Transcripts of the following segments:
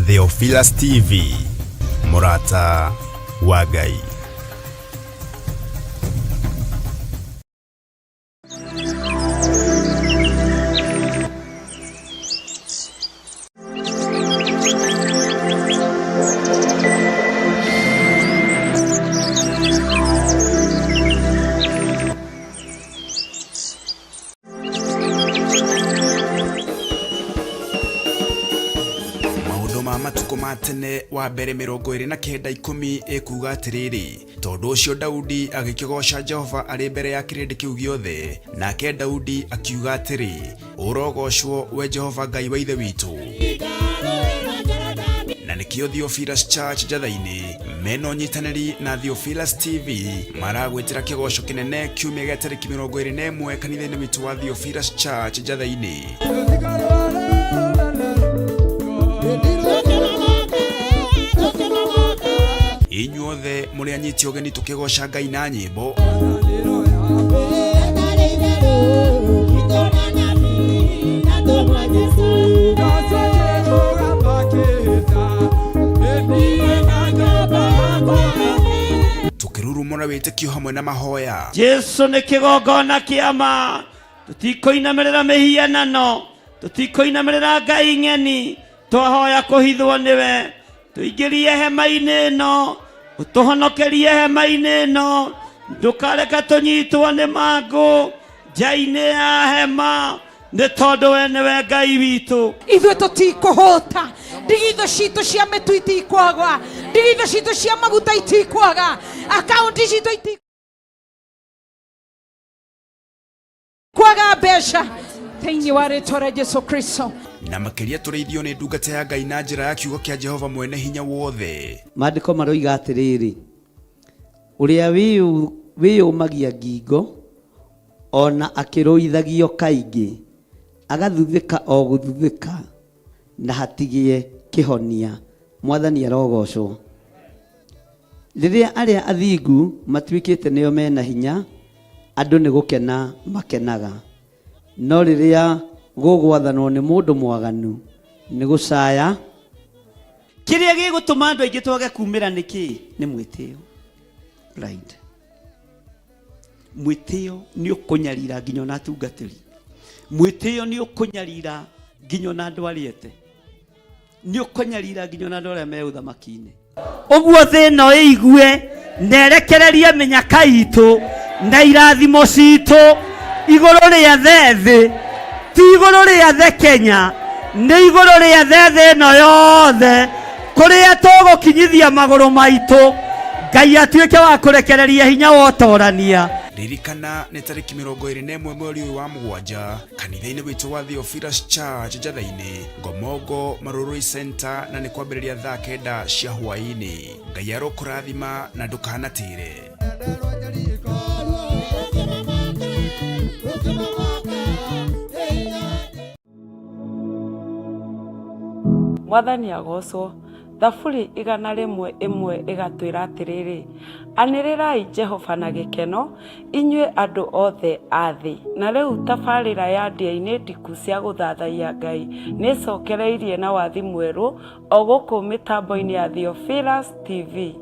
Theophilus TV, mũrata wa Ngai. Maũndũ ma matukũ ma tene wa mbere 29 10 ĩkuuga atĩrĩrĩ, tondũ ũcio Daudi agĩkĩgooca Jehova arĩ mbere ya kĩrĩndĩ kĩu gĩothe, nake Daudi akiuga atĩrĩ, Ũrogoocwo we Jehova Ngai wa ithe witũ. Na nĩkĩo Theophilus Church Njatha-inĩ mena ũnyitanĩri na Theophilus TV maragwĩtĩra kĩgoco kĩnene kiumia gĩa tarĩki 21 kanitha-inĩ witũ wa Theophilus Church Njatha-inĩ. Inyuothe mũrĩ anyiti ũgeni tũkĩgoca Ngai na nyĩmbo. Tũkĩrurumũra wĩtĩkio hamwe na mahoya. Jesu nĩ kĩgongona kĩa ma. Tũtikũinamĩrĩra mĩhianano, tũtikũinamĩrĩra ngai ng'eni, twahoya kũhithwo nĩwe. Tũingĩrie hema-inĩ ĩno, ũtũhonokerie hema-inĩ ĩno, ndũkareke tũnyitwo nĩ mangũ nja-inĩ ya hema, nĩ tondũ we nĩwe Ngai witũ. Ithuĩ tũtikũhũta, ndigithũ citũ cia mĩtu itikwagwa, ndigithũ citũ cia maguta itikwaga, akaunti citũ itikwaga mbeca thĩinĩ wa rĩtwa rĩa Jesu Kristo. Na makĩria tũrĩithio nĩ ndungata ya Ngai na njĩra ya kiugo kĩa Jehova mwene hinya wothe. Maandĩko maroiga atĩrĩrĩ, ũrĩa wĩyũmagia ngingo o na akĩrũithagio kaingĩ, agathuthĩka o gũthuthĩka na hatigĩe kĩhonia. Mwathani arogocwo. Rĩrĩa arĩa athingu matuĩkĩte nĩo mena hinya, andũ nĩ gũkena makenaga. No rĩrĩa gũgwathanwo nĩ mũndũ mwaganu, nĩ gũcaya. Kĩrĩa gĩgũtũma andũ aingĩ twage kumĩra nĩ kĩĩ? Nĩ mwĩtĩo. Pride. Mwĩtĩo nĩ ũkũnyarira nginya ona atungatĩri. Mwĩtĩo nĩ ũkũnyarira nginya ona andũ arĩa ete. Nĩ ũkũnyarira nginya ona andũ arĩa me ũthamaki-inĩ. Ũguo thĩ ĩno ĩigue na ĩrekererie mĩnyaka itũ na irathimo citũ igũrũ rĩa the thĩ, ti igũrũ rĩa the Kenya, nĩ igũrũ rĩa the thĩ ĩno yothe, kũrĩa tũgũkinyithia magũrũ maitũ, Ngai atuĩke wa kũrekereria hinya wa ũtorania. Ririkana nĩ tarĩki 21 mweri ũyũ wa mũgwanja kanitha-inĩ witũ wa Theophilus Church Njatha-inĩ, Ngomongo Marurui Center, na nĩ kwambĩrĩria thaa 9 cia hwaĩ-inĩ. Ngai arokũrathima na ndũkanatĩre. Mwathani agocwo. Thaburi 101 ĩgatwĩra atĩrĩrĩ, anĩrĩrai Jehova na gĩkeno, inyuĩ andũ othe a thĩ. Na rĩu tabarĩra ya ndĩa-inĩ ndiku cia gũthathaiya Ngai nĩ ĩcokereirie na wathi mwerũ o gũkũ mĩtambo-inĩ ya Theophilus TV.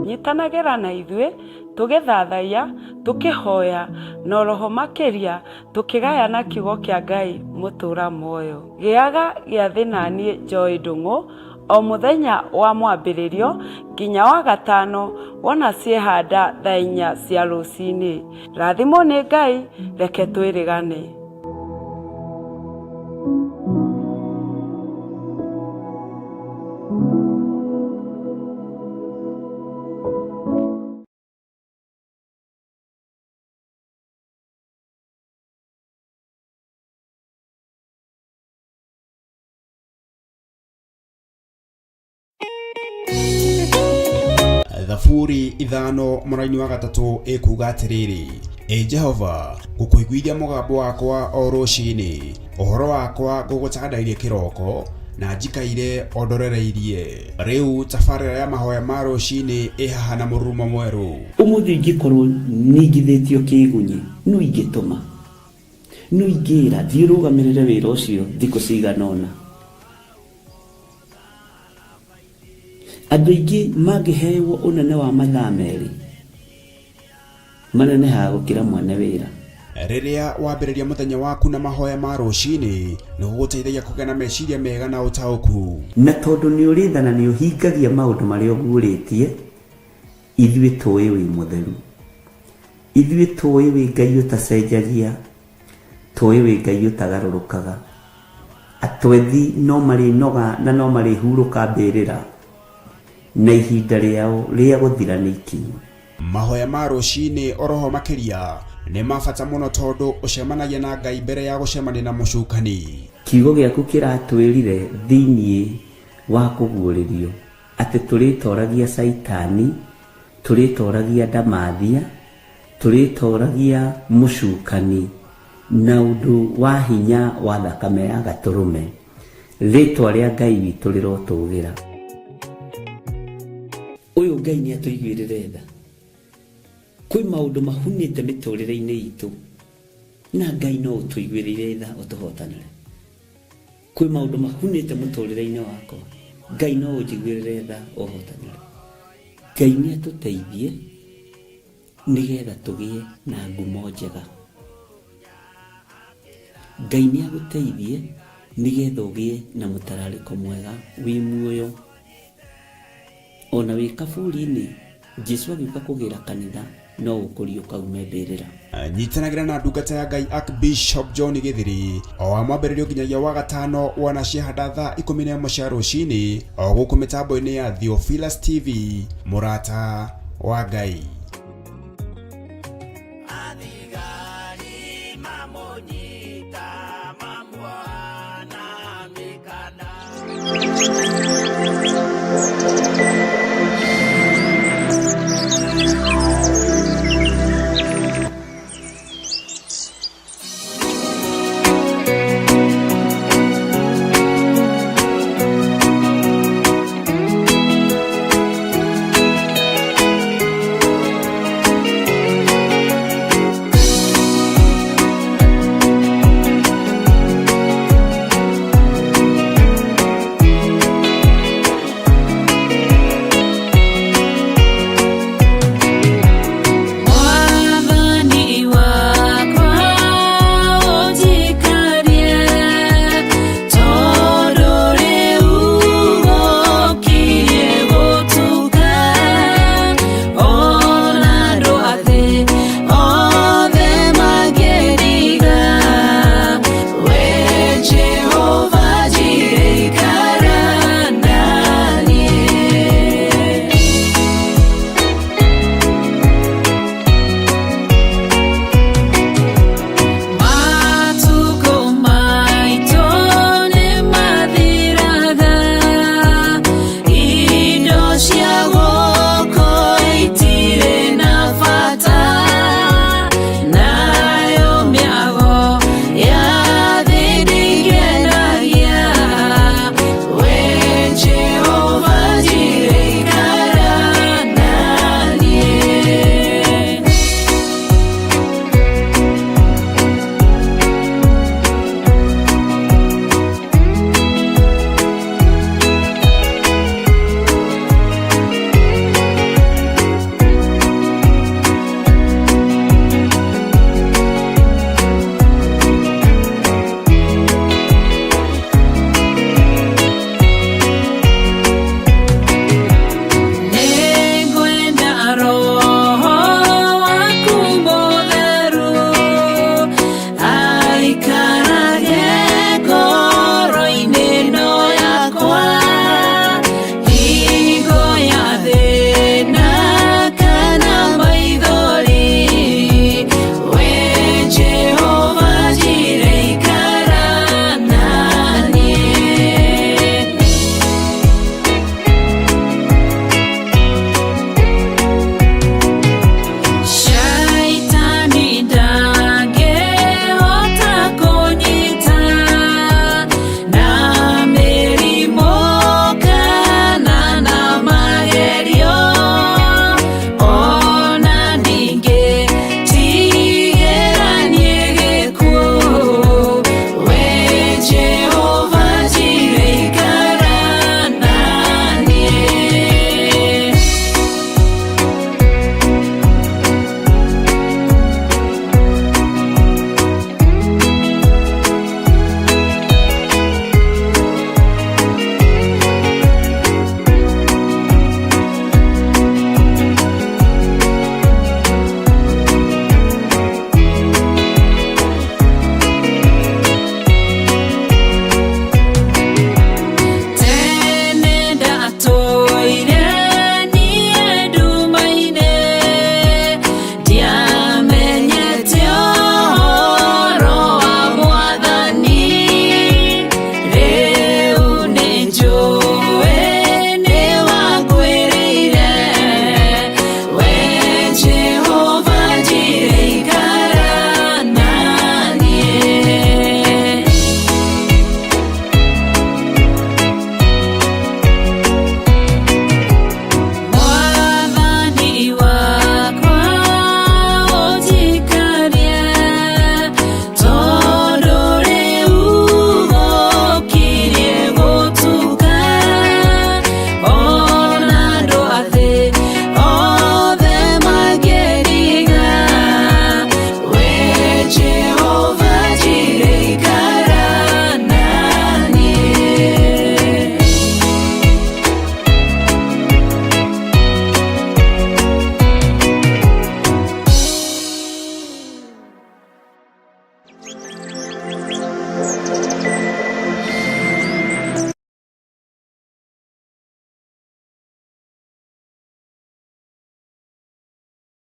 Nyitanagĩra na ithuĩ tũgĩthathaiya, tũkĩhoya, na oroho makĩria tũkĩgayana kiugo kĩa Ngai mũtũra muoyo. Gĩaga gĩathĩ naniĩ Joy Ndung'u o mũthenya wa mwambĩrĩrio nginya wa gatano wona ciehanda thaa 4 cia rũcinĩ. Rathimwo nĩ Ngai, reke twĩrĩgane. Thaburi 5 mũraini wa 3 ĩkuuga atĩrĩrĩ, Ĩ Jehova, ngũkũiguithia mũgambo wakwa o rũcinĩ, ũhoro wakwa ngũgũtandairie kĩroko, na njikaire o ndorereirie. Rĩu tabarĩra ya mahoya ma rũcinĩ ĩ haha na mũrurumo mwerũ. Ũmũthĩ ingĩkorwo ningithĩtio kĩgunyĩ, nũ ingĩtũma? Nũ ingĩra, thiĩ ũrũgamĩrĩre wĩra ũcio thikũ cigana ũna? Andũ aingĩ mangĩhewo ũnene wa mathaa merĩ manenehaga gũkĩra mwene wĩra. Rĩrĩa wambĩrĩria mũthenya waku na mahoya ma rũcinĩ, nĩ gũgũteithagia kũgĩa na meciria mega na ũtaũku. Na tondũ nĩ ũrĩ tha na nĩ ũhingagia maũndũ marĩa ũguũrĩtie, ithuĩ tũĩ wĩ mũtheru. Ithuĩ tũĩ wĩ Ngai ũtacenjagia, tũĩ wĩ Ngai ũtagarũrũkaga. Atwethi no marĩnoga na no marĩhurũka mbĩrĩra, na ihinda rĩao rĩa gũthira nĩ ikinyu. Mahoya ma rũcinĩ oroho makĩria nĩ ma bata mũno tondũ ũcemanagia na Ngai mbere ya gũcemania na mũcukani. Kiugo gĩaku kĩratwĩrire thĩinĩ wa kũguũrĩrio atĩ tũrĩtoragia Caitani, tũrĩtoragia ndamathia, tũrĩtoragia mũcukani na ũndũ wa hinya wa thakame ya gatũrũme. Rĩtwa rĩa Ngai witũ rĩrotũgĩra. Ũyũ Ngai nĩ atũiguĩrĩre tha. Kwĩ maũndũ mahunĩte mĩtũrĩre-inĩ itũ na Ngai no ũtũiguĩrĩire tha ũtũhotanĩre. Kwĩ maũndũ mahunĩte mũtũrĩre-inĩ wakwa, Ngai no ũnjiguĩrĩre tha ũhotanĩre. Ngai nĩ atũteithie nĩgetha tũgĩe na ngumo njega. Ngai nĩ agũteithie nĩgetha ũgĩe na mũtararĩko mwega wĩ muoyo. Ona wĩ kaburi-inĩ, Jesu agĩũka kũgĩra kanitha no ũkũriũka ume mbĩrĩra. Nyitanagĩra na ndungata ya Ngai Archbishop John Gĩthiri o wa mwambĩrĩrio nginyagia wa gatano wona ciahanda thaa 11 cia rũcinĩ o gũkũ mĩtambo-inĩ ya Theophilus TV, mũrata wa Ngai.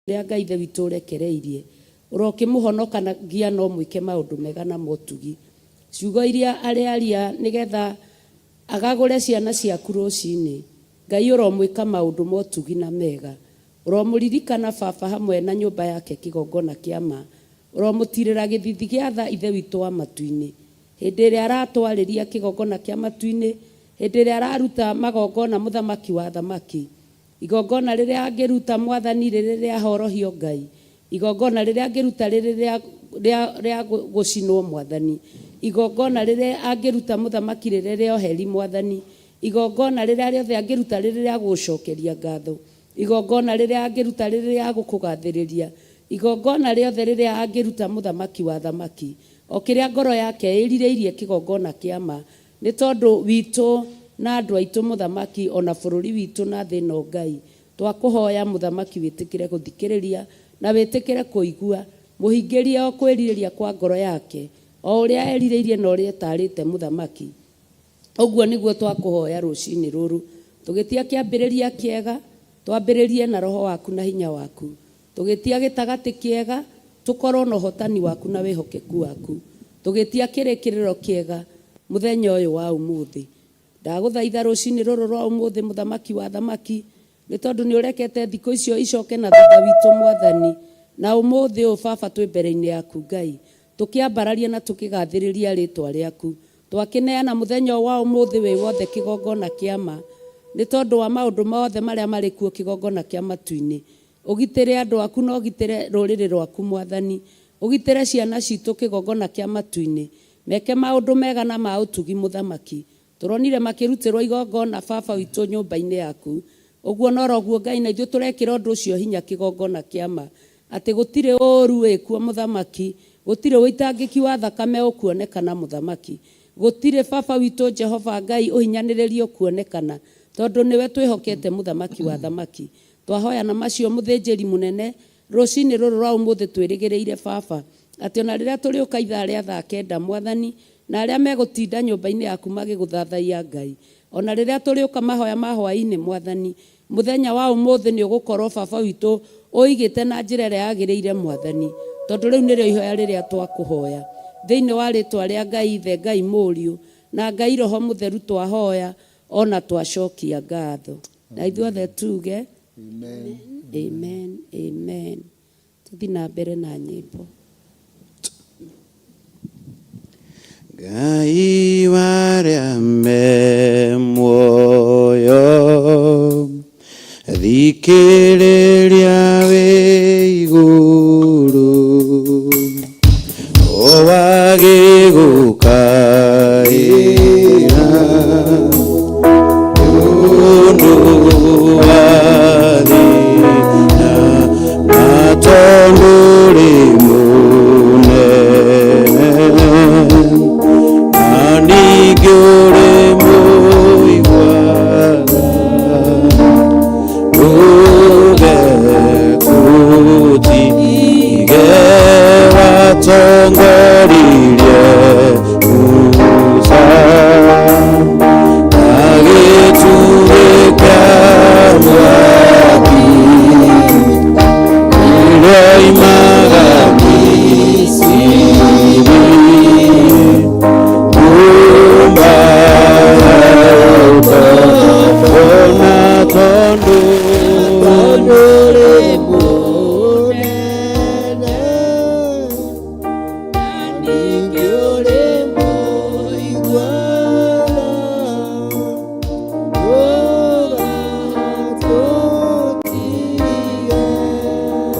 Rĩa Ngai Ithe witũ ũrekereirie ũrokĩmũhonokagia no mwĩke maũndũ mega na motugi ciugo iria arĩaria nĩgetha agagũre ciana ciaku rũcinĩ. Ngai ũromwĩka maũndũ motugi na mega, ũromũririkana baba hamwe na nyũmba yake kĩgongona kĩa ma, ũromũtirĩra gĩthithi gĩa tha Ithe witũ wa matu-inĩ hĩndĩ ĩrĩa aratwarĩria kĩgongona kĩa matu-inĩ, hĩndĩ ĩrĩa araruta magongona mũthamaki wa athamaki. Igongona rĩrĩa angĩruta Mwathani rĩrĩ rĩa horohio Ngai, igongona rĩrĩa angĩruta rĩrĩ rĩa rĩa rĩa gũcinwo Mwathani, igongona rĩrĩa angĩruta mũthamaki rĩrĩ rĩa ũheri Mwathani, igongona rĩrĩa rĩothe angĩruta rĩrĩ rĩa gũgũcokeria ngatho, igongona rĩrĩa angĩruta rĩrĩ rĩa gũkũgathĩrĩria, igongona rĩothe rĩrĩa angĩruta mũthamaki wa athamaki, o kĩrĩa ngoro yake ĩrirĩirie kĩgongona kĩa ma, Nĩ tondũ witũ na andũ aitũ mũthamaki o na bũrũri witũ na thĩ ĩno Ngai, twakũhoya mũthamaki wĩtĩkĩre gũthikĩrĩria na wĩtĩkĩre kũigua, mũhingĩrie o kwĩrirĩria kwa ngoro yake, o ũrĩa erirĩirie na ũrĩa etaarĩte mũthamaki. Ũguo nĩguo twakũhoya rũcinĩ rũrũ, tũgĩtia kĩambĩrĩria kĩega, twambĩrĩrie na Roho waku na hinya waku, Tũgĩtia gĩtagatĩ kĩega, tũkorwo na ũhotani waku na wĩhokeku waku. Tũgĩtia kĩrĩkĩrĩro kĩega mũthenya ũyũ wa ũmũthĩ. Ndagũthaitha rũcinĩ rũrũ rwa ũmũthĩ mũthamaki wa athamaki, nĩ tondũ nĩ ũrekete thikũ icio icoke na thutha witũ Mwathani, na ũmũthĩ ũyũ Baba twĩ mbere-inĩ yaku Ngai, tũkĩambararia na tũkĩgathĩrĩria rĩtwa rĩaku. Twakĩneana mũthenya ũyũ wa ũmũthĩ wĩ wothe kĩgongona kĩa ma, nĩ tondũ wa maũndũ mothe marĩa marĩ kuo kĩgongona kĩa matu-inĩ. Ũgitĩre andũ aku na ũgitĩre rũrĩrĩ rwaku, Mwathani. Ũgitĩre ciana ciitũ kĩgongona kĩa matu-inĩ. Meke maũndũ mega na ma ũtugi, Mũthamaki. Tũronire makĩrutĩrwo igongona, Baba witũ, nyũmba-inĩ yaku. Ũguo noroguo, Ngai, na ithuĩ tũrekĩra ũndũ ũcio hinya kĩgongona kĩa ma, atĩ gũtirĩ ũũru wĩkuo, Mũthamaki, gũtirĩ ũitangĩki wa thakame ũkuonekana, Mũthamaki. Gũtirĩ, Baba witũ, Jehova Ngai, ũhinyanĩrĩria ũkuonekana, tondũ nĩwe twĩhokete, Mũthamaki wa athamaki. Twahoya na macio mũthĩnjĩri mũnene, rũcinĩ rũrũ rwa ũmũthĩ twĩrĩgĩrĩire, Baba, atĩ o na rĩrĩa tũrĩũka ithaa rĩa thaa kenda, Mwathani, na arĩa megũtinda nyũmba-inĩ yaku magĩgũthathaiya, Ngai, o na rĩrĩa tũrĩũka mahoya ma hwaĩ-inĩ, Mwathani, mũthenya wa ũmũthĩ nĩũgũkorwo, Baba witũ, ũũigĩte na njĩra ĩrĩa yagĩrĩire, Mwathani, tondũ rĩu nĩrĩo ihoya rĩrĩa twakũhoya. Thĩinĩ wa rĩtwa rĩa Ngai Ithe, Ngai Mũriũ, na Ngai Roho Mũtheru twahoya, o na twacokia ngatho. Na ithuothe tuge amen, amen, amen. Tũthi na mbere na nyĩmbo. Ngai warĩa me muoyo thikĩrĩria wĩ igũrũ owagĩgũkaĩra ũndũ wa thĩna na tondũ rĩ mũnene na ningĩ ũrĩ mũiguaga Ndũgekũtige watongoririe Musa na gĩtugĩ kĩa mwaki ĩrĩa imaga Misiri nyũmba ya ũkombo na tondũ Tondũ ũrĩ mũnene, na ningĩ ũrĩ mũiguana, ndũgatũtige.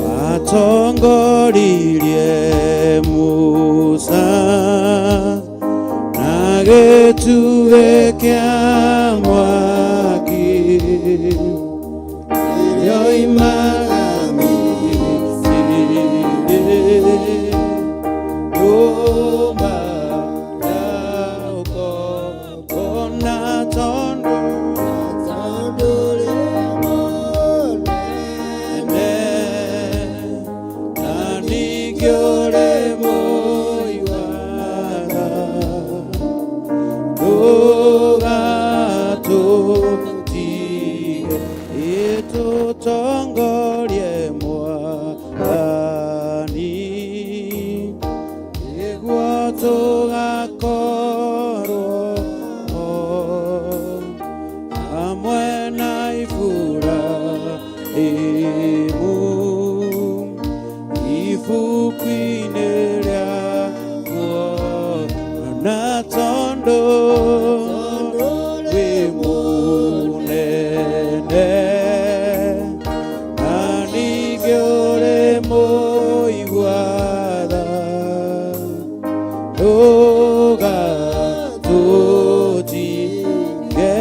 Watongoririe Musa na gĩtugĩ kĩa mwaki yoimaga Misiri nyũmba ya ũkombo na tondũ Tondũ ũrĩ mũnene, na ningĩ ũrĩ mũiguana. Na tondũ wĩ mũnene na ningĩ ũrĩ mũigua tha, ndũgatũtige,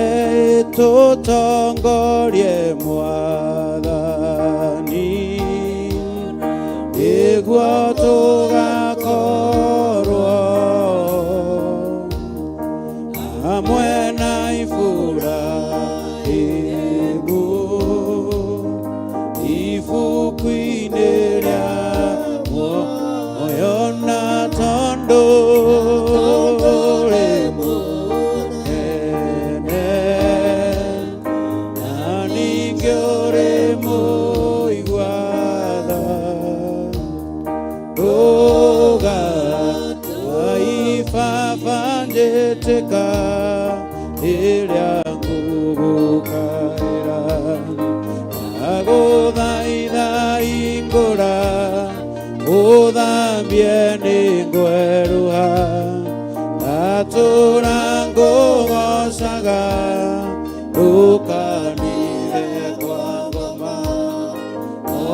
tũtongorie Mwathani, nĩguo tũgakorwo hamwe na Iburahĩmu ibuku-inĩ rĩa muoyo. Na tondũ ũrĩ mũnene na ningĩ ũrĩ mũigua tha, ndũgatũai Baba, njĩtĩka rĩrĩa ngũgũkaĩra, ndagũthaitha hingũra, ũthambie nĩ ngwerũha, ndatũra ngũgocaga, ndũkanire kwa ngoma,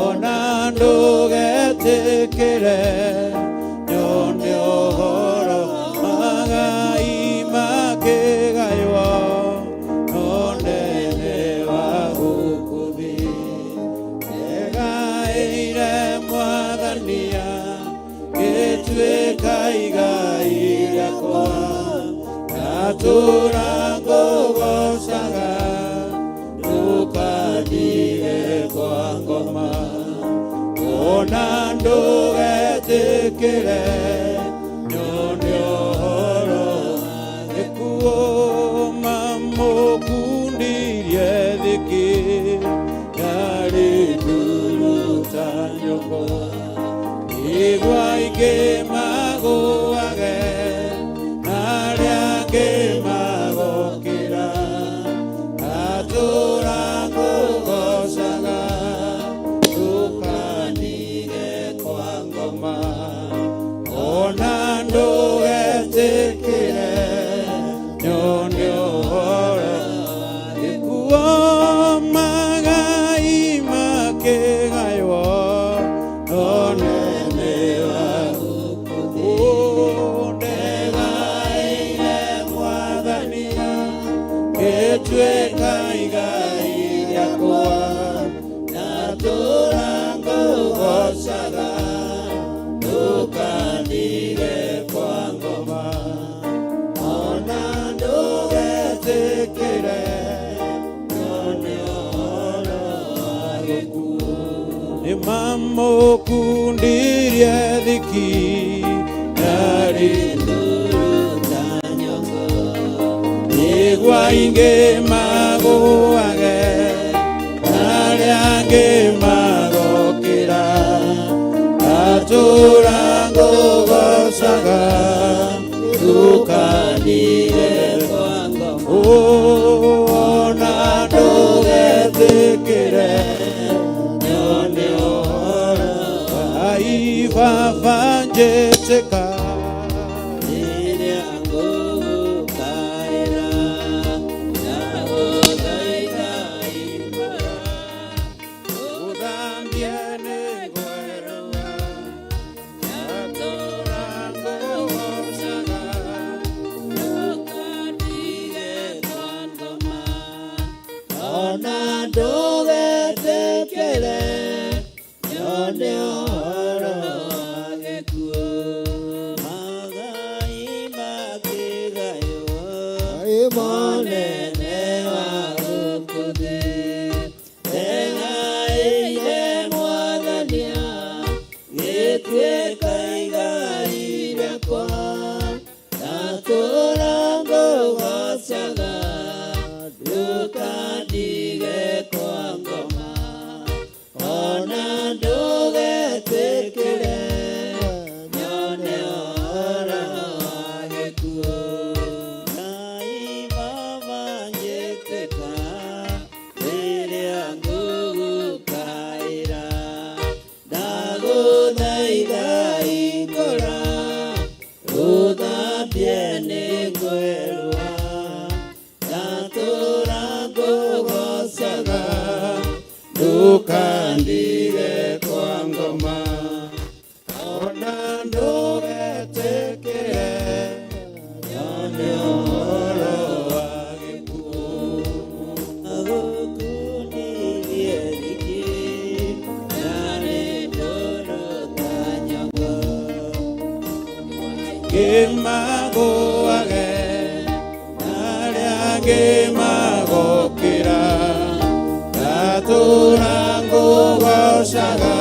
ona ndũgetĩkĩre nyone ũhoro magai makĩgaywo no nene wa gũkũ thĩ. Ndegaĩire Mwathania, gĩtuĩka igai rĩakwa, ndatũra ngũgocaga, ndũkandige kwa ngoma, ona ndũgetĩkĩre nyone ũhoro gĩkuũ. Mamũkundirie thiki yarĩ nduru ta nyũkwa, igua ingĩ magũage na arĩa angĩ magokĩra, ndatũra ngũgocaga, ndũkanige kwa ngoma, ona ndũgetĩkĩre nyone ũhoro gĩkuũ magai makĩgaywo no nene wa gũkũ thĩ. Ndegaĩire Mwathani, gĩtuĩka igai rĩakwa, ndatũra ngũgocaga, ndũkandige kwa ngoma, ona ndũgetĩkĩre nyone ũhoro wa gĩkuũ. Nĩ mamũkundirie thiki yarĩ nduru ta nyongo, nĩguo aingĩ magũage na arĩa angĩ magokĩra, ndatũra ngũgocaga, ndũkandige kwa ngoma, ona ndũgetĩkĩre nyone ũhoro ai Baba, njĩtĩka rĩrĩa ngũgũkaĩra, ndagũthaitha hingũra, ũthambie nĩ ngwerũha, ndatũra ngũgocaga, ndũkandige kwa ngoma, ona ndũgetĩkĩre nyone ũhoro wa gĩkuũ. Magai makĩgaywo monene wa gũkũ thĩ, ndegaĩire Mwathania, gĩtuĩka igai rĩakwa, ndatũra ngũgocaga, ndũkandige kwa ngoma, ona ndũgetĩkĩre nyone ũhoro wa gĩkuũ. Ngai Baba. Nĩngwerũha ndatũra ngũgocaga ndũkandige kwa ngoma ona ndũgetĩkĩre nyone ũhoro wa gĩkuũ agũkundirie thiki narĩ ndũrũ ta nyongo ngĩmagũage arĩa ngĩmagũkĩra ndatũra ngũgocaga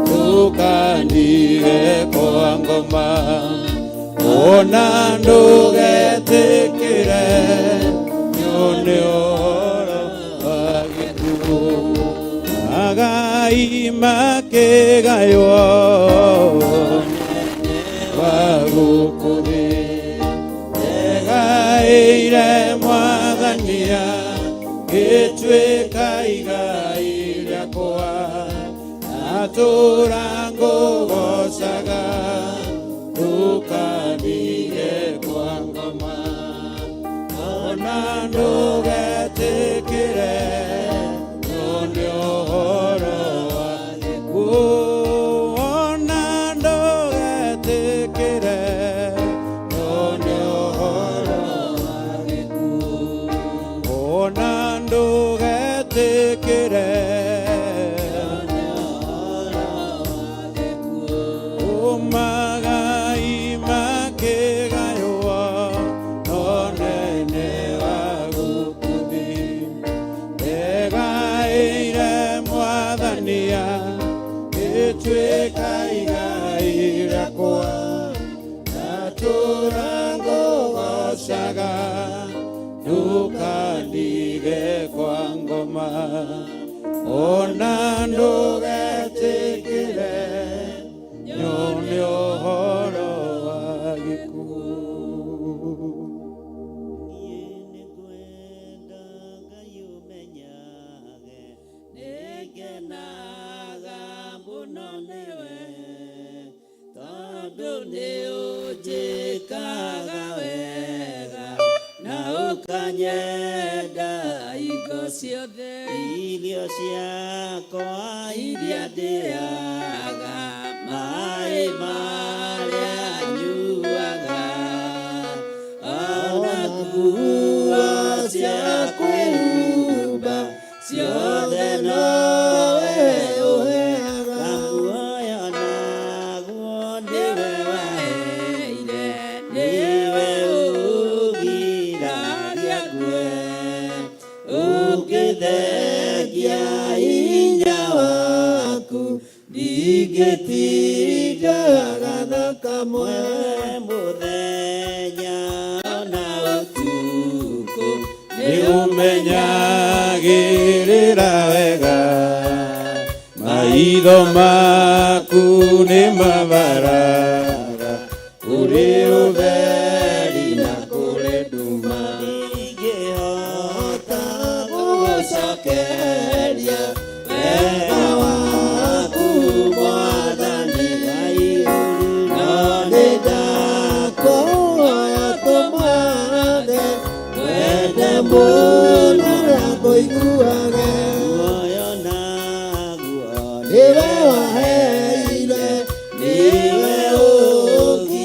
ndũkandige kwa ngoma ona ndũgetĩkĩre nyone ũhoro wa gĩkuũ magai makĩgaywo wa gũkũ thĩ ndegaĩire mwathania gĩtuĩka igai rĩakwa natũra ngũgocaga ndũkandige kwa ngoma ona ndũgetĩkĩre nyone ũhoro wa gĩkuũ ona ndũgetĩkĩre nyone ũhoro wa gĩkuũ ona ndũgetĩkĩre Umagai makĩgaywo no nene wa gũkũ thĩ ndegaĩire mwathania gĩtuĩka igai rĩakwa ndatũra ngũgocaga ndũkandige kwa ngoma ona ndũgetĩkĩre nyone ũhoro wa gĩkuũ. Niĩ nĩngwenda Ngai ũmenyage nĩngenaga mũno nĩwe tondũ nĩũnjĩkaga wega na ũkanyenda hingo ciothe irio ciakwa iria ndĩaga maĩ marĩa nyuaga ona nguo cia kwĩhumba ciothe nowe ũheaga muoyo naguo nĩwe waheire nĩwe ũgiragia ngue ũngĩthengia hinya waku ndingĩtindaga na kamwe mũthenya ona ũtukũ Nĩũmenyagĩrĩra wega maitho maku nĩ mabaraga kũrĩ ũtheri na kũrĩ nduma ndingĩhota gũgũcokeria wega waku mwathani no nĩndakũhoya tũmwathe wende mũno na kũiguage muoyo naguo nĩwe waheire nĩwe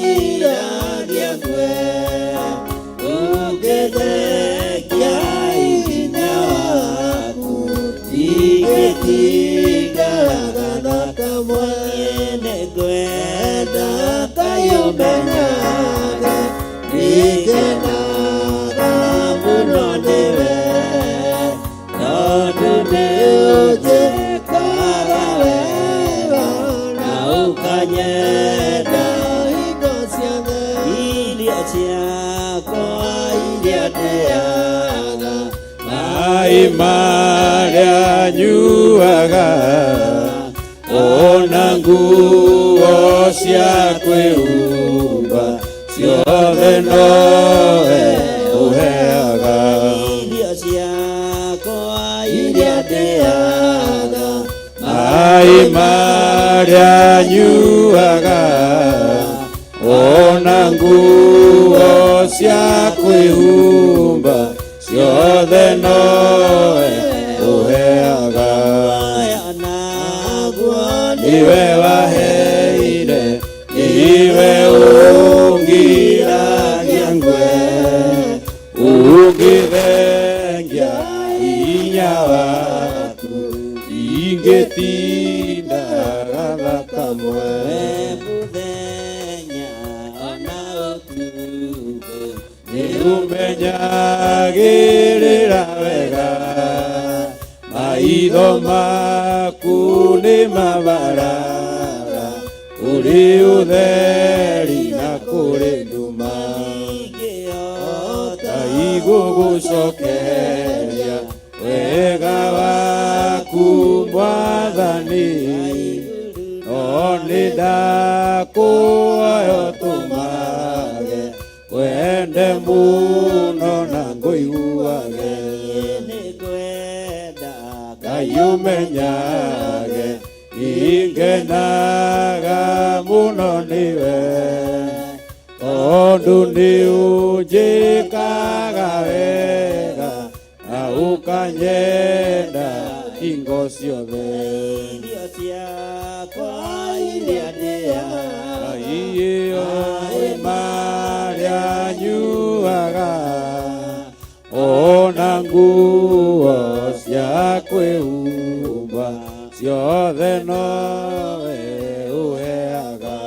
ũgiragia ngue ũngĩthengia hinya waku ndingĩtindaga na kamwe nĩngwenda Ngai ũmenyage nĩngenaga mũno nĩwe tondũ nĩũnjĩkaga wega na ũkanyenda hingo ciothe irio ciakwa iria ndĩaga maĩ marĩa nyuaga ona nguo cia kwĩhumba ciothe nowe ũheaga irio ciakwa iria ndĩaga maĩ marĩa nyuaga ona nguo cia kwĩhumba ciothe nowe ũheaga. Niwe waheire, niwe ũngiragia ngwe, ũngĩthengia hinya waku, ingĩtinda gatha kamwe. Nĩũmenyagĩrĩra wega, maitho maku nĩ mabaraga, kũrĩ ũtheri na kũrĩ nduma. Ngai gũgũcokeria wega waku Mwathani, no nĩ ndakũhoya ũtũmage wende mũno na ngũiguage. Ngai ũmenyage ingenaga mũno nĩwe, tondũ nĩ ũnjĩkaga wega na ũkanyenda hingo ciothe. Ngai marĩa nyuaga ona nguo cia kwĩhumba ciothe nowe ũheaga.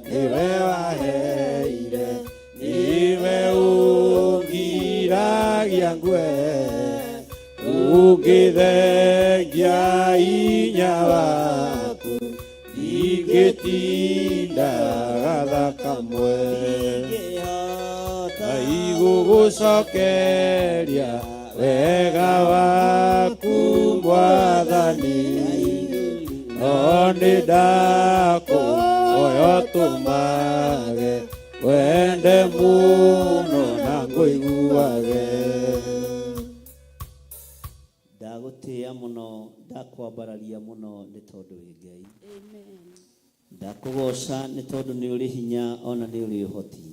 Niwe waheire, niwe ũngiragia ngue, ũngĩthengia hinya waku, ingĩtinda gatha kamwe. Ngai gũgũcokeria wega waku Mwathani, no nĩ ndakũhoya ũtũmage wende mũno na ngũiguage. Ndagũtĩĩa mũno, ndakwambararia mũno nĩ tondũ wĩ Ngai. Ndakũgoca nĩ tondũ nĩ ũrĩ hinya ona nĩ ũrĩ ũhoti.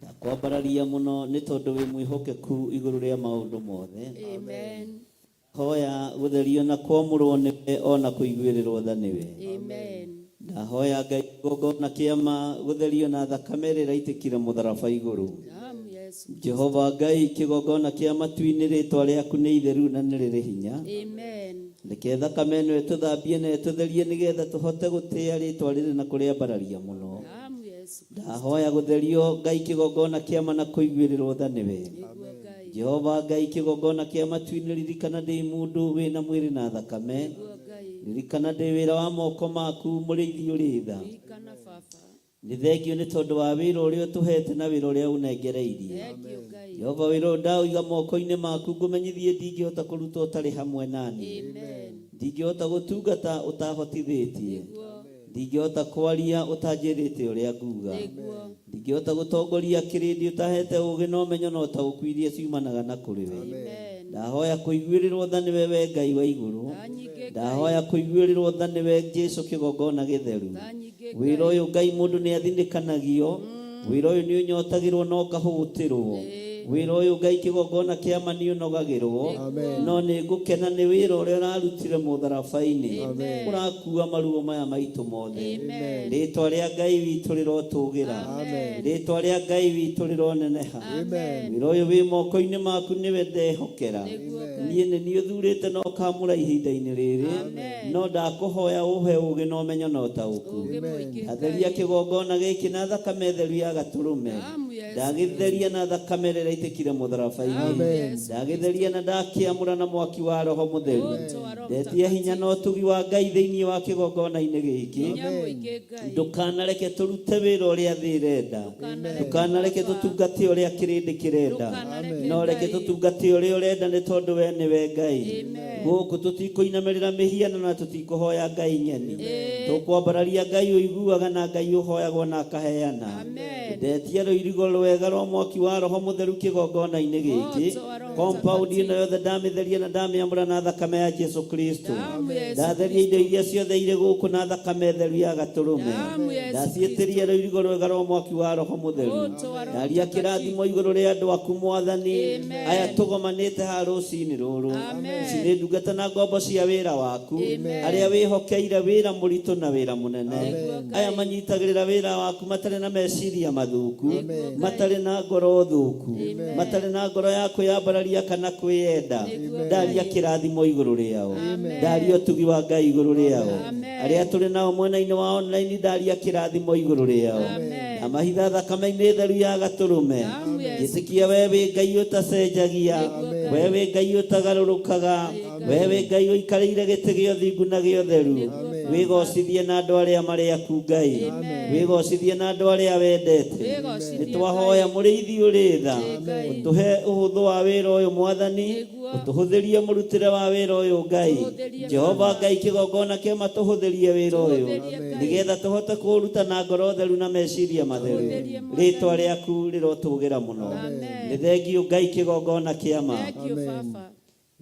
Ndakwambararia mũno nĩ tondũ wĩ mwĩhokeku igũrũ rĩa maũndũ mothe. Hoya gũtherio na kwamũrwo nĩwe ona kũiguĩrĩrwo tha nĩwe. Ndahoya Ngai igongona kĩama gũtherio na thakame ĩrĩa ĩraitĩkire mũtharaba igũrũ. Jehova Ngai, kĩgongona kĩa matu-inĩ, rĩtwa rĩaku nĩ itheru na nĩ rĩrĩ hinya. Reke thakame ĩno ĩtũthambie na ĩtũtherie nĩgetha tũhote gũtĩĩa rĩtwa rĩrĩ na kũrĩambararia mũno. Ndahoya gũtherio Ngai kĩgongona kĩama na kũiguĩrĩrwo tha nĩwe. Jehova Ngai, kĩgongona kĩa matu-inĩ, ririkana ndĩ mũndũ wĩna mwĩrĩ na thakame. Ririkana ndĩ wĩra wa moko maku, mũrĩithi ũrĩ tha. Nĩ thengio nĩ tondũ wa wĩra ũrĩa ũtũhete na wĩra ũrĩa ũnengereirie. Jehova, wĩra ũyũ ndaũiga moko-inĩ maku, ngũmenyithie ndingĩhota kũruta ũtarĩ hamwe nani. Ndingĩhota gũtungata ũtahotithĩtie. Ndingĩhota kwaria ũtanjĩrĩte ũrĩa nguga. Ndingĩhota gũtongoria kĩrĩndĩ ũtahete ũũgĩ na ũmenyo na ũtaũku iria ciumanaga na kũrĩ we. Ndahoya kũiguĩrĩrwo tha nĩwe we Ngai wa igũrũ. Ndahoya kũiguĩrĩrwo tha nĩwe Jesu kĩgongona gĩtheru. Wĩra ũyũ Ngai mũndũ nĩ athinĩkanagio. Wĩra ũyũ nĩ ũnyotagĩrwo na ũkahũtĩrwo. Wĩra ũyũ Ngai kĩgongona kĩama nĩ ũnogagĩrwo. No nĩ ngũkena nĩ wĩra ũrĩa ũrarutire mũtharaba-inĩ. Ũrakua maruo maya maitũ mothe. Rĩtwa rĩa Ngai witũ rĩrotũgĩra. Rĩtwa rĩa Ngai witũ rĩroneneha. Wĩra ũyũ wĩ moko-inĩ maku nĩwe ndehokera. Niĩ nĩ niĩ ũthurĩte na ũkamũra ihinda-inĩ rĩrĩ. No ndakũhoya ũhe ũũgĩ na ũmenyo na ũtaũku. Ndatheria kĩgongona gĩkĩ na thakame theru ya gatũrũme. Ndagĩtheria na thakame ĩrĩa ĩraitĩkire mũtharaba-inĩ. Ndagĩtheria na ndakĩamũra na mwaki wa Roho Mũtheru. Ndetia hinya na ũtugi wa Ngai thĩinĩ wa kĩgongona-inĩ gĩkĩ. Ndũkanareke tũrute wĩra ũrĩa thĩ ĩrenda. Ndũkanareke tũtungate ũrĩa kĩrĩndĩ kĩrenda. No reke tũtungate ũrĩa ũrenda nĩ tondũ we nĩwe Ngai. Gũkũ tũtikũinamĩrĩra mĩhianano na tũtikũhoya ngai ng'eni. Tũkwambararia Ngai ũiguaga na Ngai ũhoyagwo na akaheana. Ndetia rũirigo rwega rwa mwaki wa Roho Mũtheru kĩgongona-inĩ gĩkĩ. Compound ĩno yothe ndamĩtheria na ndamĩamũra na thakame ya Jesu Kristo. Damu ya Yesu Ndatheria indo iria ciothe irĩ gũkũ na thakame theru ya gatũrũme. Damu ya Yesu Ndaciĩtĩria rũirigo rwega rwa mwaki wa Roho Mũtheru. Moto wa Roho Ndaria kĩrathimo igũrũ rĩa andũ aku Mwathani. Amen. Aya tũgomanĩte haha rũcinĩ rũrũ. Amen. Ici nĩ ndungata na ngombo cia wĩra waku. Amen. Arĩa wĩhokeire wĩra mũritũ na wĩra mũnene. Nĩguo Ngai. Aya manyitagĩrĩra wĩra waku matarĩ na meciria mathũku, Nĩguo Ngai. matarĩ na ngoro thũku, Amen. matarĩ na ngoro ya kwĩyambararia kana kwĩyenda. Nĩguo Ndaria Ngai. kĩrathimo igũrũ rĩao. Amen. Ndaria ũtugi wa Ngai igũrũ rĩao. Amen. Arĩa tũrĩ nao mwena-inĩ wa online ndaria kĩrathimo igũrũ rĩao. Amen. Na mahitha thakame-inĩ theru ya gatũrũme. Damu ya Yesu Njĩtĩkia we wĩ Ngai ũtacenjagia, Nĩguo we Ngai. wĩ Ngai ũtagarũrũkaga, we wĩ Ngai ũikarĩire gĩtĩ gĩa ũthingu na gĩa ũtheru. Nĩguo Baba. Wĩgocithie na andũ arĩa marĩ aku Ngai, Amen. wĩgocithie na andũ arĩa wendete. Wĩgocithie Nĩ twahoya Ngai. mũrĩithi ũrĩ tha, Ĩ Ngai. ũtũhe ũhũthũ wa wĩra ũyũ Mwathani, Nĩguo. ũtũhũthĩrie mũrutĩre wa wĩra ũyũ Ngai. Tũhũthĩrie Jehova Baba. Ngai kĩgongona kĩama tũhũthĩrie wĩra ũyũ, Tũhũthĩrie Ngai. nĩgetha tũhote kũũruta na ngoro theru na meciria matheru. Tũhũthĩrie Rĩtwa Mwathani. rĩaku rĩrotũgĩra mũno. Amen. Nĩ thengiũ Ngai kĩgongona kĩama. Thank you, Baba.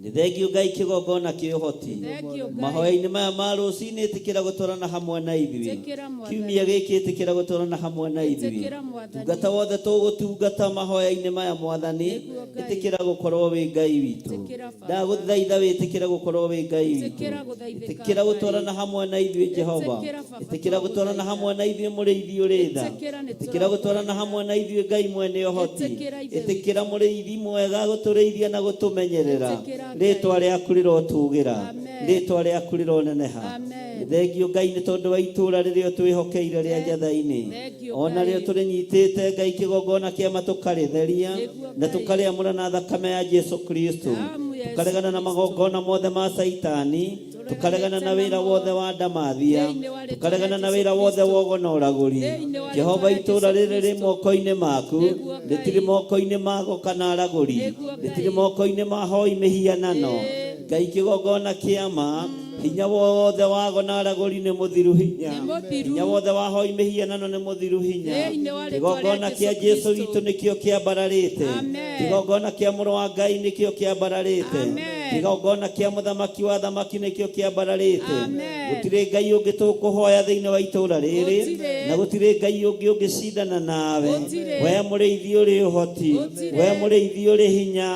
Nĩ thengiũ Ngai kĩgongona kĩ ũhoti. Thank you, Ngai. Mahoya-inĩ maya ma rũcinĩ ĩtĩkĩra gũtwarana hamwe na ithuĩ. Ĩtĩkĩra Mwathani. Kiumia gĩkĩ ĩtĩkĩra gũtwarana hamwe na ithuĩ. Ĩtĩkĩra Mwathani. Tungata wothe tũgũtungata mahoya-inĩ maya Mwathani, Nĩguo Ngai. ĩtĩkĩra gũkorwo wĩ Ngai witũ. Ĩtĩkĩra Baba. Ndagũthaitha wĩtĩkĩre gũkorwo wĩ Ngai witũ. Ĩtĩkĩra gũthaithĩka Ĩtĩkĩra Ngai. gũtwarana hamwe na ithuĩ Jehova. Ĩtĩkĩra Baba Ĩtĩkĩra gũtwarana twagũthaitha. hamwe na ithuĩ mũrĩithi ũrĩ tha. Ĩtĩkĩra nĩ Ĩtĩkĩra gũtwarana tũragũthaitha. hamwe na ithuĩ Ngai mwene ũhoti. Ĩtĩkĩra Ithe Ĩtĩkĩra witũ. mũrĩithi mwega gũtũrĩithia na gũtũmenyerera. Ĩtĩkĩra Ngai. Rĩtwa rĩaku rĩrotũgĩra. Amen. Rĩtwa rĩaku rĩroneneha. Amen. Thengiũ Ngai nĩ tondũ wa itũũra rĩrĩa ũtwĩhokeire rĩa Njatha-inĩ. Thank you, Ona rĩo Ngai. tũrĩnyitĩte Ngai kĩgongona kĩama tũkarĩtheria Nĩguo na Ngai. tũkarĩamũra na thakame ya Jesu Kristo. Damu ya Yesu Tũkaregana na Kristo. magongona mothe ma Saitani, tũkaregana Tũreganĩte na wĩra namo. wothe wa ndamathia, Thĩinĩ wa rĩtwa rĩa tũkaregana na Jesu wĩra wothe Kristo. wa ũgo na ũragũri. Thĩinĩ wa rĩtwa Jehova rĩa itũũra Jesu rĩrĩ rĩ Kristo. moko-inĩ maku, Nĩguo rĩtirĩ Ngai. moko-inĩ mago kana aragũri, Nĩguo rĩtirĩ Ngai. moko-inĩ ma hoi mĩhianano. Ĩĩ. Ngai kĩgongona kĩama, hinya wothe wago na aragũri nĩ mũthiru hinya. Nĩ mũthiru. Hinya wothe wa hoi mĩhianano nĩ mũthiru hinya. Thĩinĩ wa rĩtwa rĩa Kĩgongona Jesu kĩa Jesu Kristo. witũ nĩkĩo kĩambararĩte. Amen. Kĩgongona kĩa mũrũ wa Ngai nĩkĩo kĩambararĩte. Amen. Kĩgongona kĩa mũthamaki wa thamaki nĩkĩo kĩambararĩte. Amen. Gũtirĩ Ngai ũngĩ tũkũhoya thĩinĩ wa itũũra rĩrĩ, Gũtirĩ. na gũtirĩ Ngai ũngĩ ũngĩcindana nawe. Gũtirĩ. We mũrĩithi ũrĩ ũhoti, Gũtirĩ. we mũrĩithi ũrĩ hinya,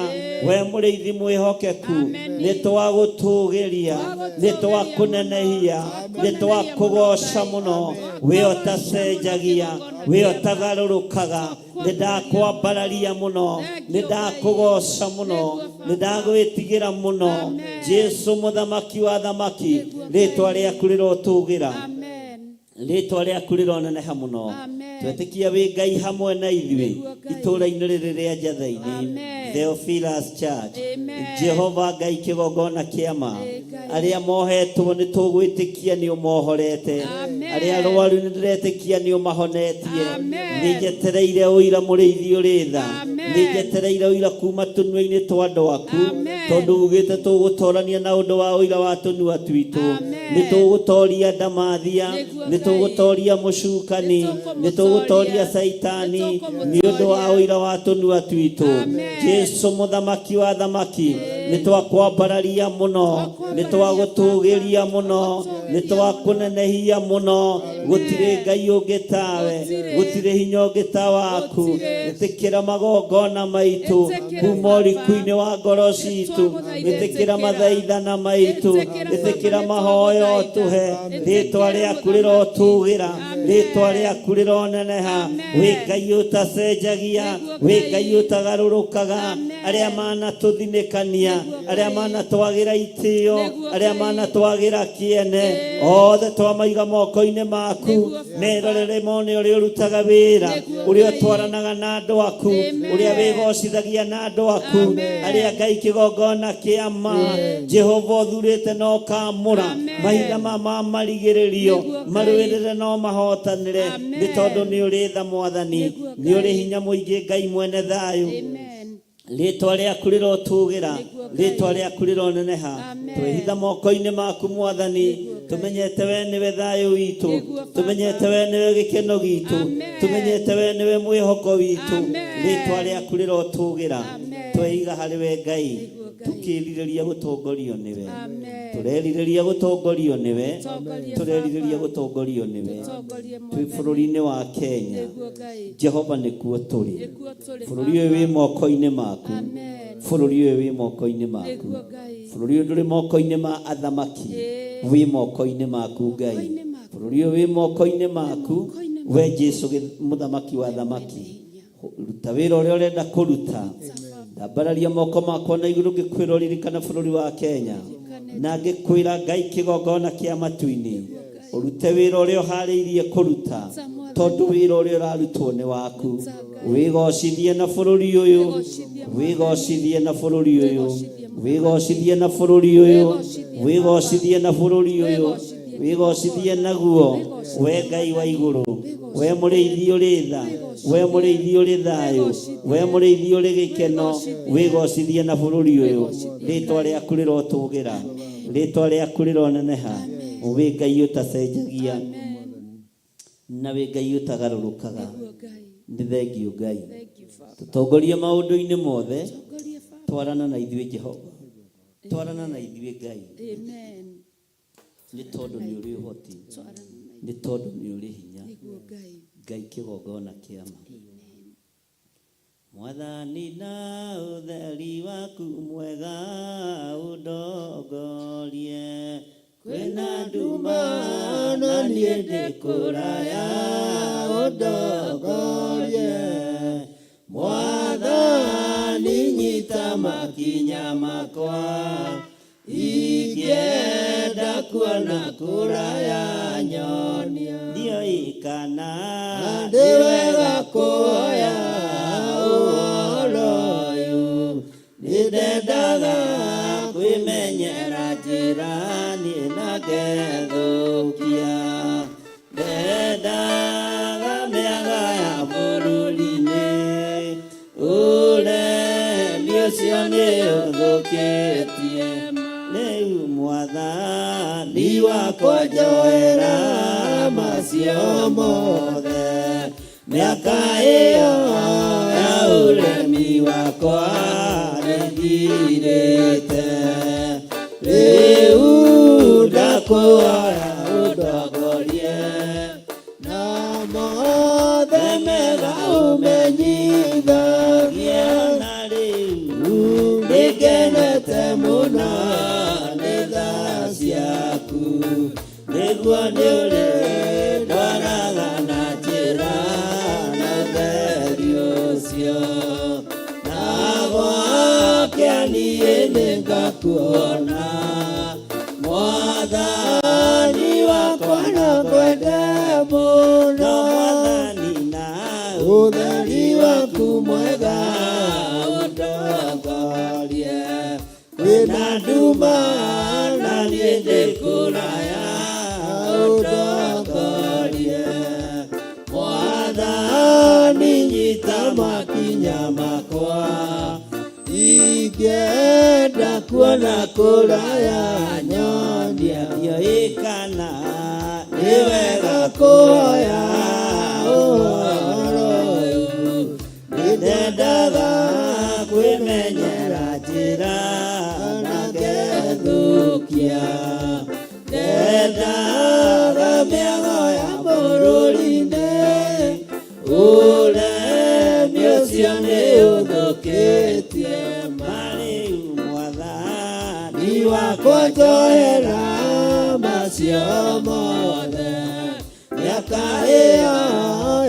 we mũrĩithi mwĩhokeku, Amen. nĩ twagũtũgĩria, nĩ twakũnenehia, nĩ twakũgoca mũno, we ũtacenjagia, we ũtagarũrũkaga, nĩ ndakwambararia mũno, nĩ ndakũgoca mũno, nĩ ndagwĩtigĩra mũno. Jesu mũthamaki wa thamaki, rĩtwa rĩaku rĩrotũgĩra. Amen. Rĩtwa rĩaku rĩroneneha mũno. Amen. Twetĩkia wĩ Ngai hamwe na ithuĩ Nĩguo Ngai. itũũra-inĩ rĩrĩ rĩa Njatha-inĩ, Amen. Theophilus Church. Amen. Jehova Ngai kĩgongona kĩama, Ĩ Ngai. arĩa mohetwo nĩ tũgwĩtĩkia nĩ ũmohorete, Amen. arĩa arwaru nĩ ndĩretĩkia nĩ ũmahonetie. Amen. Nĩ njetereire ũira mũrĩithi ũrĩ tha, Amen. nĩ njetereire ũira kuma tũnua-inĩ twa andũ aku, Amen. tondũ ugĩte tũgũtorania na ũndũ wa ũira wa tũnua twitũ. Amen. Nĩ tũgũtoria ndamathia, Nĩguo nĩ Ngai. tũgũtoria mũcukani, nĩ tũgũtoria Saitani, nĩ ũndũ wa ũira wa tũnua twitũ. Amen. Jesu mũthamaki wa thamaki, nĩ twakwambararia mũno, nĩ twagũtũgĩria mũno, nĩ twakũnenehia mũno. Gũtirĩ Ngai ũngĩ tawe, gũtirĩ hinya ũngĩ ta waku. Ĩtĩkĩra magongona maitũ Ĩtĩkĩra kuma Baba. ũriku-inĩ wa ngoro citũ, Nĩtwagũthaitha, ĩtĩkĩra ĩtĩkĩra. mathaithana maitũ, Ĩtĩkĩra Baba, ĩtĩkĩra mahoyo nĩtwagũthaitha. ũtũhe. Rĩtwa Ĩtĩkĩra rĩaku Mũthamaki. rĩrotũgĩra, Amen. rĩtwa rĩaku rĩroneneha. Amen. Wĩ Ngai ũtacenjagia, Nĩguo wĩ Ngai. Ngai ũtagarũrũkaga. Amen. Arĩa manatũthinĩkania, Nĩguo arĩa Ngai. manatwagĩra itĩo, Nĩguo arĩa Ngai. manatwagĩra kĩene, Ĩĩ. othe twamaiga moko-inĩ maku. Nĩguo Baba. Merorere mone ũrĩa ũrutaga wĩra, Nĩguo ũrĩa Ngai. ũtwaranaga na andũ aku, Amen. ũrĩa wĩgocithagia na andũ aku, Amen. arĩa Ngai kĩgongona kĩama Jehova ũthurĩte na ũkamũra. Amen. Mahinda ma marigĩrĩrio Nĩguo Ngai. marũĩrĩre no mahotanĩre, Amen. nĩ tondũ nĩ ũrĩ tha Mwathani, Nĩguo nĩ ũrĩ Ngai. hinya mũingĩ Ngai mwene thayũ. Amen. Rĩtwa rĩaku rĩrotũgĩra, Nĩguo Ngai. rĩtwa rĩaku rĩroneneha. Amen. Twĩhitha moko-inĩ maku Mwathani, Nĩguo Ngai. tũmenyete we nĩwe thayũ witũ, Nĩguo Baba. tũmenyete we nĩwe gĩkeno gitũ, Amen. tũmenyete we nĩwe mwĩhoko witũ. Amen. Rĩtwa rĩaku rĩrotũgĩra. Amen. Tweiga harĩ we Ngai, Nĩguo Ngai. tũkĩrirĩria gũtongorio nĩwe. Amen. Tũrerirĩria gũtongorio nĩwe. Tũtongorie Tũrerirĩria Baba. gũtongorio nĩwe. Tũtongorie Twĩ Mwathani. bũrũri-inĩ wa Kenya. Nĩguo Ngai. Jehova nĩkuo tũrĩ. Nĩkuo tũrĩ Bũrũri ũyũ wĩ Baba. moko-inĩ maku. Amen. Bũrũri ũyũ wĩ moko-inĩ maku. Nĩguo Ngai. Bũrũri ũyũ ndũrĩ moko-inĩ ma athamaki, Ĩĩ. wĩ moko-inĩ maku Ngai. Moko-inĩ maku. Bũrũri ũyũ wĩ moko-inĩ maku, moko-inĩ we Jesu mũthamaki wa athamaki. Ruta wĩra ũrĩa ũrenda kũruta. Ndambararia moko makwa na igũrũ ngĩkwĩra ũririkane bũrũri wa Kenya, na ngĩkwĩra Ngai kĩgongona kĩa matu-inĩ, ũrute wĩra ũrĩa ũharĩirie kũruta, tondũ wĩra ũrĩa ũrarutwo nĩ waku. Wĩgocithie na bũrũri ũyũ, wĩgocithie na bũrũri ũyũ, wĩgocithie na bũrũri ũyũ, wĩgocithie na bũrũri ũyũ, wĩgocithie naguo, we Ngai wa igũrũ, we mũrĩithi ũrĩ tha, we mũrĩithi ũrĩ thayũ, we mũrĩithi ũrĩ gĩkeno, wĩgocithie na bũrũri ũyũ. Rĩtwa rĩaku rĩrotũgĩra, rĩtwa rĩaku rĩroneneha, wĩ Ngai ũtacenjagia na wĩ Ngai ũtagarũrũkaga. Nĩguo Ngai. Nĩ thengiũ Ngai. Thank you Baba. Tũtongorie maũndũ-inĩ mothe, Tongorie Baba. twarana na ithuĩ Jehova, twarana na ithuĩ Ngai, Amen. nĩ tondũ nĩ ũrĩ ũhoti, Twarana na nĩ tondũ nĩ ũrĩ hinya. Nĩguo Ngai. Ngai kĩgongona kĩama. Mwathani na ũtheri waku mwega ũndongorie, kwĩna nduma na niĩ ndĩ kũraya ũndongorie. Mwathani nyita makinya makwa, ingĩenda kuona kũraya nyonia. Ndiũĩ kana nĩ wega kuoya ũhoro ũyũ, nĩndendaga kwĩmenyera njĩra niĩ na ngethũkia. Ndendaga mĩaga ya bũrũri-inĩ, ũremi ũcio nĩ ũthũkĩtie. Rĩu Mwathani wakwa njoera macio mothe, mĩaka ĩyo ya ũremi wakwa nĩthirĩte. Rĩu ndakũhoya ũndongorie, na mothe mega ũmenyithagie. Na rĩu nĩngenete mũno nĩ tha ciaku, nĩguo nĩũrĩndwaraga na njĩra na ũtheri ũcio. Na gwakĩa niĩ nĩngakuona, Mwathani wakwa no kwende mũno. Mwathani na ũtheri waku mwega ũndongorie, kwĩna nduma na niĩ ndĩ kũraya ũndongorie. Mwathani nyita makinya makwa, ingĩenda kuona kũraya nyonia. Ndiũĩ kana nĩ wega kuoya ũhoro ũyũ, nĩndendaga kwĩmenyera njĩra na ngethũkia. Ndendaga mĩago ya bũrũri-inĩ, ũremi ũcio nĩ ũthũkĩtie. Marĩu Mwathani wakwa njoera macio mothe, mĩaka ĩyo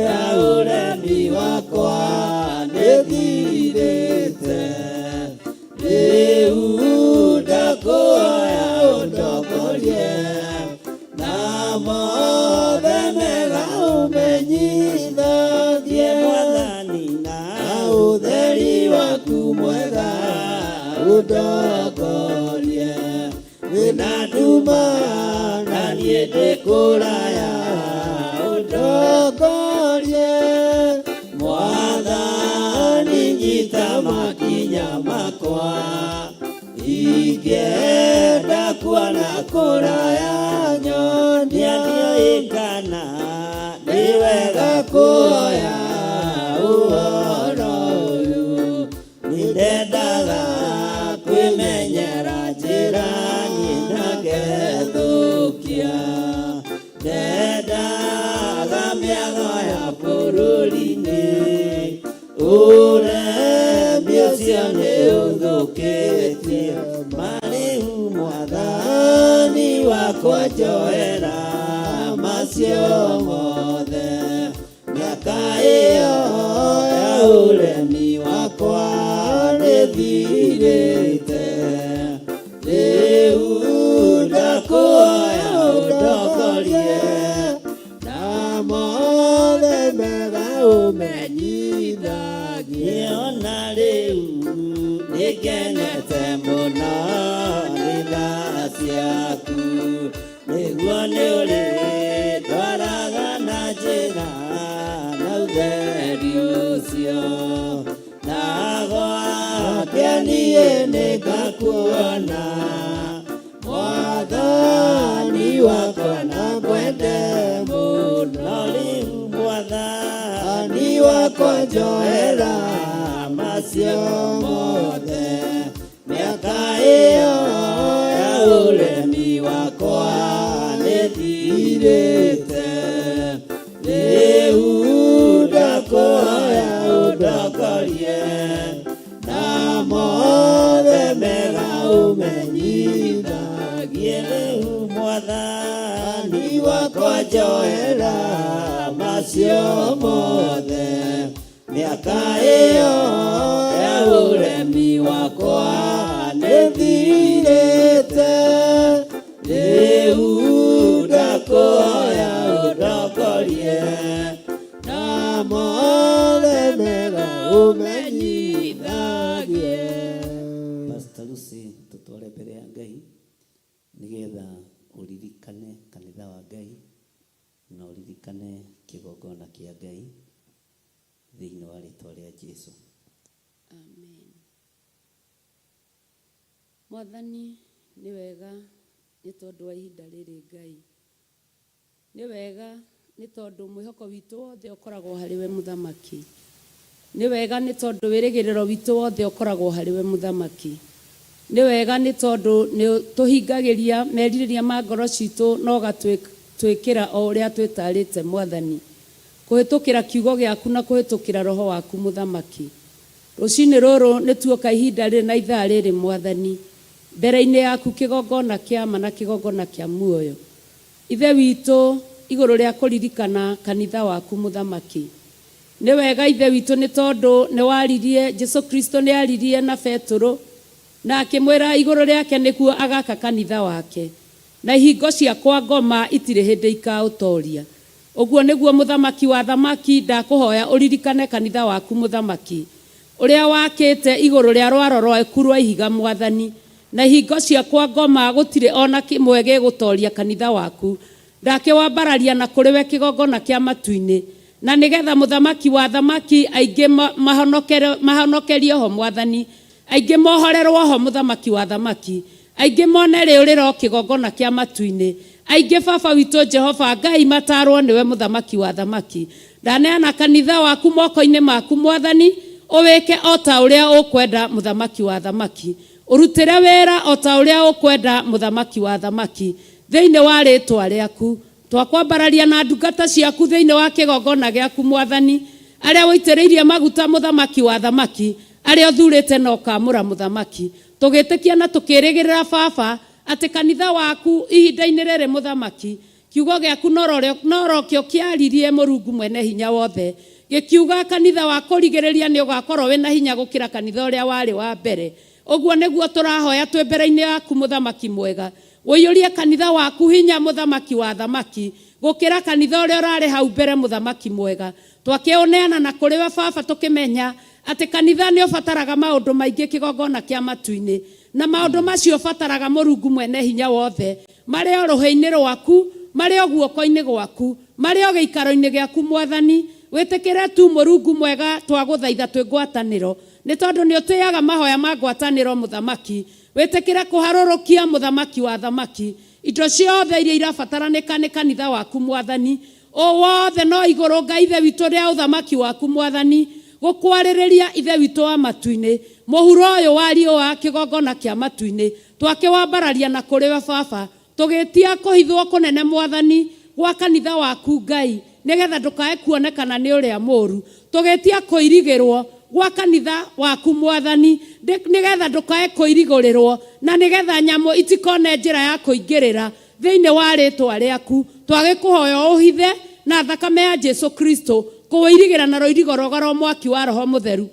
ya ũremi wakwa nĩthirĩte. Rĩu ndakũhoya ũndongorie, na mothe mega ũmenyithagie. Mwathani na ũtheri waku mwega ũndongorie, wĩna nduma na niĩ ndĩ kũraya ũndongorie. Mwathani nyita makinya makwa, ingĩenda kuona kũraya nyonia. Ndiũĩ kana nĩ wega kuoya ũhoro ũyũ, nĩndendaga ũremi wakwa nĩthirĩte rĩu ndakũhoya ũndongorie na mothe mega ũmenyithagie ona rĩu nĩngenete mũno nĩ tha ciaku nĩguo nĩ ũrĩndwaraga na njĩra na ũtheri ũcio na gwake niĩ nĩngakuona mwathani wakwa na ngwende mũno rĩu mwathani wakwa njoera macio mothe mĩaka ĩyo ya ũremi wakwa nĩthirĩte rĩu ndakũhoya ũndongorie na mothe mega ũmenyithagie rĩu mwathani wakwa njoera macio mothe mĩaka ĩyo ya ũremi wakwa nĩthirĩte rĩu ndakũhoya ũndongorie na mothe mega ũmenyithagie. Pastor Lucy, tutware mbere ya Ngai nigetha uririkane kanitha wa Ngai na uririkane kigongona kia Ngai thĩinĩ wa rĩtwa rĩa Jesu. Amen. Mwathani, nĩ wega nĩ tondũ wa ihinda rĩrĩ. Ngai, nĩ wega nĩ tondũ mwĩhoko witũ wothe ũkoragwo harĩ we, Mũthamaki. Nĩ wega nĩ tondũ wĩrĩgĩrĩro witũ wothe ũkoragwo harĩ we, Mũthamaki. Nĩ wega nĩ tondũ nĩ tũhingagĩria merirĩria ma ngoro citũ na ũgatwĩkĩra o ũrĩa twĩtarĩte, Mwathani, kũhĩtũkĩra kiugo gĩaku na kũhĩtũkĩra roho waku, Mũthamaki. Rũcinĩ rũrũ nĩ tuoka ihinda rĩrĩ na ithaa rĩrĩ, Mwathani, mbere-inĩ yaku, kĩgongona kĩa ma na kĩgongona kĩa muoyo, Ithe witũ, igũrũ rĩa kũririkana kanitha waku, Mũthamaki. Nĩ wega, Ithe witũ, nĩ tondũ nĩ waririe, Jesu Kristo nĩ aririe na Betũrũ na akĩmwĩra igũrũ rĩake nĩguo agaka kanitha wake, na ihingo cia kwa ngoma itirĩ hĩndĩ ikaũtoria. Ũguo nĩguo, Mũthamaki wa thamaki, ndakũhoya ũririkane kanitha waku, Mũthamaki, ũrĩa wakĩte igũrũ rĩa rwaro rwaku rwa ihiga, Mwathani, na ihingo cia kwa ngoma gũtirĩ ona kĩmwe gĩgũtoria kanitha waku. Ndakĩwambararia na kũrĩ we, kĩgongona kĩa matu-inĩ, na nĩgetha, Mũthamaki wa thamaki, aingĩ mahonokerio ho, Mwathani, aingĩ mohorerwo ho, Mũthamaki wa thamaki, aingĩ mone rĩũrĩro kĩgongona kĩa matu-inĩ, aingĩ, Baba witũ Jehova Ngai, matarwo nĩwe, Mũthamaki wa thamaki. Ndaneana kanitha waku moko-inĩ maku, Mwathani, ũwĩke o ta ũrĩa ũkwenda, Mũthamaki wa thamaki, ũrutĩre wĩra o ta ũrĩa ũkwenda, Mũthamaki wa thamaki, thĩinĩ wa rĩtwa rĩaku. Twakwambararia na ndungata ciaku thĩinĩ wa kĩgongona gĩaku, Mwathani, arĩa ũitĩrĩirie maguta, Mũthamaki wa thamaki, arĩa ũthurĩte na ũkamũra, Mũthamaki, tũgĩtĩkia na tũkĩrĩgĩrĩra, Baba, atĩ kanitha waku ihinda-inĩ rĩrĩ, Mũthamaki, kiugo gĩaku norokĩo kĩaririe, Mũrungu mwene hinya wothe, gĩkiuga kanitha wa kũrigĩrĩria nĩ ũgakorwo wĩna hinya gũkĩra kanitha ũrĩa warĩ wa mbere. Ũguo nĩguo tũrahoya twĩ mbere-inĩ yaku, Mũthamaki mwega, ũiyũrie kanitha waku hinya, Mũthamaki wa thamaki, gũkĩra kanitha ũrĩa ũrarĩ hau mbere, Mũthamaki mwega. Twakĩũneana na kũrĩ we, Baba, tũkĩmenya atĩ kanitha nĩ ũbataraga maũndũ maingĩ kĩgongona kĩa matu-inĩ, na maũndũ macio ũbataraga, Mũrungu mwene hinya wothe, marĩ o rũhĩ-inĩ rwaku, marĩ o guoko-inĩ gwaku, marĩ o gĩikaro-inĩ gĩaku, Mwathani. Wĩtĩkĩre tu, Mũrungu mwega, twagũthaitha twĩ ngwatanĩro, nĩ tondũ nĩ ũtĩaga mahoya ma ngwatanĩro, Mũthamaki. Wĩtĩkĩre kũharũrũkia, Mũthamaki wa thamaki, indo ciothe iria irabataranĩka nĩ kanitha waku, Mwathani, o wothe no igũrũ, Ngai Ithe witũ, rĩa ũthamaki waku, Mwathani, gũkwarĩrĩria, Ithe witũ wa matu-inĩ, mũhuro ũyũ wa riũa, kĩgongona kĩa matu-inĩ, twakĩwambararia na kũrĩ we, Baba, tũgĩtia kũhithwo kũnene, Mwathani, gwa kanitha waku, Ngai, nĩgetha ndũkae kuonekana nĩ ũrĩa mũũru, tũgĩtia kũirigĩrwo gwa kanitha waku, Mwathani, nĩgetha ndũkae kũirigũrĩrwo na nĩgetha nyamũ itikone njĩra ya kũingĩrĩra. Thĩinĩ wa rĩtwa rĩaku twagĩkũhoya ũhithe na thakame ya Jesu Kristo. Kũwĩirigĩra na rũirigo rwega rwa mwaki wa Roho Mũtheru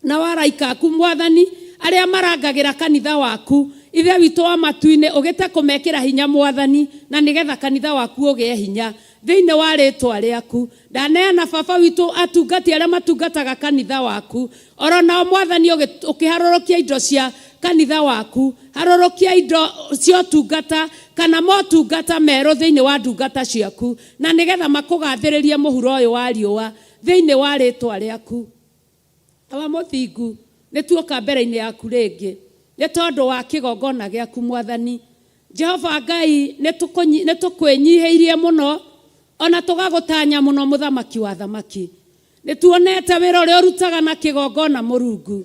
na wa araika aku, Mwathani, arĩa marangagĩra kanitha waku, Ithe witũ wa matu-inĩ, ũgĩte kũmekĩra hinya, Mwathani, na nĩgetha kanitha waku ũgĩe hinya thĩinĩ wa rĩtwa rĩaku. Ndaneana Baba witũ atungati arĩa matungataga kanitha waku, oro nao Mwathani ũkĩharũrũkia indo cia kanitha waku, harũrũkia indo cia ũtungata kana motungata merũ thĩinĩ wa ndungata ciaku, na nĩgetha makũgathĩrĩrie mũhuro ũyũ wa riũa thĩinĩ wa rĩtwa rĩaku. Awa mũthingu, nĩ tuoka mbere-inĩ yaku rĩngĩ, nĩ tondũ wa kĩgongona gĩaku, Mwathani. Jehova Ngai, nĩ tũkwĩnyihĩirie mũno, o na tũgagũtanya mũno, Mũthamaki wa athamaki. Nĩ tuonete wĩra ũrĩa ũrutaga na kĩgongona, Mũrungu.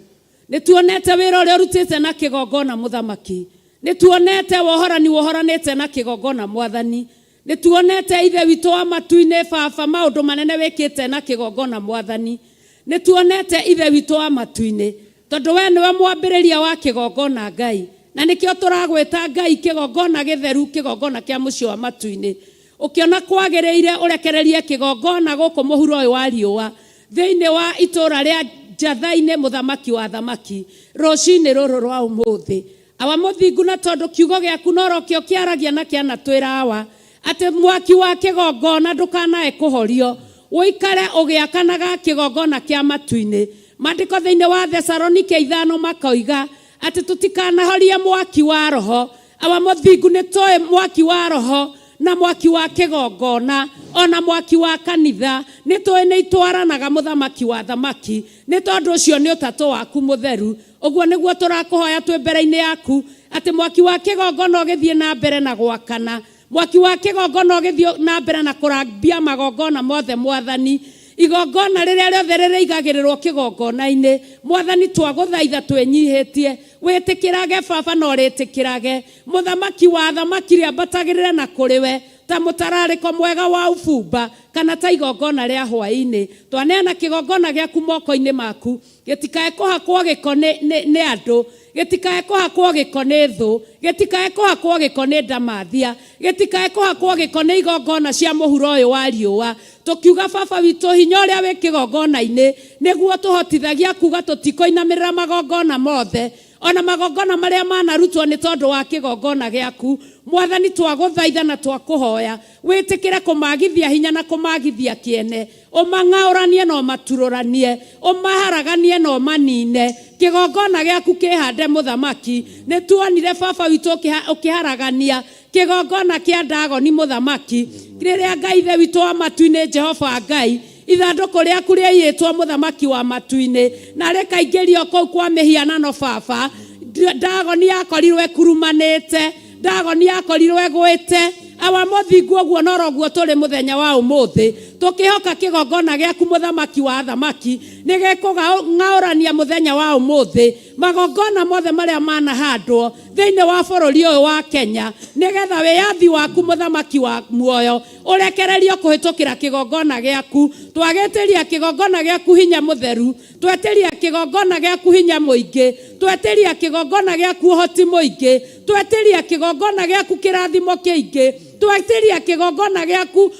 Nĩ tuonete wĩra ũrĩa ũrutĩte na kĩgongona, Mũthamaki. Nĩ tuonete wohorani wohoranĩte na kĩgongona, Mwathani. Nĩ tuonete Ithe witũ wa matu-inĩ, Baba, maũndũ manene wĩkĩte na kĩgongona, Mwathani. Nĩ tuonete Ithe witũ wa matu-inĩ, tondũ we nĩwe mwambĩrĩria wa kĩgongona, Ngai. Na nĩkĩo tũragwĩta Ngai, kĩgongona gĩtheru, kĩgongona kĩa mũciĩ wa matu-inĩ. Ũkĩona kwagĩrĩire ũrekererie kĩgongona gũkũ mũhuro ũyũ wa riũa, thĩinĩ wa itũũra rĩa Njatha-inĩ, Mũthamaki wa athamaki, rũcinĩ rũrũ rwa ũmũthĩ. Awa mũthingu, na tondũ kiugo gĩaku norokĩo kĩaragia na kĩanatwĩra, Awa, atĩ mwaki wa kĩgongona ndũkanae kũhorio, ũikare ũgĩakanaga kĩgongona kĩa matu-inĩ. Maandĩko thĩinĩ wa Thesalonike ithano makoiga atĩ tũtikanahorie mwaki wa Roho. Awa mũthingu, nĩ tũĩ mwaki wa Roho na mwaki wa kĩgongona o na mwaki wa kanitha nĩ tũĩ nĩ itwaranaga, Mũthamaki wa athamaki. Nĩ tondũ ũcio nĩ ũtatũ waku mũtheru. Ũguo nĩguo tũrakũhoya twĩ mbere-inĩ yaku, atĩ mwaki wa kĩgongona ũgĩthiĩ na mbere na gwakana, mwaki wa kĩgongona ũgĩthiĩ na mbere na kũrambia magongona mothe, Mwathani. Igongona rĩrĩa rĩothe rĩrĩigagĩrĩrwo kĩgongona-inĩ, Mwathani, twagũthaitha twĩnyihĩtie, wĩtĩkĩrage, Baba, na ũrĩtĩkĩrage. Mũthamaki wa athamaki, rĩambatagĩrĩre na kũrĩ we ta mũtararĩko mwega wa ũbumba, kana ta igongona rĩa hwaĩ-inĩ. Twaneana kĩgongona gĩaku moko-inĩ maku, Gĩtikae kũhakwo gĩko nĩ, nĩ, nĩ andũ, gĩtikae kũhakwo gĩko nĩ thũ, gĩtikae kũhakwo gĩko nĩ ndamathia, gĩtikae kũhakwo gĩko nĩ igongona cia mũhuro ũyũ wa riũa. Tũkiuga, Baba witũ, hinya ũrĩa wĩ kĩgongona-inĩ nĩguo ũtũhotithagia kuuga tũtikũinamĩrĩra magongona mothe, o na magongona marĩa manarutwo nĩ tondũ wa kĩgongona gĩaku. Mwathani, twagũthaitha na twakũhoya wĩtĩkĩre kũmagithia hinya na kũmagithia kĩene, ũmang'aũranie na ũmaturũranie, ũmaharaganie na ũmanine. Kĩgongona gĩaku kĩhande, Mũthamaki. Nĩ tuonire Baba witũ ũkĩharagania kĩgongona kĩa Dagoni, Mũthamaki, rĩrĩa Ngai Ithe witũ wa matu-inĩ, Jehova Ngai, ithandũkũ rĩaku rĩaiyĩtwo, Mũthamaki wa matu-inĩ, na rĩkaingĩrio kũu kwa mĩhianano, Baba. Dagoni yakorirwo ĩkurumanĩte, Dagoni yakorirwo ĩgwĩte. Awa mũthingu, ũguo noroguo tũrĩ mũthenya wa ũmũthĩ, tũkĩhoka kĩgongona gĩaku, Mũthamaki wa athamaki, nĩ gĩkũng'aũrania mũthenya wa ũmũthĩ magongona mothe marĩa manahandwo thĩinĩ wa bũrũri ũyũ wa Kenya, nĩgetha wĩyathi waku, Mũthamaki wa muoyo, ũrekererio kũhĩtũkĩra kĩgongona gĩaku. Twagĩtĩria kĩgongona gĩaku hinya mũtheru, twetĩria kĩgongona gĩaku hinya mũingĩ, twetĩria kĩgongona gĩaku ũhoti mũingĩ, twetĩria kĩgongona gĩaku kĩrathimo kĩingĩ, twetĩria kĩgongona gĩaku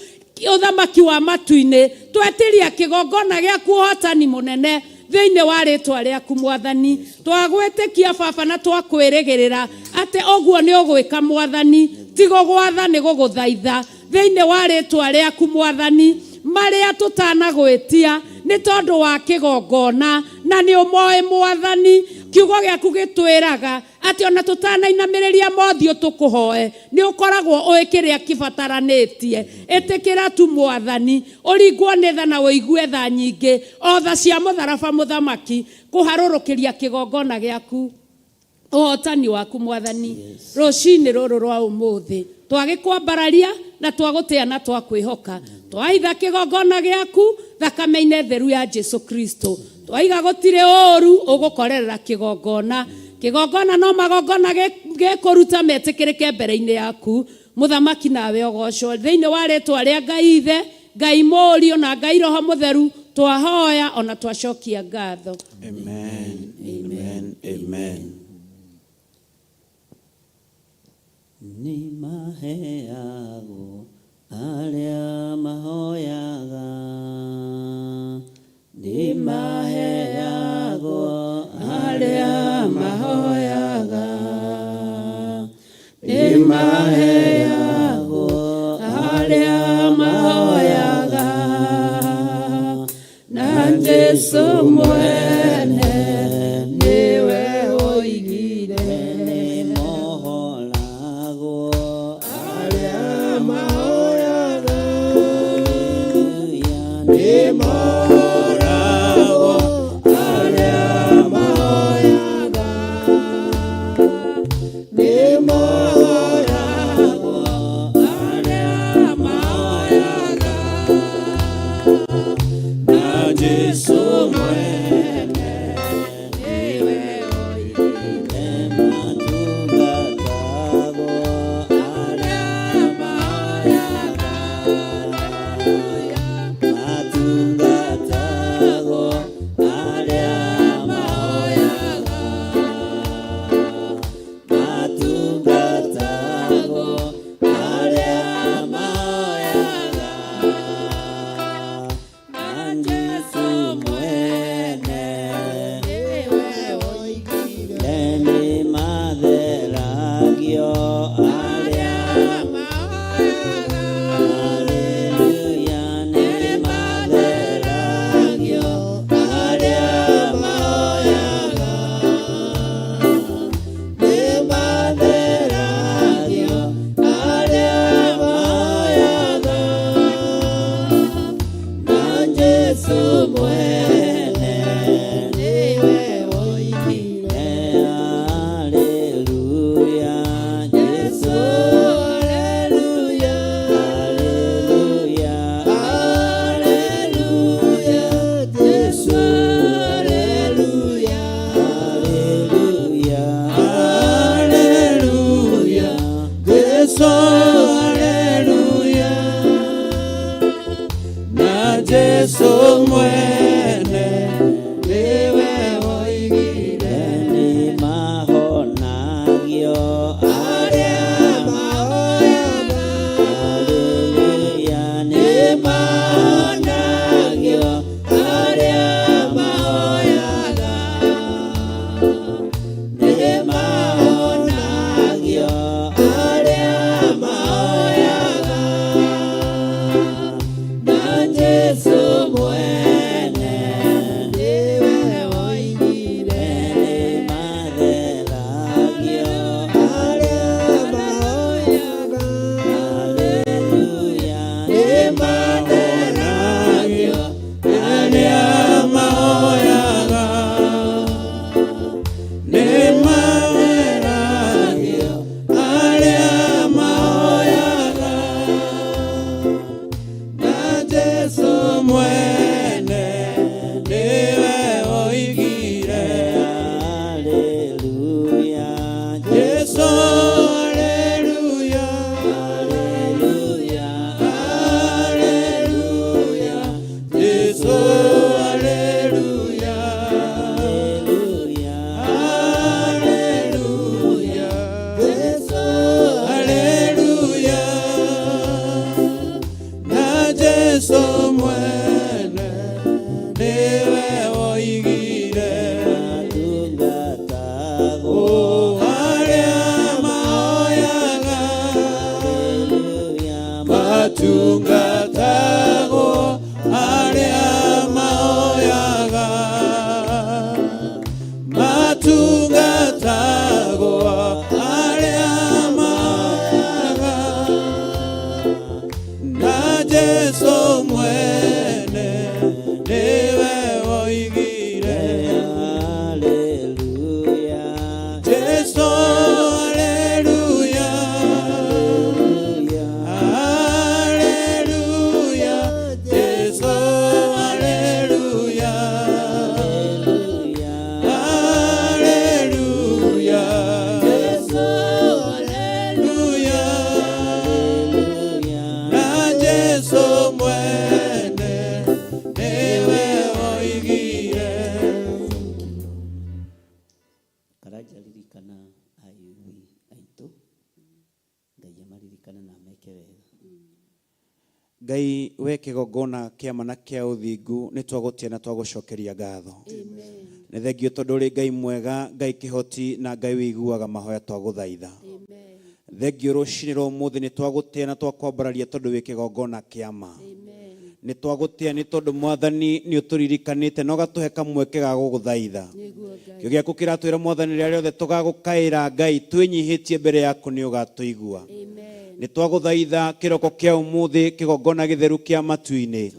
ũthamaki wa matu-inĩ, twetĩria kĩgongona gĩaku ũhotani mũnene thĩinĩ wa rĩtwa rĩaku, Mwathani. Twagwĩtĩkia, Baba, na twakwĩrĩgĩrĩra atĩ ũguo nĩ ũgwĩka, Mwathani. Ti gũgwatha, nĩ gũgũthaitha thĩinĩ wa rĩtwa rĩaku, Mwathani. Marĩa tũtanagwĩtia nĩ tondũ wa kĩgongona, na nĩ ũmoĩ, Mwathani. Kiugo gĩaku gĩtwĩraga atĩ ona tũtanainamĩrĩria mothiũ tũkũhoe, nĩ ũkoragwo ũĩ kĩrĩa kĩbataranĩtie. Ĩtĩkĩra tu, Mwathani, ũringwo nĩ tha na ũigue tha nyingĩ, o tha cia mũtharaba, Mũthamaki, kũharũrũkĩria kĩgongona gĩaku ũhotani waku, Mwathani. Rũcinĩ rũrũ rwa ũmũthĩ twagĩkwambararia na twagũtĩa na twakwĩhoka, twahitha kĩgongona gĩaku thakame-inĩ theru ya Jesu Kristo. Twaiga gũtirĩ ũũru ũgũkorerera kĩgongona. Kĩgongona no magongona gĩkũruta metĩkĩrĩke mbere-inĩ yaku, Mũthamaki, nawe ũgocwo. Thĩinĩ wa rĩtwa rĩa Ngai Ithe, Ngai Mũriũ na Ngai Roho Mũtheru twahoya ona twacokia ngatho. Amen. Amen. Amen. Nĩ maheagwo. Arĩa mahoyaga nĩ maheagwo, arĩa mahoyaga nĩ maheagwo, arĩa mahoyaga na Jesu mwene nĩwe oigire nĩ mohoragwo arĩa mahoyaga nĩ mohoragwo arĩa mahoyaga nĩ mohoragwo arĩa mahoyaga na Jesu mwene. Ngai we kĩgongona kĩa ma na kĩa ũthingu nĩ twagũtĩa na twagũcokeria ngatho. Nĩ thengio tondũ ũrĩ Ngai mwega, Ngai kĩhoti na Ngai wĩiguaga mahoya twagũthaitha. Thengio rũcinĩ rwa ũmũthĩ nĩ twagũtĩa na twakwambararia tondũ wĩ kĩgongona kĩa ma. Nĩ twagũtĩa nĩ tondũ Mwathani nĩ ũtũririkanĩte na ũgatũhe kamweke ga gũgũthaitha. Kĩo gĩaku kĩratwĩra Mwathani rĩrĩa rĩothe tũgagũkaĩra Ngai twĩnyihĩtie mbere yaku nĩ ũgatũigua. Nĩ twagũthaitha kĩroko kĩa ũmũthĩ kĩgongona gĩtheru kĩa matu-inĩ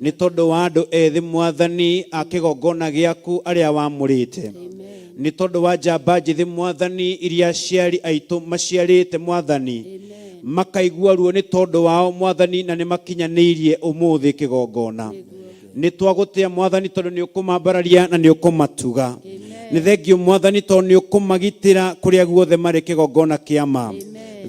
nĩ tondũ wa andũ ethĩ Mwathani a kĩgongona gĩaku arĩa wamũrĩte. Nĩ tondũ wa njamba njĩthĩ Mwathani iria aciari aitũ maciarĩte Mwathani makaigua ruo nĩ tondũ wao Mwathani na nĩ makinyanĩirie ũmũthĩ kĩgongona. Nĩ twagũtĩa Mwathani tondũ nĩ ũkũmambararia na nĩ ũkũmatuga. Nĩ thengio Mwathani tondũ nĩ ũkũmagitĩra kũrĩa guothe marĩ kĩgongona kĩa ma.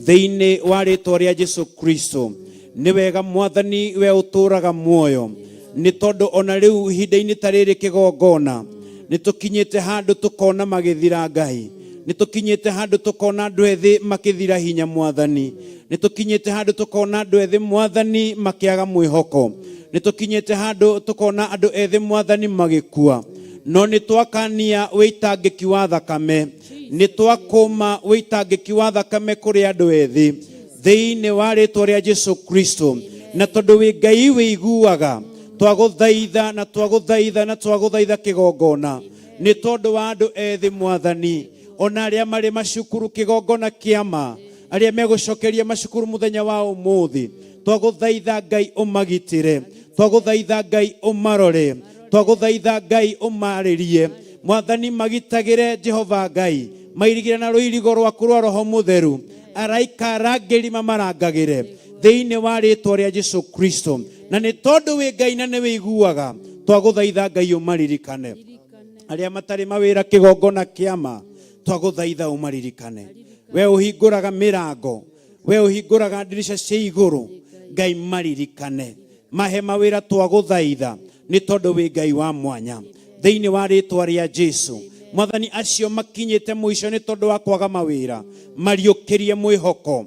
Thĩinĩ wa rĩtwa rĩa Jesu Kristo. Nĩ wega Mwathani we ũtũraga muoyo. Nĩ tondũ ona rĩu ihinda-inĩ ta rĩrĩ kĩgongona nĩ tũkinyĩte handũ tũkona magĩthira Ngai. Nĩ tũkinyĩte handũ tũkona andũ ethĩ makĩthira hinya Mwathani. Nĩ tũkinyĩte handũ tũkona andũ ethĩ Mwathani makĩaga mwĩhoko. Nĩ tũkinyĩte handũ tũkona andũ ethĩ Mwathani magĩkua. No nĩ twakania wĩitangĩki wa thakame. Nĩ twakũma wĩitangĩki wa thakame kũrĩ andũ ethĩ thĩinĩ wa rĩtwa rĩa Jesu Kristo. Na tondũ wĩ Ngai wĩiguaga, twagũthaitha na twagũthaitha na twagũthaitha kĩgongona nĩ tondũ wa andũ ethĩ Mwathani, ona arĩa marĩ macukuru kĩgongona kĩa ma, arĩa megũcokeria macukuru mũthenya wa ũmũthĩ, twagũthaitha Ngai ũmagitĩre, twagũthaitha Ngai ũmarore, twagũthaitha Ngai ũmarĩrie Mwathani, magitagĩre Jehova Ngai, mairigĩre na rũirigo rwaku rwa Roho Mũtheru, araika arangĩri mamarangagĩre thĩinĩ wa rĩtwa rĩa Jesu Kristo. Na nĩ tondũ wĩ Ngai na nĩ wĩiguaga, twagũthaitha Ngai ũmaririkane. Arĩa matarĩ mawĩra kĩgongona kĩa ma, twagũthaitha ũmaririkane. We ũhingũraga mĩrango, we ũhingũraga ndirica cia igũrũ, Ngai maririkane. Mahe mawĩra twagũthaitha nĩ tondũ wĩ Ngai wa mwanya. Thĩinĩ wa rĩtwa rĩa Jesu. Mwathani, acio makinyĩte mũico nĩ tondũ wa kwaga mawĩra, mariũkĩrie mwĩhoko,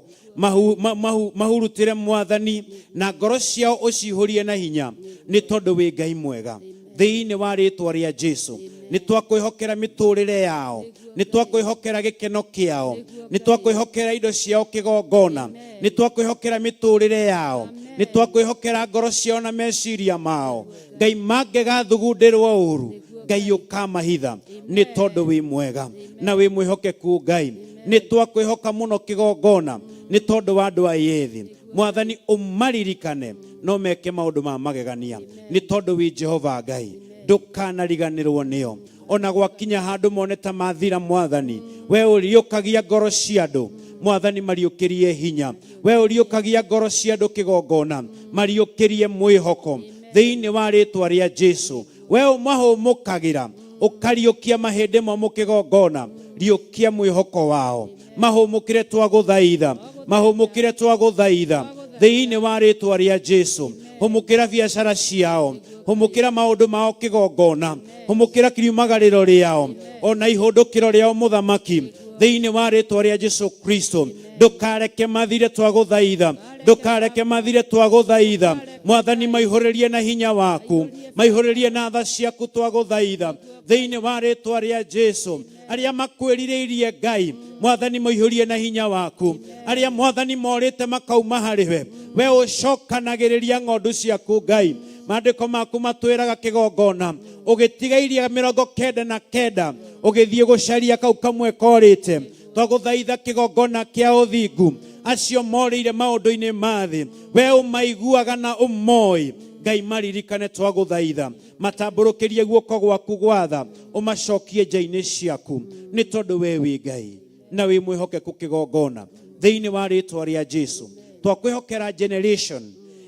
mahurutĩre Mwathani na ngoro ciao ũcihũrie na hinya nĩ tondũ wĩ Ngai mwega. Thĩinĩ wa rĩtwa rĩa Jesu nĩ twakwĩhokera mĩtũrĩre yao, nĩ twakwĩhokera gĩkeno kĩao, nĩ twakwĩhokera indo ciao kĩgongona, nĩ twakwĩhokera mĩtũrĩre yao, nĩ twakwĩhokera ngoro ciao na meciria mao. Ngai mangĩgathugundĩrwo ũru, Ngai ũkamahitha nĩ tondũ wĩ mwega na wĩ mwĩhokeku. Ngai nĩ twakwĩhoka mũno kĩgongona nĩ tondũ wa andũ aya ethĩ. Mwathani ũmaririkane no meke maũndũ ma magegania nĩ tondũ wĩ Jehova Ngai, ndũkanariganĩrwo nĩo. Ona gwakinya handũ mone ta mathira Mwathani, we ũriũkagia ngoro cia andũ Mwathani, mariũkĩrie hinya. We ũriũkagia ngoro cia andũ kĩgongona, mariũkĩrie mwĩhoko thĩinĩ wa rĩtwa rĩa Jesu. We ũmahũmũkagĩra ũkariũkia mahĩndĩ momũ kĩgongona, riũkia mwĩhoko wao, mahũmũkĩre twagũthaitha, mahũmũkĩre twagũthaitha thĩinĩ wa rĩtwa rĩa Jesu. Hũmũkĩra biacara ciao, hũmũkĩra maũndũ mao kĩgongona, hũmũkĩra kiumagarĩro rĩao ona ihũndũkĩro rĩao mũthamaki thĩinĩ wa rĩtwa rĩa Jesu Kristo. Ndũkareke mathire twagũthaitha, ndũkareke mathire twagũthaitha Mwathani, maihũrĩrie na hinya waku, maihũrĩrie na tha ciaku twagũthaitha thĩinĩ wa rĩtwa rĩa Jesu. Arĩa makwĩrirĩirie Ngai Mwathani, maihũrie na hinya waku. Arĩa Mwathani morĩte makauma harĩ we, we ũcokanagĩrĩria ng'ondu ciaku Ngai. Maandĩko maku matwĩraga kĩgongona ũgĩtigairia 99 ũgĩthiĩ gũcaria kau kamwe korĩte. Twagũthaitha kĩgongona kĩa ũthingu, acio morĩire maũndũ-inĩ ma thĩ, we ũmaiguaga na ũmoĩ. Ngai maririkane twagũthaitha, matambũrũkĩrie guoko gwaku gwatha, ũmacokie nja-inĩ ciaku nĩ tondũ we wĩ Ngai na wĩ mwĩhokeku kĩgongona. Thĩinĩ wa rĩtwa rĩa Jesu twakwĩhokera generation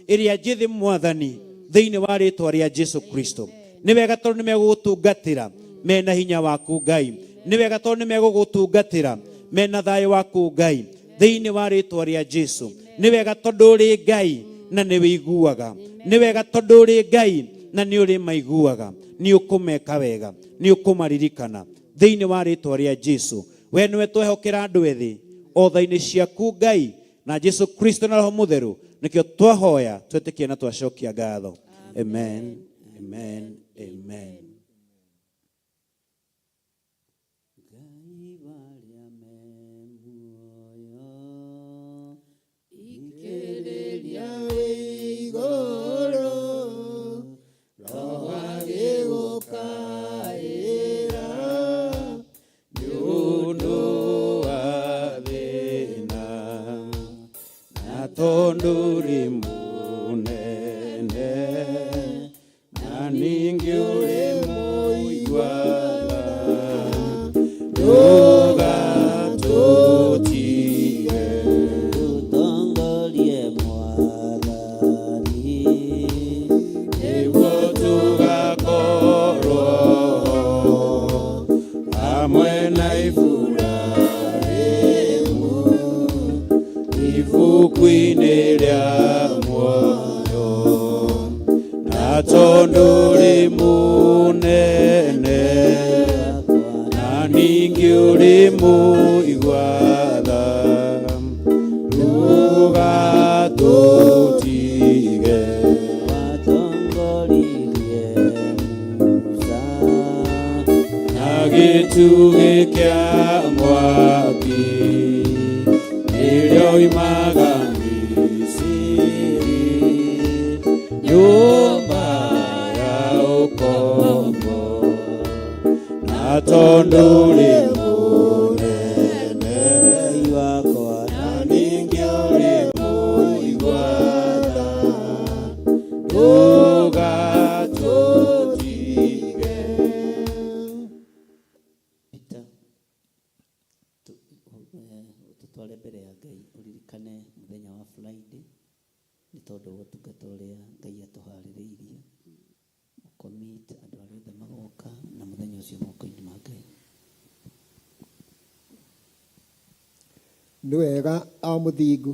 ĩrĩa njĩthĩ Mwathani, thĩinĩ wa rĩtwa rĩa Jesu Kristo. Nĩ wega tondũ nĩ megũgũtungatĩra mena hinya waku Ngai, nĩ wega tondũ nĩ megũgũtungatĩra mena thayũ waku Ngai, thĩinĩ wa rĩtwa rĩa Jesu. Nĩ wega tondũ ũrĩ Ngai na nĩ wĩiguaga, nĩ wega tondũ ũrĩ Ngai na nĩ ũrĩ maiguaga, nĩ ũkũmeka wega, nĩ ũkũmaririkana thĩinĩ wa rĩtwa rĩa Jesu. We nĩwe twehokera andũ ethĩ otha-inĩ ciaku Ngai na Jesu Kristo na Roho Mũtheru. Nĩkĩo twahoya twĩtĩkie na twacokia ngatho. Amen, amen, amen. Ngai barĩa me muoyo ikĩrĩria wĩ igũrũ roho agĩgũkaĩra nĩ ũndũ wa thĩna na tondũ ũrĩ mũnene na ningĩ ũrĩ mũigua tha ndũgatũtige tũtongorie mwathani nĩguo tũgakorwo hamwe na Iburahĩmu ibuku-inĩ rĩa muoyo na tondũ ũrĩ mũnene na ningĩ ũrĩ mũigua tha ndũgatũtige watongoririe Musa na gĩtugĩ kĩa mwaki ĩrĩa oimaga Misiri nyũmba ya ũkombo na tondũ ũrĩ mũnene Ngai wakwa na ningĩ ũrĩ mũigua tha ndũgatũtige. Peter tũtware mbere ya Ngai ũririkane mũthenya wa Friday nĩ tondũ wa ũtungata ũrĩa Ngai atũharĩrĩirie ũcommit andũ arĩa othe magoka na mũthenya ũcio moko-inĩ ma Ngai. Nĩ wega a mũthingu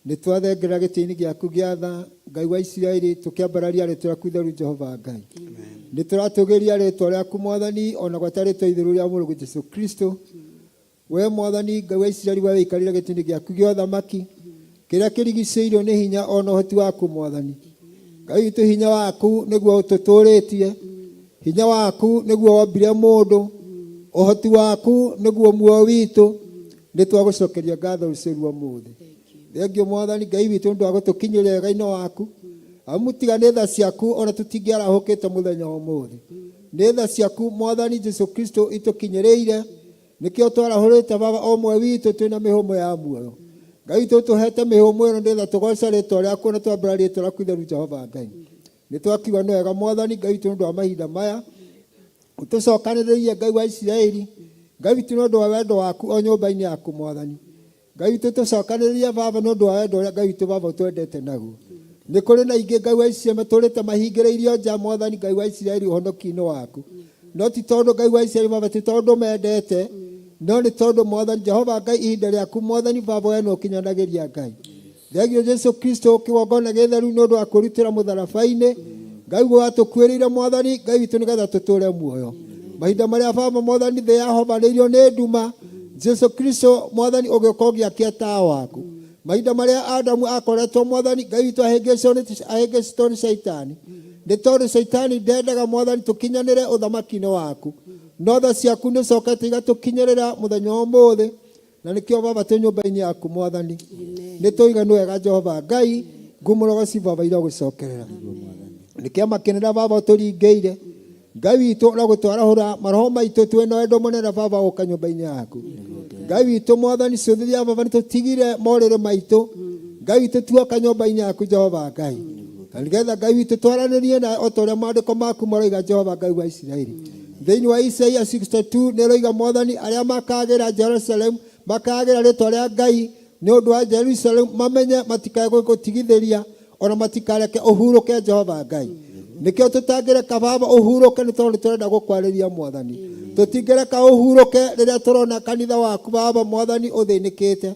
nĩ twathengera gĩtĩ-inĩ gĩaku gĩa tha Ngai wa Isiraeli tũkĩambararia rĩtwa rĩaku itheru Jehova Ngai. Nĩ tũratũgĩria rĩtwa rĩaku Mwathani ona gwata rĩtwa itheru rĩa Mũrũguo Jesu Kristo. We Mwathani Ngai wa Isiraeli we wĩikarĩire gĩtĩ-inĩ gĩaku gĩa ũthamaki kĩrĩa kĩrigicĩirio nĩ hinya ona ũhoti waku Mwathani. Ngai witũ hinya waku nĩguo ũtũtũrĩtie, hinya waku nĩguo wombire mũndũ, ũhoti waku nĩguo muoyo witũ. Nĩ twagũcokeria ngatho rũciũ rwa ũmũthĩ. Thengio Mwathani Ngai witũ nĩ ũndũ wa gũtũkinyĩria wega-inĩ waku. Amu tiga nĩ tha ciaku ona tũtingĩarahũkĩte mũthenya wa ũmũthĩ. Nĩ tha ciaku Mwathani Jesu Kristo itũkinyĩrĩire nĩkĩo twarahũrĩte baba o ũmwe witũ twĩna mĩhũmũ ya muoyo. Ngai witũ tũhete mĩhũmũ ĩno nĩgetha tũgooce rĩtwa rĩaku na twambara rĩtwa rĩaku itheru Jehova Ngai. Nĩ twakiuga nĩ wega Mwathani Ngai witũ nĩ ũndũ wa mahinda maya ũtũcokanĩrĩrie Ngai wa Isiraeli Ngai witũ nĩ ũndũ wa wendo waku o nyũmba-inĩ yaku Mwathani. Ngai witũ tũcokanĩrĩrie baba nĩ ũndũ wa wendo ũrĩa Ngai witũ baba ũtwendete naguo. Nĩ kũrĩ na ingĩ Ngai wa Isiraeli matũrĩte mahingĩrĩirio nja Mwathani Ngai wa Isiraeli ũhonoki-inĩ waku. No ti tondũ Ngai wa Isiraeli baba ti tondũ mendete no nĩ tondũ Mwathani Jehova Ngai ihinda rĩaku Mwathani baba we nĩ ũkinyanagĩria Ngai. Thengio Jesu Kristo kĩgongona gĩtheru nĩ ũndũ wa kwĩrutĩra mũtharaba-inĩ Ngai watũkuĩrĩire Mwathani Ngai witũ nĩgetha tũtũre muoyo. Mahinda marĩa baba Mwathani thĩ yahobanĩirio nĩ nduma Jesu Kristo Mwathani ũgĩũka ũgĩakia tawa waku. Mahinda marĩa Adamu akoretwo Mwathani Ngai witũ ahĩngĩcĩtwo nĩ Shaitani nĩ tondũ Shaitani ndendaga Mwathani tũkinyanĩre ũthamaki-inĩ waku. No tha ciaku nĩ cokete igatũkinyĩrĩra mũthenya wa ũmũthĩ na nĩkĩo baba twĩ nyũmba-inĩ yaku Mwathani. Nĩ tũiga nĩ wega Jehova Ngai ngumũrogoci baba irogũcokerera. Nĩ kĩama kĩnene baba ũtũringĩire Ngai witũ ũragũtwarahũra maroho maitũ twĩna wendo mũnene baba ũka nyũmba-inĩ yaku. Ngai witũ Mwathani cũthĩria baba nĩ tũtigire morĩrĩ maitũ. Ngai witũ tuoka nyũmba-inĩ yaku Jehova Ngai. Na nĩgetha Ngai witũ twaranĩrie na o ta ũrĩa maandĩko maku maroiga Jehova Ngai wa Isiraeli. Thĩinĩ wa Isaia 62 nĩ ĩroiga Mwathani arĩa makagĩra Jerusalem makagĩra rĩtwa rĩa Ngai nĩ ũndũ wa Jerusalem mamenye matikae gũtigithĩria ona matikareke ũhurũke Jehova Ngai. Nĩkĩo tũtangĩreka baba ũhurũke nĩ tondũ tũrenda gũkwarĩria Mwathani. Tũtingĩreka ũhurũke rĩrĩa tũrona kanitha waku baba Mwathani ũthĩnĩkĩte.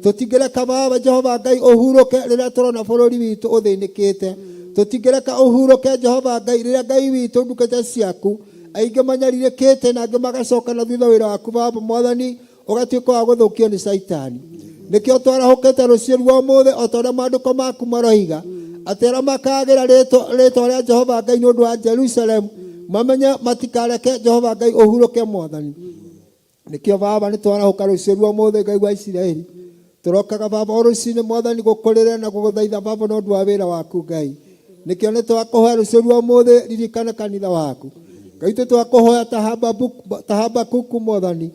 Tũtingĩreka baba Jehova Ngai ũhurũke rĩrĩa tũrona bũrũri witũ ũthĩnĩkĩte. Tũtingĩreka ũhurũke Jehova Ngai rĩrĩa Ngai witũ ndungata ciaku aingĩ manyarirĩkĩte na angĩ magacoka na thutha wĩra waku baba Mwathani ũgatuĩka wa gũthũkio nĩ Shaitani. Nĩkĩo twarahũkĩte rũciũ rwa ũmũthĩ o ta ũrĩa maandĩko maku maroiga atĩ arĩa makagĩra rĩtwa rĩtwa rĩa Jehova Ngai nĩ ũndũ wa Jerusalemu mamenye matikareke Jehova Ngai ũhurũke mwathani. Nĩkĩo baba nĩ twarahũka rũciũ rwa ũmũthĩ Ngai wa Isiraeli tũrokaga baba o rũcinĩ mwathani gũkũrĩra na gũgũthaitha baba nĩ ũndũ wa wĩra waku Ngai. Nĩkĩo nĩ twakũhoya rũciũ rwa ũmũthĩ ririkana kanitha waku Ngai witũ, twakũhoya ta Habakuku- ta Habakuku mwathani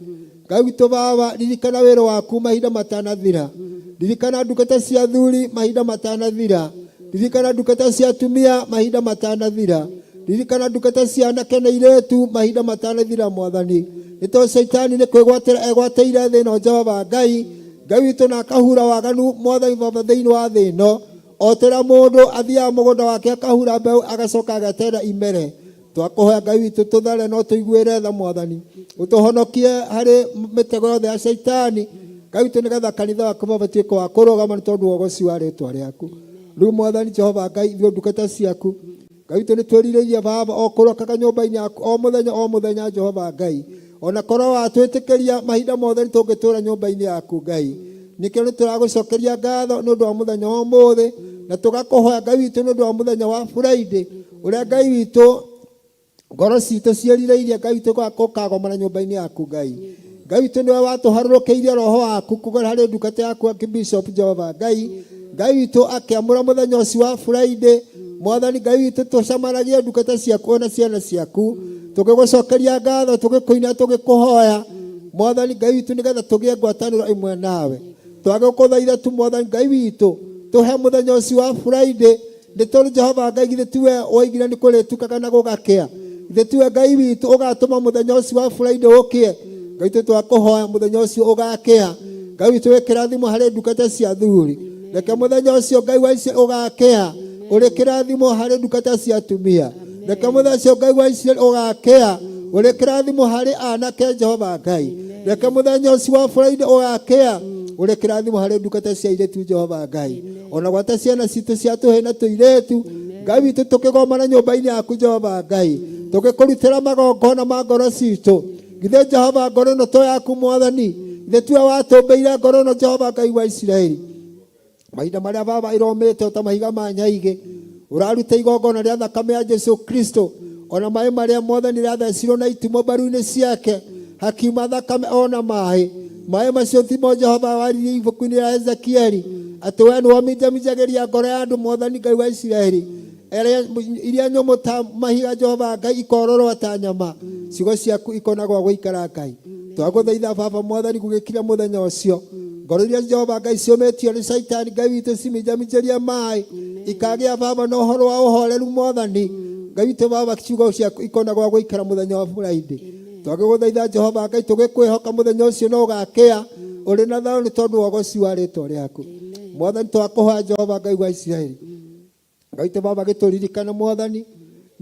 Ngai witũ baba ririkana wĩra waku mahinda matanathira, ririkana ndungata cia athuri mahinda matanathira, ririkana ndungata cia atumia mahinda matanathira, ririkana ndungata cia anake na irĩtu mahinda matanathira mwathani. Nĩ tondũ caitani nĩ kwĩgwatĩra egwatĩire thĩ ĩno Jehova Ngai Ngai witũ na akahura waganu mwathani baba thĩinĩ wa thĩ ĩno o ta ũrĩa mũndũ athiaga mũgũnda wake akahura mbeũ agacoka ageterera imere. Twakũhoya Ngai witũ tũthare no tũiguĩre tha mwathani, ũtũhonokie harĩ mĩtego yothe ya caitani Ngai witũ, nĩgetha kanitha waku baba tuĩke wa kũrũgama nĩ tondũ wa ũgoci wa rĩtwa rĩaku. Rĩu mwathani Jehova Ngai, ithuĩ ndungata ciaku Ngai witũ nĩ twĩrirĩirie baba o kũrokaga nyũmba-inĩ yaku o mũthenya o mũthenya Jehova Ngai, ona korwo watwĩtĩkĩria mahinda mothe nĩ tũngĩtũra nyũmba-inĩ yaku Ngai. Nĩkĩo nĩ tũragũcokeria ngatho nĩ ũndũ wa mũthenya wa ũmũthĩ, na tũgakũhoya Ngai witũ nĩ ũndũ wa mũthenya wa Friday ũrĩa Ngai witũ ngoro citũ ciĩrirĩirie Ngai witũ gũkagomana nyũmba-inĩ yaku Ngai. Ngai witũ nĩwe watũharũrũkĩirie roho waku kũgerera harĩ ndungata yaku Archbishop Jehova Ngai. Ngai witũ akĩamũra mũthenya ũcio wa Friday mwathani Ngai witũ tũcemanagie ndungata ciaku ona ciana ciaku tũgĩgũcokeria ngatho tũgĩkũina tũgĩkũhoya mwathani Ngai witũ nĩgetha tũgĩe ngwatanĩro ĩmwe nawe. Twagũkũthaitha tu mwathani Ngai witũ tũhe mũthenya ũcio wa Friday nĩ tondũ Jehova Ngai githĩ tiwe woigire nĩ kũrĩtukaga na gũgakĩa, githĩ tiwe Ngai witũ ũgatũma mũthenya ũcio wa Friday ũkĩe. Ngai witũ twakũhoya mũthenya ũcio ũgakĩa Ngai witũ wĩ kĩrathimo harĩ ndungata cia athuri, reke mũthenya ũcio Ngai wa Isiraeli ũgakĩa ũrĩ kĩrathimo harĩ ndungata cia atumia, reke mũthenya ũcio Ngai wa Isiraeli ũgakĩa ũrĩ kĩrathimo harĩ anake Jehova Ngai, reke mũthenya ũcio wa Friday ũgakĩa ũrĩ kĩrathimo harĩ ndungata cia airĩtu Jehova Ngai, ona gwata ciana citũ cia tũhĩ na tũirĩtu Ngai witũ tũkĩgomana nyũmba-inĩ yaku Jehova Ngai tũgĩkũrutĩra magongona ma ngoro citũ. Githĩ Jehova ngoro ĩno to yaku mwathani, githĩ tiwe watũmbĩire ngoro ĩno Jehova Ngai wa Isiraeli. Mahinda marĩa baba ĩromĩte ta mahiga ma nyaigĩ ũraruta igongona rĩa thakame ya Jesu Kristo, ona maĩ marĩa mwathani rĩathecirwo na itumo mbaru-inĩ ciake hakiuma thakame ona maĩ maĩ macio timo Jehova waririe ibuku-inĩ rĩa Ezekieli atĩ we nĩwe ũminjaminjagĩria ngoro ya andũ mwathani Ngai wa Isiraeli iria nyũmũ ta mahiga Jehova Ngai ikororwo ta nyama, ciugo ciaku ikona gwa gũikara Ngai. Twagũthaitha baba mwathani gũgĩkinya mũthenya ũcio ngoro iria Jehova Ngai ciũmĩtio nĩ caitani Ngai witũ ciminjaminjĩrie maĩ ikagĩa baba na ũhoro wa ũhoreru mwathani Ngai witũ baba ciugo ciaku ikona gwa gũikara mũthenya wa Friday. Twagĩgũthaitha Jehova Ngai tũgĩkwĩhoka mũthenya ũcio no ũgakĩa ũrĩ na thayũ nĩ tondũ wa ũgoci wa rĩtwa rĩaku mwathani. Twakũhoya Jehova Ngai wa Isiraeli Ngai witũ baba gĩtũririkane mwathani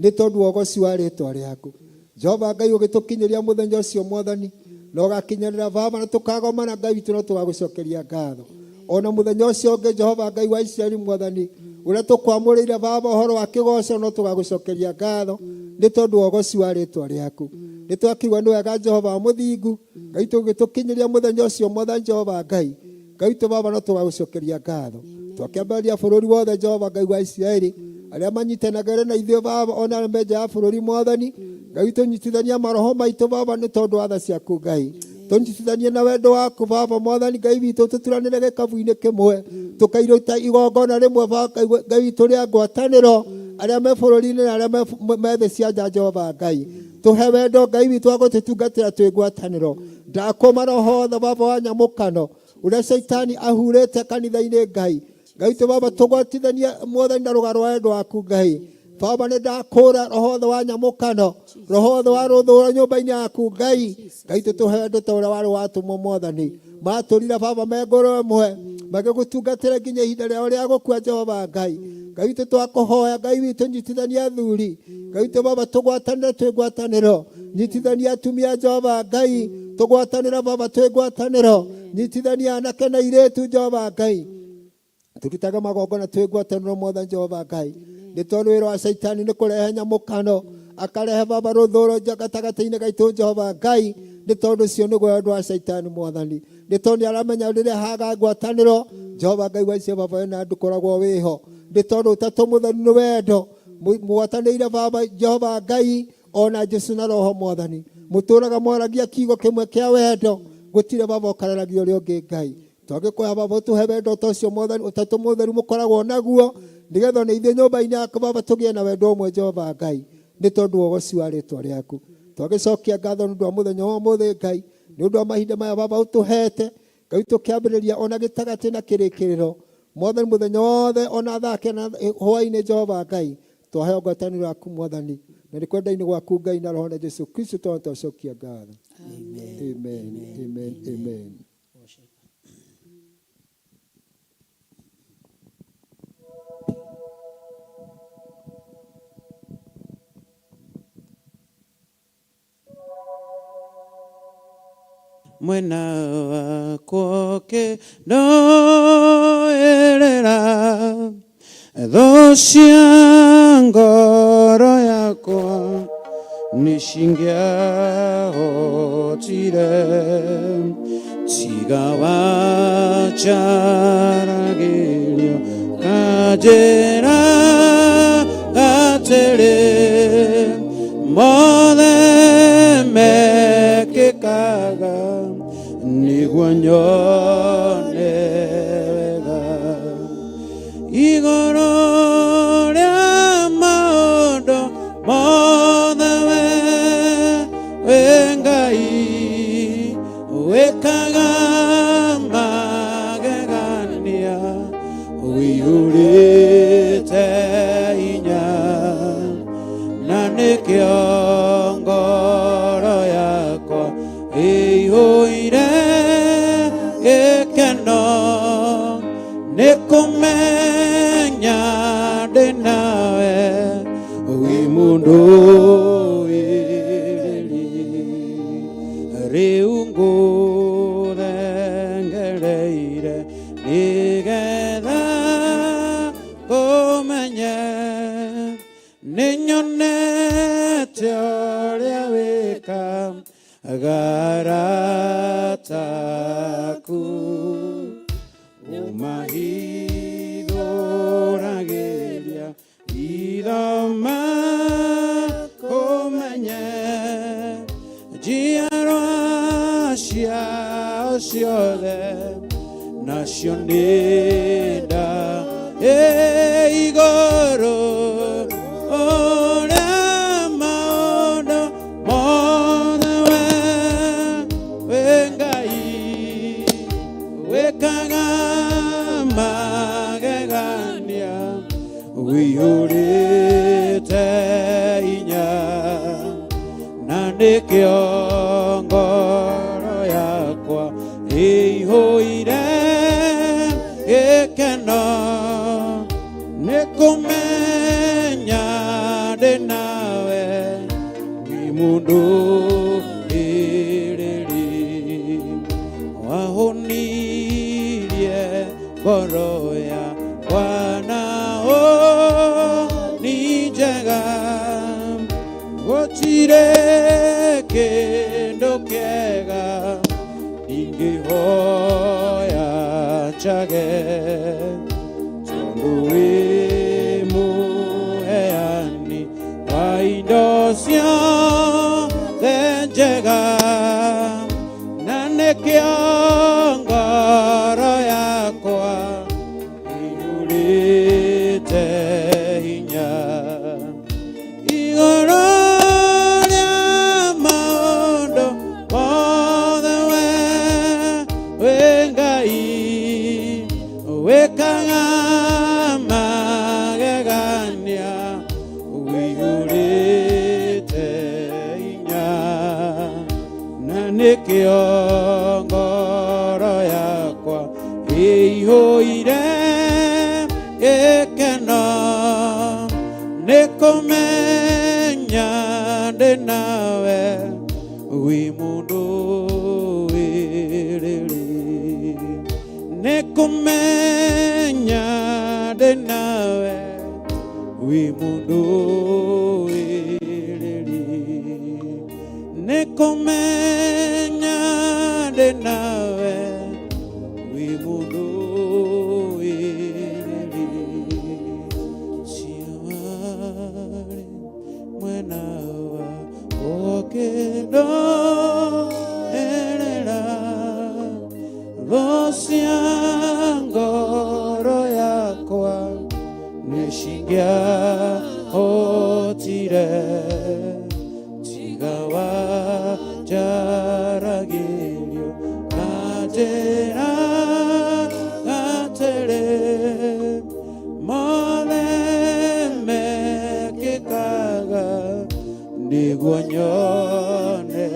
nĩ tondũ wa ũgoci wa rĩtwa rĩaku Jehova Ngai ũgĩtũkinyĩria mũthenya ũcio mwathani na ũgakinyĩrĩra baba na tũkagomana Ngai witũ no tũgagũcokeria ngatho ona mũthenya ũcio ũngĩ Jehova Ngai wa Isiraeli mwathani ũrĩa tũkwamũrĩire baba ũhoro wa kĩgoco no tũgagũcokeria ngatho nĩ tondũ wa ũgoci wa rĩtwa rĩaku. Nĩ twakĩigua nĩ wega Jehova wa mũthingu Ngai tũgĩtũkinyĩria mũthenya ũcio mwathani Jehova Ngai Ngai witũ baba no tũgagũcokeria ngatho. Twakĩambĩrĩria bũrũri wothe Jehova Ngai wa Isiraeli arĩa manyitanagĩra na ithuĩ baba ona arĩa me nja ya bũrũri mwathani Ngai witũ nyitithania maroho maitũ baba nĩ tondũ wa tha ciaku Ngai, tũnyitithanie na wendo waku baba mwathani Ngai witũ, tũturanĩre gĩkabu-inĩ kĩmwe tũkairuta igongona rĩmwe baba Ngai witũ rĩa ngwatanĩro arĩa me bũrũri-inĩ na arĩa me thĩ cia nja Jehova Ngai tũhe wendo Ngai witũ wa gũtũtungatĩra twĩ ngwatanĩro. Ndakũma roho wothe baba wa nyamũkano ũrĩa caitani ahurĩte kanitha-inĩ Ngai Ngai witũ baba tũgwatithanie mwathani na rũgano rwa wendo waku Ngai baba nĩ ndakũra roho wothe wa nyamũkano roho wothe wa rũthũũro nyũmba-inĩ yaku Ngai Ngai witũ tũhe wendo ta ũrĩa warĩ watũmwo mwathani matũrire baba me ngoro ĩmwe magĩgũtungatĩra nginya ihinda rĩao rĩa gũkua Jehova Ngai Ngai witũ twakũhoya Ngai witũ nyitithania athuri Ngai witũ baba tũgwatanĩre twĩ ngwatanĩro, nyitithania atumia Jehova Ngai tũgwatanĩre baba twĩ ngwatanĩro, nyitithania anake na airĩtu Jehova Ngai tũrutage magongona twĩ ngwatanĩro mwathani Jehova Ngai nĩ tondũ wĩra wa caitani nĩ kũrehe nyamũkano akarehe baba rũthũro gatagatĩ-inĩ gaitũ Jehova Ngai. Nĩ tondũ ũcio nĩguo ũndũ wa Caitani Mwathani, nĩ tondũ nĩ aramenya rĩrĩa haga ngwatanĩro, Jehova Ngai wa Isiraeli, baba we na ndũkoragwo wĩho. Nĩ tondũ Ũtatũ Mũtheru nĩ wendo, mũgwatanĩire baba Jehova Ngai ona Jesu na Roho Mwathani, mũtũraga mwaragia kiugo kĩmwe kĩa wendo, gũtirĩ baba ũkararagia ũrĩa ũngĩ Ngai. Twagĩkũhoya baba ũtũhe wendo ta ũcio Mwathani Ũtatũ Mũtheru mũkoragwo naguo, nĩgetha ona ithuĩ nyũmba-inĩ yaku baba tũgĩe na wendo ũmwe Jehova Ngai, nĩ tondũ wa ũgoci wa rĩtwa rĩaku. Twagĩcokia ngatho nĩ ũndũ wa mũthenya wa ũmũthĩ Ngai, nĩ ũndũ wa mahinda maya baba ũtũhete Ngai, tũkĩambĩrĩria ona gĩtagatĩ na kĩrĩkĩrĩro Mwathani, mũthenya wothe ona thaa kenda hwaĩ-inĩ Jehova Ngai, twaheo ngwatanĩro yaku Mwathani, na nĩ kwenda-inĩ gwaku Ngai na Roho na Jesu Kristo twana twacokia ngatho. Amen, amen, amen. Mwena wakwa ũkĩndũĩrĩra thũ cia ngoro yakwa nĩcingĩahotire tiga wanjaragĩrio kanjĩra atĩrĩ mothe mekĩkaga nĩguo nyone wega igũrũ rĩa maũndũ mothe we wĩ Ngai wĩkaga magegania ũiyũrĩte hinya na nĩkĩo ngoro yakwa ĩihũire gĩkeno nĩ kũmenya ndĩ nawe wĩ mũndũ wĩrĩri rĩu ngũthengereire nĩgetha ngũmenye nĩ nyonete ũrĩa wĩkaga arata aku ũmahithũragĩria itho makũmenye njiarwa ciao ciothe nacio nĩ nda igũrũ ũrĩa maũndũ mothe we wĩ Ngai wĩkaga magegania ũiyũrĩte hinya na nĩkĩo ngoro yakwa ĩihũire gĩkeno nĩ kũmenya ndĩ nawe wĩ mũndũ ĩrĩrĩ wahũnirie ngoro yakwa na ũni njega gũtirĩ kĩndũ kĩega ingĩhoya njage tondũ wĩ mũheani wa indo ciothe njega na nĩkĩo ngoro yakwa ĩihũrĩte hinya igũrũ rĩa maũndũ mothe we wĩ Ngai wĩkaga magegania ũiyũrĩte hinya na nĩkĩo ngoro yakwa ĩihũire gĩkeno nĩ kũmenya ndĩ nawe wĩ mũndũ wĩrĩrĩ nĩ kũmenya ndĩ nawe wĩ mũndũ wĩrĩrĩ Nĩ kũmenya ndĩ nawe wĩ mũndũ wĩrĩ ciawarĩ mwena wa ũkĩndorerera thũ cia ngoro yakwa nĩcingĩahotire tiga wanjaragĩrio na njĩra atĩrĩ mothe mekĩkaga nĩguo nyone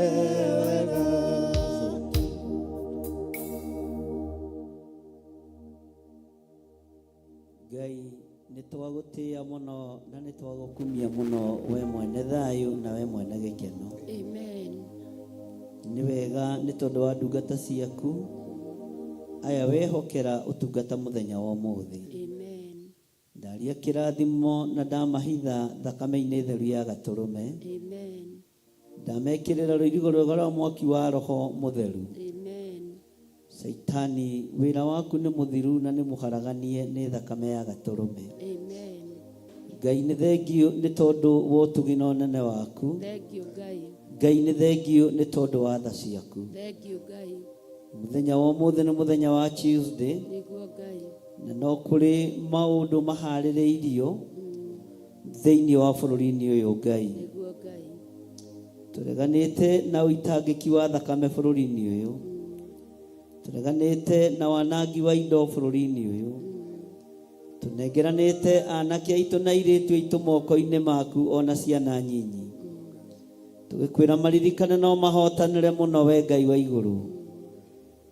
wega. Ngai nĩ twagũtĩĩa mũno na nĩ twagũkumia mũno we mwene thayũ na we mwene gĩkeno. Amen. Nĩ wega nĩ tondũ wa ndungata ciaku aya wehokera ũtungata mũthenya wa ũmũthĩ. Amen. Ndaria kĩrathimo na ndamahitha thakame-inĩ theru ya gatũrũme. Amen. Ndamekĩrĩra rũirigo rwega rwa mwaki wa roho mũtheru. Amen. Caitani wĩra waku nĩ mũthiru na nĩ mũharaganie nĩ thakame ya gatũrũme. Amen. Ngai nĩ thengiũ nĩ tondũ wa ũtugi na ũnene waku. Thengiũ Ngai. Ngai nĩ thengiũ nĩ tondũ wa tha ciaku. Thengiũ Ngai. Mũthenya wa ũmũthĩ nĩ mũthenya wa Tuesday. Nĩguo Ngai. Na no kũrĩ maũndũ maharĩrĩirio thĩinĩ wa bũrũri-inĩ ũyũ Ngai. Nĩguo Ngai. Tũreganĩte na ũitangĩki wa thakame bũrũri-inĩ ũyũ. Tũreganĩte na wanangi wa indo bũrũri-inĩ ũyũ. Tũnengeranĩte anake aitũ na airĩtu aitũ moko-inĩ maku ona ciana nyinyi. Tũgĩkwĩra maririkane no mahotanĩre mũno we Ngai wa igũrũ.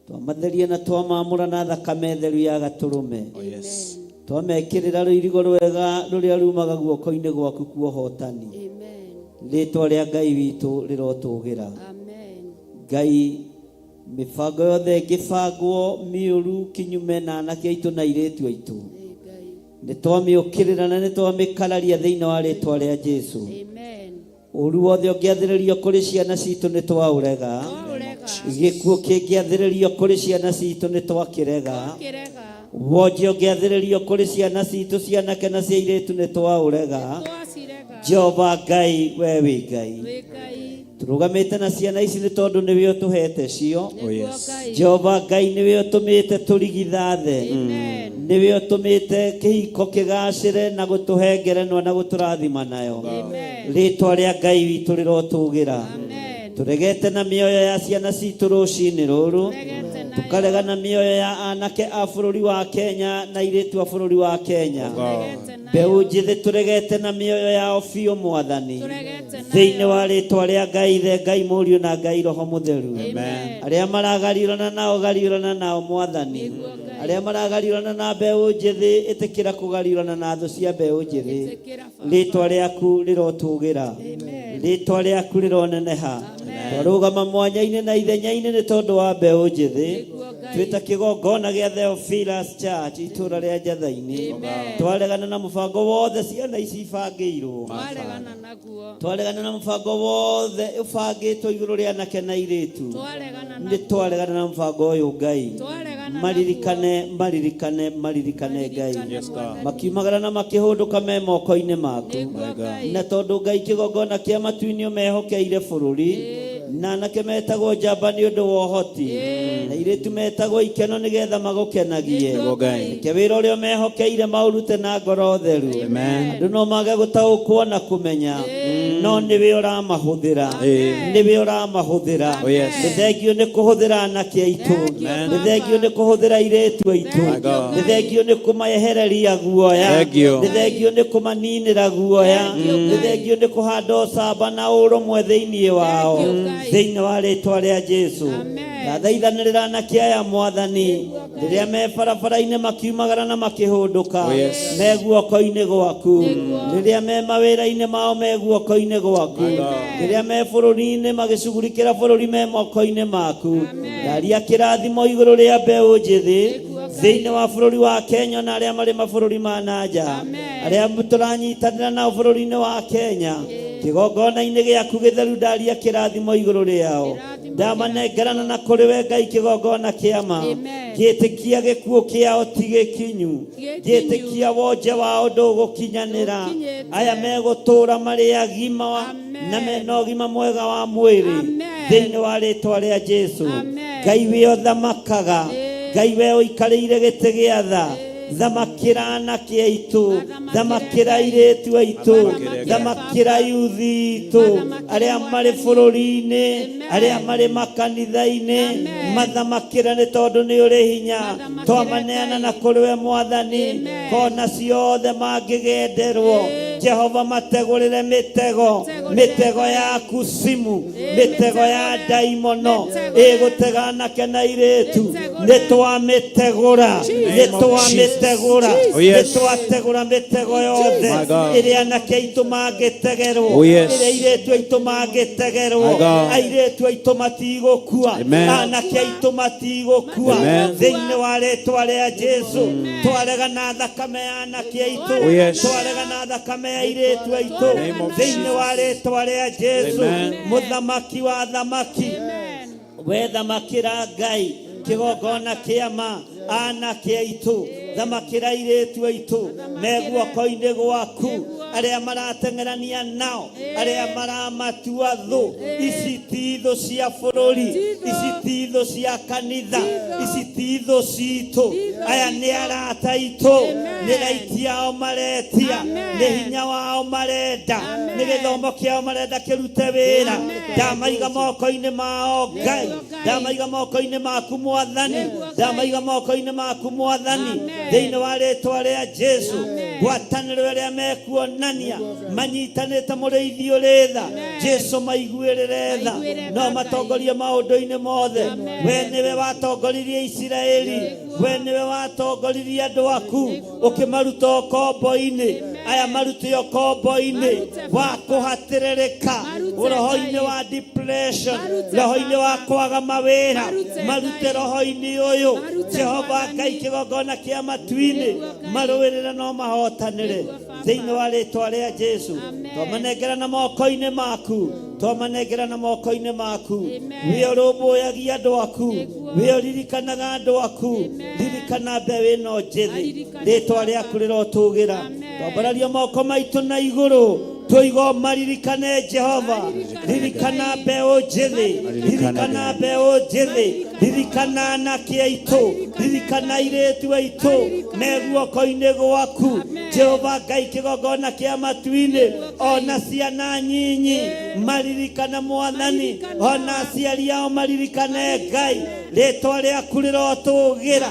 Twamatheria na twamamũra na thakame theru ya gatũrũme. Oh, yes. Twamekĩrĩra rũirigo rwega rũrĩa rumaga guoko-inĩ gwaku kwa ũhotani. Amen. Rĩtwa rĩa Ngai witũ rĩrotũgĩra. Amen. Ngai mĩbango yothe ĩngĩbangwo mĩũru kinyume na anake aitũ na airĩtu aitũ. Ĩ Ngai. Nĩ twamĩũkĩrĩra na nĩ twamĩkararia thĩinĩ wa rĩtwa rĩa Jesu. Amen. Ũru wothe ũngĩathĩrĩrio kũrĩ ciana citũ nĩ twaũrega. Twaũrega. Gĩkuũ kĩngĩathĩrĩrio kũrĩ ciana citũ nĩ twakĩrega. Twakĩrega. Wonje ũngĩathĩrĩrio kũrĩ ciana citũ cianake na cia airĩtu nĩ twaũrega. Twacirega. Jehova Ngai we wĩ Ngai. Wĩ Ngai. Tũrũgamĩte na ciana ici nĩ tondũ nĩwe ũtũhete cio. Oh, yes. Nĩguo Ngai. Jehova Ngai nĩwe ũtũmĩte tũrigithathe. Amen. Nĩwe ũtũmĩte kĩhiko kĩgacĩre na gũtũhe ngerenwa na gũtũrathima nayo. Amen. Rĩtwa rĩa Ngai witũ rĩrotũgĩra. Amen. Tũregete na mĩoyo ya ciana citũ rũcinĩ rũrũ. Tũregete nayo. Tũkarega na mĩoyo ya anake a bũrũri wa Kenya na airĩtu a bũrũri wa Kenya. Tũregete nayo. Mbeũ njĩthĩ tũregete na mĩoyo yao biũ mwathani. Tũregete nayo. Thĩinĩ wa rĩtwa rĩa Ngai Ithe, Ngai Mũriũ na Ngai Roho Mũtheru. Amen. Arĩa maragariũrana nao gariũrana nao mwathani. Nĩguo Ngai. Arĩa maragariũrana na mbeũ njĩthĩ ĩtĩkĩra kũgariũrana na thũ cia mbeũ njĩthĩ. Ĩtĩkĩra Baba. Rĩtwa rĩaku rĩrotũgĩra. Amen. Rĩtwa rĩaku rĩroneneha. Amen. Twarũgama mwanya-inĩ na ithenya-inĩ nĩ tondũ wa mbeũ njĩthĩ. Nĩguo Ngai. Twĩta kĩgongona gĩa Theophilus Church itũũra rĩa Njatha-inĩ. Amen. Twaregana na mũbango wothe ciana ici ibangĩirwo. Twaregana naguo. Twaregana na mũbango wothe ũbangĩtwo igũrũ rĩa anake na airĩtu. Twaregana Nĩ naguo. twaregana na mũbango ũyũ Ngai. Twaregana naguo. Maririkane, maririkane, maririkane Ngai. Maririkane Yes, God. Mwathani. Makiumagara na makĩhũndũka me moko-inĩ maku. Nĩguo Ngai. Na tondũ Ngai kĩgongona kĩa matu-inĩ ũmehokeire bũrũri. Na anake metagwo njamba nĩ ũndũ wa ũhoti. Na airĩtu metagwo ikeno nĩgetha magũkenagie. Nĩguo Ngai. Reke wĩra ũrĩa ũmehokeire maũrute na ngoro theru. Amen. Andũ no mage gũtaũkwo na kũmenya. No nĩwe ũramahũthĩra. Nĩwe ũramahũthĩra. Oh, yes. Nĩ thengiũ nĩ kũhũthĩra anake aitũ. Thank you, Nĩ thengiũ nĩ kũhũthĩra airĩtu aitũ. My God. Nĩ thengiũ nĩ kũmaehereria guoya. Thank you. Nĩ thengiũ nĩ kũmaninĩra guoya. Thank you, Nĩ Ngai. thengiũ nĩ kũhanda ũcamba na ũrũmwe thĩinĩ wao. Thank you, Ngai. Thĩinĩ wa rĩtwa rĩa Jesu. Amen. Ndathaithanĩrĩra anake aya mwathani rĩrĩa me barabara-inĩ makiumagara na makĩhũndũka Oh, yes. me guoko-inĩ gwaku rĩrĩa me mawĩra-inĩ mao me guoko-inĩ gwaku rĩrĩa me bũrũri-inĩ magĩcugurikĩra bũrũri me moko-inĩ maku ndaria kĩrathimo igũrũ rĩa mbeũ njĩthĩ thĩinĩ wa bũrũri wa Kenya na arĩa marĩ mabũrũri ma na nja Amen. arĩa tũranyitanĩra nao bũrũri-inĩ wa Kenya. Kĩgongona-inĩ gĩaku gĩtheru ndaria kĩrathimo igũrũ rĩao. Ndamanengerana na kũrĩ we Ngai kĩgongona kĩa ma. Ngĩtĩkia gĩkuũ kĩao ti gĩkinyu. Ngĩtĩkia wonje wao ndũgũkinyanĩra. Aya megũtũũra marĩ agima na mena ũgima mwega wa mwĩrĩ thĩinĩ wa rĩtwa rĩa Jesu. Ngai we ũthamakaga, Ngai we ũikarĩire gĩtĩ gĩa tha, thamakĩra anake aitũ, thamakĩra airĩtu aitũ, thamakĩra yuthi itũ, arĩa marĩ bũrũri-inĩ, arĩa marĩ makanitha-inĩ, mathamakĩra nĩ tondũ nĩ ũrĩ hinya. Twamaneana na kũrĩ we Mwathani, kona ciothe mangĩgenderwo, Jehova mategũrĩre mĩtego, mĩtego yaku simu, mĩtego ya ndaimono ĩgũtega anake na airĩtu. Nĩ twamĩtegũra, nĩ twamĩtegũra, Oh, yes. nĩ twategũra mĩtego yothe My God. ĩrĩa anake aitũ mangĩtegerwo, Oh, yes. ĩrĩa airĩtu aitũ mangĩtegerwo. My God. Airĩtu aitũ matigũkua, Amen. anake aitũ matigũkua, Amen. thĩinĩ wa rĩtwa rĩa Jesu. Twarega na thakame ya anake aitũ, Oh, yes. twarega na thakame ya airĩtu aitũ, Name of thĩinĩ wa rĩtwa rĩa Jesu. Amen. Mũthamaki wa thamaki, we thamakĩra Ngai kĩgongona kĩa ma anake aitũ, thamakĩra airĩtu aitũ me guoko-inĩ gwaku, arĩa marateng'erania nao, arĩa maramatua thũ. Ici ti thũ cia bũrũri, ici ti thũ cia kanitha, ici ti thũ citũ. Aya nĩ arata aitũ, nĩ raiti yao maretia, nĩ hinya wao marenda, nĩ gĩthomo kĩao marenda kĩrute wĩra. Ndamaiga moko-inĩ mao Ngai, ndamaiga moko-inĩ maku Mwathani, ndamaiga moko-inĩ maku Mwathani, thĩinĩ wa rĩtwa rĩa Jesu. Ngwatanĩro ĩrĩa mekuonania manyitanĩte mũrĩithi ũrĩ tha, Jesu maiguĩrĩre tha, no matongorie maũndũ-inĩ mothe. We nĩwe watongoririe Isiraeli, we nĩwe watongoririe andũ aku ũkĩmaruta ũkombo-inĩ. Aya marute ũkombo-inĩ wa kũhatĩrĩrĩka, roho-inĩ wa depression, roho-inĩ wa kwaga mawĩra, marute roho-inĩ ũyũ. Jehova Ngai kĩgongona kĩa matu-inĩ, marũĩrĩre no mahotanĩre thĩinĩ wa rĩtwa rĩa Jesu. Twamanengera na moko-inĩ maku, twamanengera na moko-inĩ maku. We ũrũmbũyagia andũ aku, we ũririkanaga andũ aku, ririkana mbeũ ĩno njĩthĩ, rĩtwa rĩaku rĩrotũgĩra. Twambararia moko maitũ na igũrũ, tũigo maririkane Jehova. Ririkana mbeũ njĩthĩ, ririkana mbeũ njĩthĩ, ririkana anake aitũ, ririkana airĩtu aitũ me guoko-inĩ gwaku. Jehova Ngai kĩgongona kĩa matu-inĩ, ona ciana nyinyi maririkana Mwathani, ona aciari ao maririkane Ngai. Rĩtwa rĩaku rĩrotũgĩra.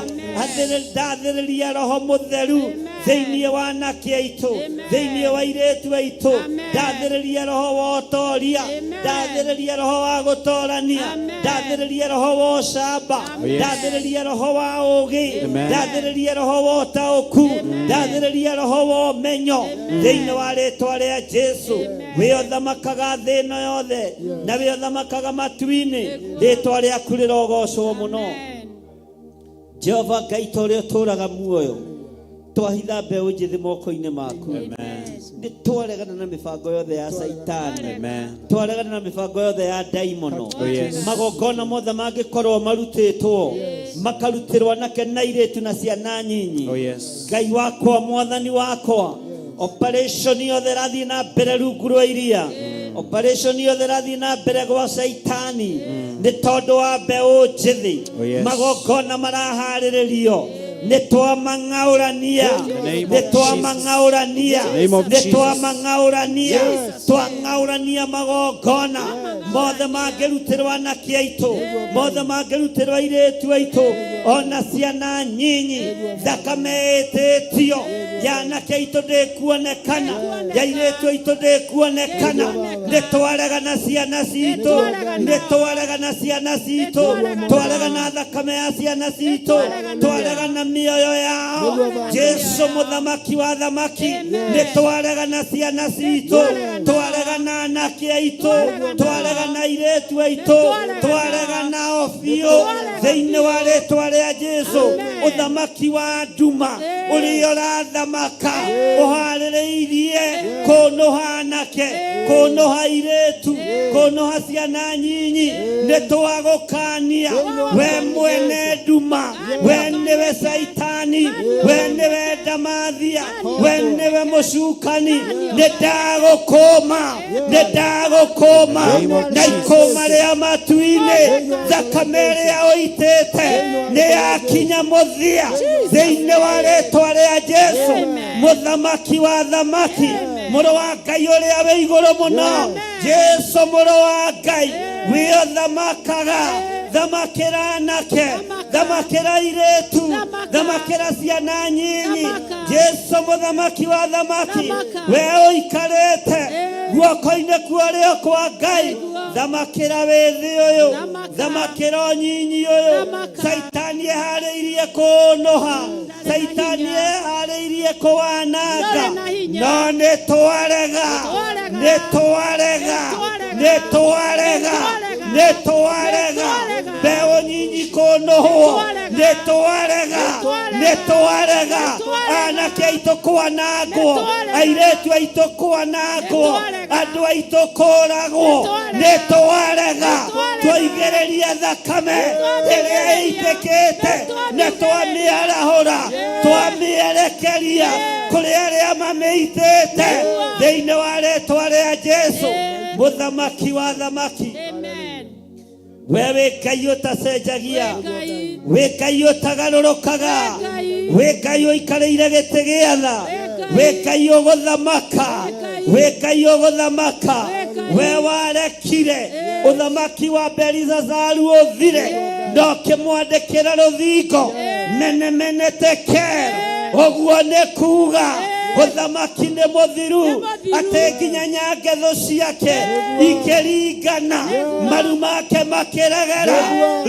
Ndathĩrĩria Roho Mũtheru thĩinĩ wa anake aitũ, thĩinĩ wa airĩtu aitũ. Ndathĩrĩria roho wa ũtoria, ndathĩrĩria roho wa gũtorania, ndathĩrĩria roho wa ũcamba, ndathĩrĩria roho wa ũũgĩ, ndathĩrĩria roho wa ũtaũku, ndathĩrĩria roho wa ũmenyo thĩinĩ wa rĩtwa rĩa Jesu. We ũthamakaga thĩ ĩno yothe na we ũthamakaga matu-inĩ, rĩtwa rĩaku rĩrogocwo mũno. Jehova Ngai ta ũrĩa ũtũũraga muoyo, twahitha mbeũ njĩthĩ moko-inĩ maku. Nĩ twaregana na mĩbango yothe ya Saitani, twaregana na mĩbango yothe ya ndaimono. Oh, yes. Magongona mothe mangĩkorwo marutĩtwo, makarutĩrwo anake na airĩtu na ciana nyinyi. Oh, yes. Ngai wakwa, Mwathani wakwa, operation yothe ĩrathiĩ na mbere rungu rwa iria, operation yothe ĩrathiĩ na mbere gwa Saitani nĩ tondũ wa mbeũ njĩthĩ. Oh, yes. Magongona maraharĩrĩrio, nĩ twamang'aũrania, name nĩ of twamang'aũrania, The name of nĩ Jesus. twamang'aũrania, twang'aũrania magongona mothe mangĩrutĩrwo anake aitũ, mothe mangĩrutĩrwo airĩtu aitũ, ona ciana nyinyi. Thakame ĩtĩtio ya anake aitũ ndĩkuonekana, ya airĩtu aitũ ndĩkuonekana. Nĩ twarega na ciana citũ, nĩ twarega na ciana citũ, twarega na thakame ya ciana citũ, twarega na mĩoyo yao. Jesu mũthamaki wa thamaki, nĩ twarega na ciana citũ, Twaregana anake aitũ, twaregana airĩtu aitũ, twaregana o biũ thĩinĩ wa rĩtwa rĩa Jesu. Ũthamaki wa nduma ũrĩa ũrathamaka ũharĩrĩirie kũnũha anake, kũnũha airĩtu, kũnũha ciana nyinyi, nĩ twagũkania we mwene nduma, we nĩwe Saitani, we nĩwe ndamathia, we nĩwe mũcukani, nĩ ndagũkũma, nĩ ndagũkũma na ikũma rĩa matu-inĩ, thakame ĩrĩa ũitĩte nĩ yakinya mũthia thĩinĩ wa rĩtwa rĩa Jesu, mũthamaki wa thamaki, mũrũ wa Ngai ũrĩa wĩ igũrũ mũno, Jesu mũrũ wa Ngai wĩothamakaga, thamakĩra anake, thamakĩra airĩtu, thamakĩra ciana nyinyi, Jesu mũthamaki wa thamaki, we ũikarĩte guoko-inĩ kwa ũrĩo kwa Ngai, thamakĩra wĩthĩ ũyũ, thamakĩra ũnyinyi ũyũ, Saitani eharĩirie kũũnũha, Saitani eharĩirie kũwananga, no nĩ twarega, nĩ twarega, nĩ twarega, nĩ twarega mbeũ nyinyi kũnũhwo, nĩ twarega, nĩ twarega anake aitũ kwanangwo, airĩtu aitũ kwanangwo, andũ aitũ kũragwo, nĩ twarega twaigĩrĩria thakame ĩrĩa ĩitĩkĩte na twamĩarahũra, twamĩerekeria kũrĩ arĩa mamĩitĩte thĩinĩ wa rĩtwa rĩa Jesu, mũthamaki wa thamaki. We wĩ Ngai ũtacenjagia, wĩ Ngai ũtagarũrũkaga, wĩ Ngai ũikarĩire gĩtĩ gĩa tha, wĩ Ngai ũgũthamaka, wĩ Ngai ũgũthamaka. We warekire ũthamaki wa Belizazaru ũthire, na ũkĩmwandĩkĩra rũthingo mene mene tekel, ũguo nĩ kuga ũthamaki nĩ mũthiru, atĩ nginya nyangetho ciake ikĩringana, maru make makĩregera,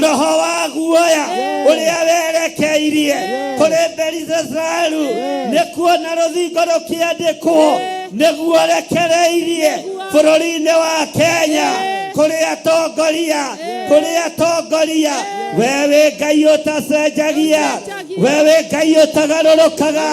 roho wa guoya ũrĩa werekeirie kũrĩ Belizazaru nĩ kuona rũthingo rũkĩandĩkwo nĩguo rekereirie bũrũri-inĩ wa Kenya kũrĩ atongoria, kũrĩ atongoria. We wĩ Ngai ũtacenjagia, we wĩ Ngai ũtagarũrũkaga,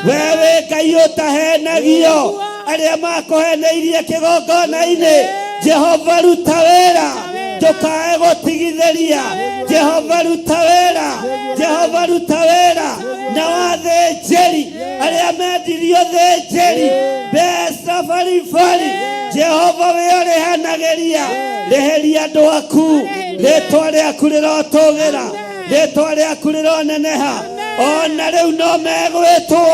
we wĩ Ngai ũtahenagio. Arĩa makũheneirie kĩgongona-inĩ, Jehova ruta wĩra, ndũkae gũtigithĩria. Jehova ruta wĩra, Jehova ruta wĩra. Na wathĩnjĩri arĩa mendirio thĩnjĩri mbeca baribari, Jehova wĩ ũrĩhanagĩria, rĩhĩria andũ aku, rĩtwa rĩaku rĩrotũgĩra, rĩtwa rĩaku rĩroneneha. Ona rĩu no megwĩtwo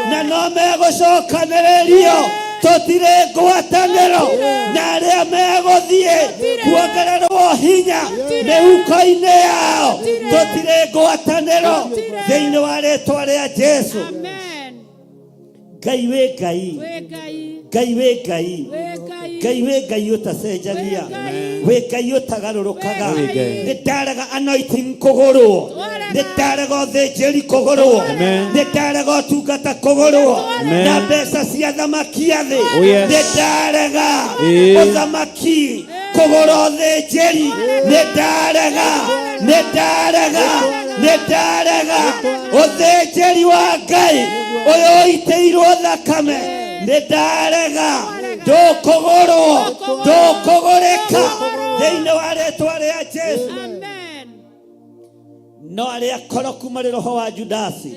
na no megũcokanĩrĩrio, tũtirĩ ngwatanĩro na arĩa megũthiĩ kuongererwo hinya mĩhuko-inĩ yao, tũtirĩ ngwatanĩro thĩinĩ wa rĩtwa rĩa Jesu. Ngai wĩ Ngai, Ngai wĩ Ngai, Ngai wĩ Ngai ũtacenjagia, wĩ Ngai ũtagarũrũkaga. Nĩ ndarega anointing kũgũrwo, nĩ ndarega ũthĩnjĩri kũgũrwo, nĩ ndarega ũtungata kũgũrwo na mbeca cia thamaki a thĩ, nĩ ndarega ũthamaki kũgũra ũthĩnjĩri, nĩ ndarega, nĩ ndarega, nĩ ndarega ũthĩnjĩri wa Ngai ũyũ ũitĩirwo thakame, nĩ ndarega, ndũkũgũrwo, ndũkũgũrĩka thĩinĩ wa rĩtwa rĩa Jesu. No arĩa akoroku marĩ roho wa Judasi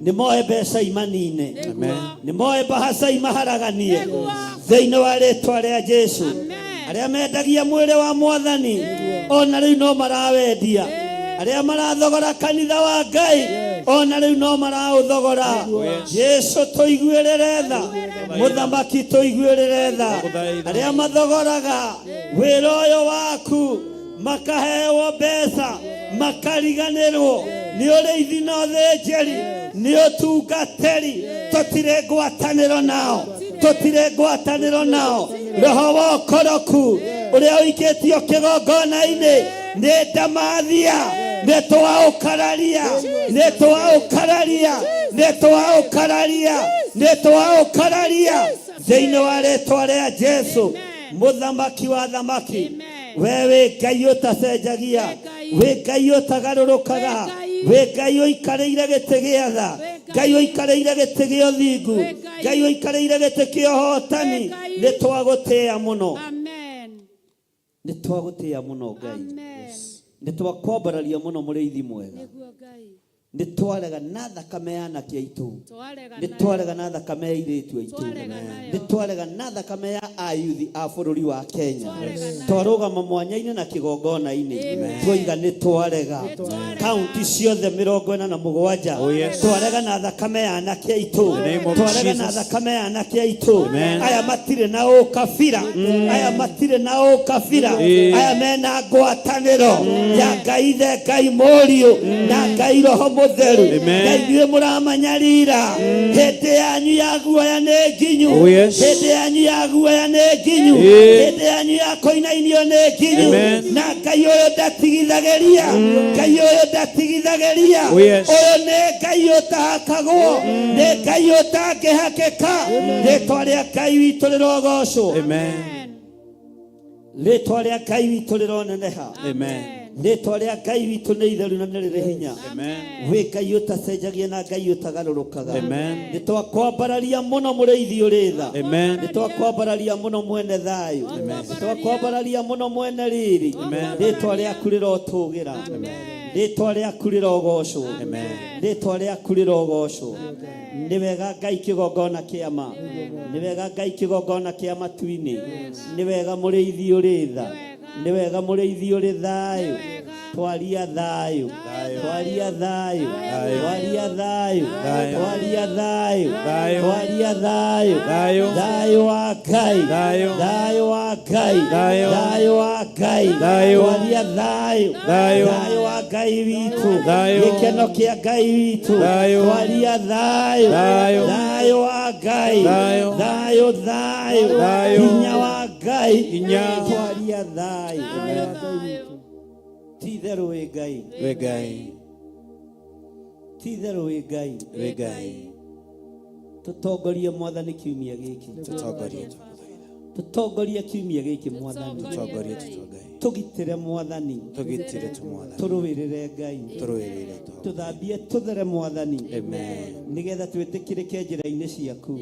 nĩ moe mbeca imanine, nĩ moe mbahaca imaharaganie thĩinĩ wa rĩtwa rĩa Jesu. Arĩa mendagia mwĩrĩ wa Mwathani ona rĩu no marawendia, arĩa marathogora kanitha wa Ngai ona rĩu no maraũthogora. Jesu tũiguĩrĩre tha, mũthamaki tũiguĩrĩre tha. Arĩa mathogoraga wĩra ũyũ waku makahewo mbeca makariganĩrwo nĩ ũrĩithi na ũthĩnjĩri nĩ ũtungatĩri, tũtirĩ ngwatanĩro nao, tũtirĩ ngwatanĩro nao. Roho wa ũkoroku ũrĩa ũikĩtio kĩgongona-inĩ nĩ ndamathia, nĩ twaũkararia, nĩ twaũkararia, nĩ twaũkararia, nĩ twaũkararia. Thĩinĩ wa rĩtwa rĩa Jesu, mũthamaki wa thamaki, we wĩ Ngai ũtacenjagia, wĩ Ngai ũtagarũrũkaga, wĩ Ngai ũikarĩire gĩtĩ gĩa tha, Ngai ũikarĩire gĩtĩ gĩa ũthingu, Ngai ũikarĩire gĩtĩ kĩa ũhotani, nĩ twagũtĩĩa mũno. Nĩ twagũtĩĩa mũno Ngai, nĩ twakwambararia mũno mũrĩithi mwega. Nĩ twarega na thakame ya anake aitũ, nĩ twarega na thakame ya airĩtu aitũ, nĩ twarega na thakame ya ayuthi a bũrũri wa Kenya. Twarũgama mwanya-inĩ na kĩgongona-inĩ, twoiga nĩ twarega kaunti ciothe 47. Oh, yes. Twarega na thakame ya anake aitũ, The name of twarega na Jesus. thakame ya anake aitũ. Amen. Aya matirĩ na ũkabira, aya matirĩ na ũkabira, aya mena ngwatanĩro ya Ngai Ithe, Ngai Mũriũ na Ngai Roho Mũtheru. Amen. Na inyuĩ mũramanyarira, hĩndĩ yanyu ya guoya nĩ nginyu. Oh, yes. Hĩndĩ yanyu ya guoya nĩ nginyu. Hĩndĩ yanyu ya kũinainio nĩ nginyu. Amen. Na Ngai ũyũ ndatigithagĩria, Ngai ũyũ ndatigithagĩria. Oh, yes. Ũyũ nĩ Ngai ũtahakagwo, nĩ Ngai ũtangĩhakĩka. Rĩtwa rĩa Ngai witũ rĩrogocwo. Amen. Rĩtwa rĩa Ngai witũ rĩroneneha. Amen. Rĩtwa rĩa Ngai witũ nĩ itheru na nĩ rĩrĩ hinya. Amen. Wĩ Ngai ũtacenjagia na Ngai ũtagarũrũkaga. Amen. Nĩ twakwambararia mũno mũrĩithi ũrĩ tha. Amen. Nĩ twakwambararia mũno mwene thayũ. Nĩ twakwambararia mũno mwene riri. Rĩtwa rĩaku rĩrotũgĩra. Rĩtwa rĩaku rĩrogocwo. Rĩtwa rĩaku rĩrogocwo. Nĩ wega Ngai kĩgongona kĩa ma. Nĩ wega Ngai kĩgongona kĩa matu-inĩ. Nĩ wega mũrĩithi ũrĩ tha. Nĩ wega mũrĩithi ũrĩ thayũ. Twaria thayũ, twaria thayũ, twaria thayũ, twaria thayũ, Thayũ. twaria thayũ, Thayũ. thayũ wa Ngai, Thayũ. thayũ wa Ngai, Thayũ. thayũ wa Ngai, Thayũ. twaria thayũ, Thayũ. thayũ wa Ngai witũ, Thayũ. gĩkeno kĩa Ngai witũ, Thayũ. twaria thayũ, Thayũ. thayũ wa Ngai, Thayũ. thayũ, thayũ, Thayũ. hinya wa Ngai, Hinya. twaria thayũ. Ti itherũ wĩ Ngai, Wĩ Ngai. ti itherũ wĩ Ngai. Wĩ Ngai. Tũtongorie Mwathani kiumia gĩkĩ, Tũtongorie. tũtongorie kiumia gĩkĩ Mwathani, Tũtongorie tũtongorie. tũgitĩre Mwathani, Tũgitĩre tu Mwathani. tũrũĩrĩre Ngai, Tũrũĩrĩre tu. tũthambie tũthere Mwathani, Amen. nĩgetha twĩtĩkĩrĩke njĩra-inĩ ciaku.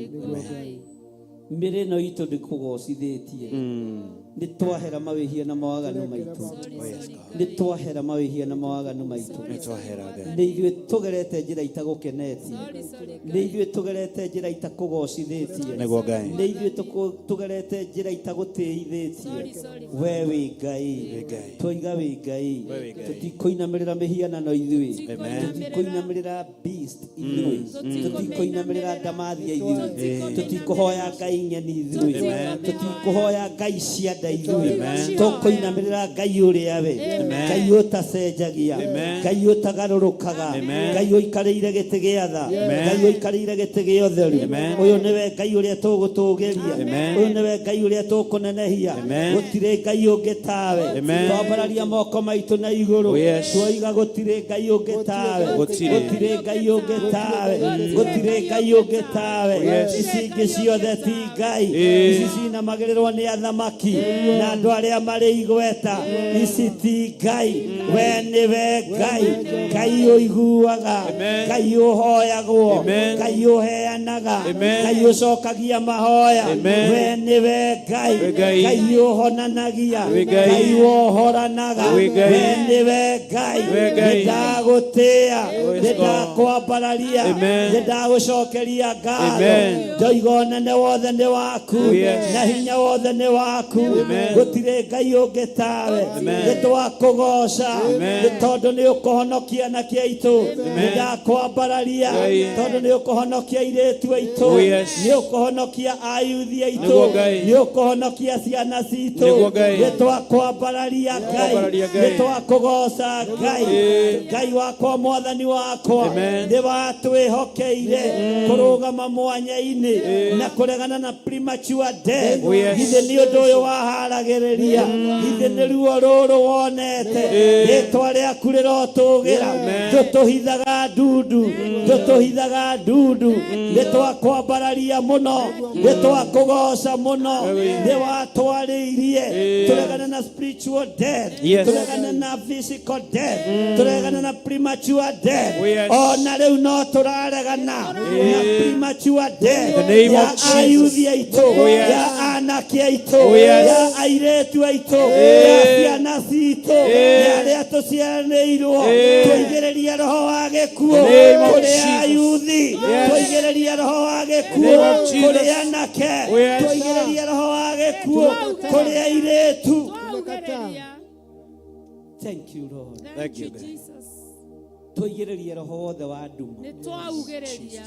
Mĩrĩ ĩno itũ ndĩkũgocithĩtie. Nĩ twahera mawĩhia na mawaganu maitũ. Oh yes, God. Nĩ twahera mawĩhia na mawaganu maitũ. Nĩ twahera Ngai. Nĩ ithuĩ tũgerete njĩra itagũkenetie. Nĩ ithuĩ tũgerete njĩra itakũgocithĩtie. Nĩguo Ngai. Nĩ ithuĩ tũgerete njĩra itagũtĩithĩtie. We wĩ Ngai. Ngai. Twoiga wĩ Ngai. We wĩ Ngai. Tũtikũinamĩrĩra mĩhianano ithuĩ. Amen. Tũtikũinamĩrĩra beast ithuĩ. Tũtikũinamĩrĩra ndamathia ithuĩ. Tũtikũhoya Ngai ng'eni ithuĩ. Tũtikũhoya Ngai cia nda ithuĩ. Tũkũinamĩrĩra Ngai ũrĩa we. Ngai ũtacenjagia. Ngai ũtagarũrũkaga. Ngai ũikarĩire gĩtĩ gĩa tha. Ngai ũikarĩire gĩtĩ gĩa ũtheru. Ũyũ nĩwe Ngai ũrĩa tũgũtũgĩria. Ũyũ nĩwe Ngai ũrĩa tũkũnenehia. Gũtirĩ Ngai ũngĩ tawe. Twambararia moko maitũ na igũrũ. Oh, yes. Twoiga gũtirĩ Ngai ũngĩ tawe. Gũtirĩ. Gũtirĩ Ngai ũngĩ tawe. Gũtirĩ Ngai ũngĩ tawe. Ici ingĩ ciothe ti Ngai. Ici cinamagĩrĩrwo nĩ athamaki na andũ arĩa marĩ igweta. Ici ti Ngai. We nĩwe Ngai. Ngai ũiguaga. Ngai ũhoyagwo. Amen. Ngai ũheanaga. Amen. Ngai ũcokagia mahoya. Amen. We nĩwe Ngai. Wĩ Ngai. Ngai ũhonanagia. Wĩ Ngai. Ngai wohoranaga. Wĩ Ngai. We nĩwe Ngai. Wĩ Ngai. Nĩ ndagũtĩĩa. Oh, yes, Nĩ God. ndakwambararia. Amen. Nĩ ndagũcokeria ngatho. Amen. Ndoiga ũnene wothe nĩ waku. Oh, yes. Na hinya wothe nĩ waku. Amen. Gũtirĩ Ngai ũngĩ tawe. Amen. Nĩ twakũgoca. Amen. Nĩ tondũ nĩ ũkũhonokia anake aitũ. Nĩ ndakwambararia. Ngai. Tondũ nĩ ũkũhonokia airĩtu aitũ. Oh, yes. Nĩ ũkũhonokia ayuthi aitũ. Nĩguo Ngai. Nĩ ũkũhonokia ciana citũ. Nĩguo Ngai. Nĩ twakwambararia Ngai. Twakwambararia Ngai. Nĩ twakũgoca Ngai. Ngai wakwa Mwathani wakwa. Amen. Nĩ watwĩhokeire kũrũgama mwanya-inĩ na kũregana na premature death. Oh, yes. Githĩ nĩ ũndũ ũyũ waha Waragĩrĩria githĩ nĩ ruo rũrũ wonete rĩtwa rĩaku rĩrotũgĩra tũtũhithaga ndundu tũtũhithaga ndundu nĩ twakwambararia mũno nĩ twakũgoca mũno nĩ watwarĩirie tũregane na spiritual death Yes. tũregane na physical death tũregane na premature death Oh, yes. ona rĩu no tũraregana na premature death The name ya of Jesus. ayuthi aitũ Oh, yes. ya anake aitũ Oh, yes. ya airĩtu aitũ ya ciana citũ ya arĩa tũciaranĩirwo tũigĩrĩrie roho wa gĩkuũ The name of kũrĩ Jesus. ayuthi Yes. tũigĩrĩrie roho wa The name gĩkuũ of Jesus. kũrĩ anake Oh, yes. tũigĩrĩrie roho wa gĩkuũ kũrĩ airĩtu Twaugĩrĩria. Thank you, Lord. Thank you, God. Jesus. Tũigĩrĩrie roho wothe wa nduma Nĩ twaugĩrĩria.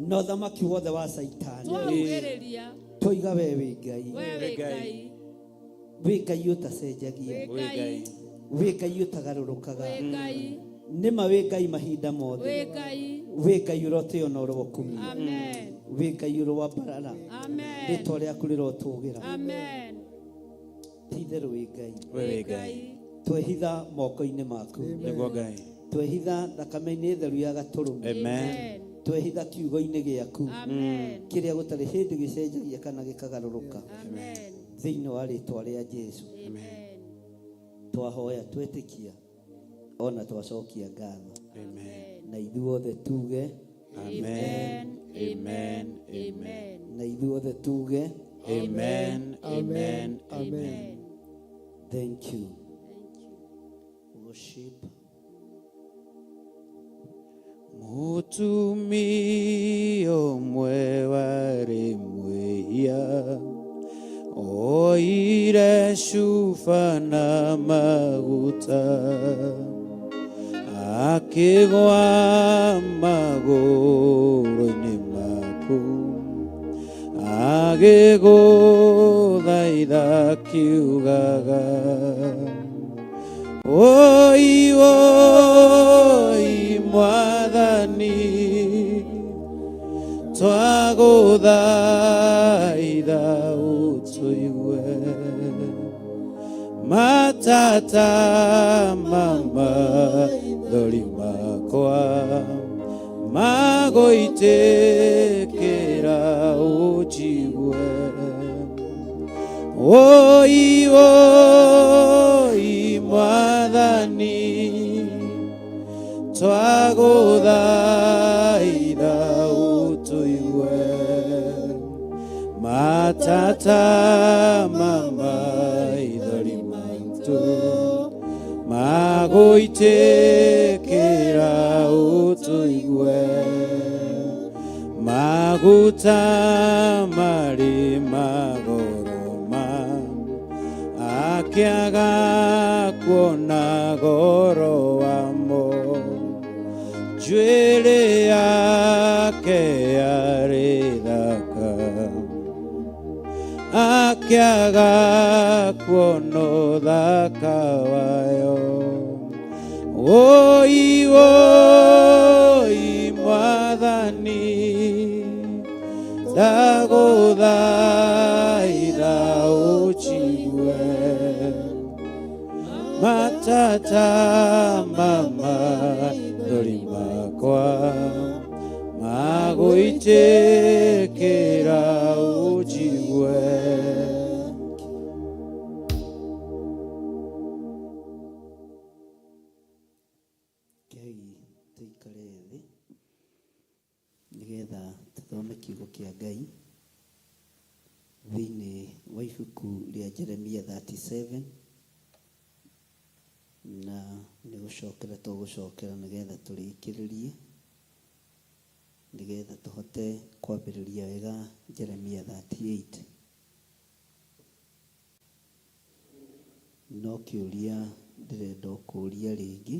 na ũthamaki wothe wa Caitani. Twaugĩrĩria. Tũiga we wĩ Ngai, We wĩ Ngai. wĩ Ngai ũtacenjagia, Wĩ Ngai. wĩ Ngai ũtagarũrũkaga, Wĩ Ngai. nĩma wĩ Ngai mahinda mothe, Wĩ Ngai. wĩ Ngai ũrotĩo na ũrokumio, Amen. wĩ Ngai ũrowambarara, Amen. rĩtwa rĩaku rĩrotũgĩra, Amen. ti itherũ wĩ Ngai. We wĩ Ngai. Twehitha moko-inĩ maku, Nĩguo Ngai. twehitha thakame-inĩ theru ya gatũrũme, Amen. twehitha kiugo-inĩ gĩaku Amen. kĩrĩa gũtarĩ hĩndĩ gĩcenjagia kana gĩkagarũrũka, Amen. thĩinĩ wa rĩtwa rĩa Jesu Amen. twahoya twetĩkia ona twacokia ngatho Amen. na ithuothe tuge Amen. Amen. Amen. na ithuothe tuge Amen. Amen. Amen. thank you worship Mũtumia ũmwe warĩ mwĩhia oire cuba na maguta akĩgwa magũrũ-inĩ maku agĩgũthaitha akiugaga Oi, oi, mwathani, twagũthaitha ũtũigue. Matata ma maithori makwa magũitĩkĩra ũnjigue. Oi, oi, mwathani, twagũthaitha ũtũigue. Matata ma maithori maitũ magũitĩkĩra ũtũigue. Maguta marĩ magoroma akĩaga kuona goro wamo njuĩrĩ yake yarĩ thaka akĩaga kuona ũthaka wayo Oi, oi, mwathani, ndagũthaitha ũnjigue. Matata ma maithori makwa magũitĩkĩra ũnjigue. Kei tũikare thĩ nĩgetha tũthome kiugo kĩa Ngai thĩinĩ wa ibuku rĩa Jeremia 37 na nĩ gũcokera tũgũcokera nĩgetha tũrĩkĩrĩrie nĩgetha tũhote kwambĩrĩria wega Jeremia 38 no kĩũria ndĩrenda kũũria rĩngĩ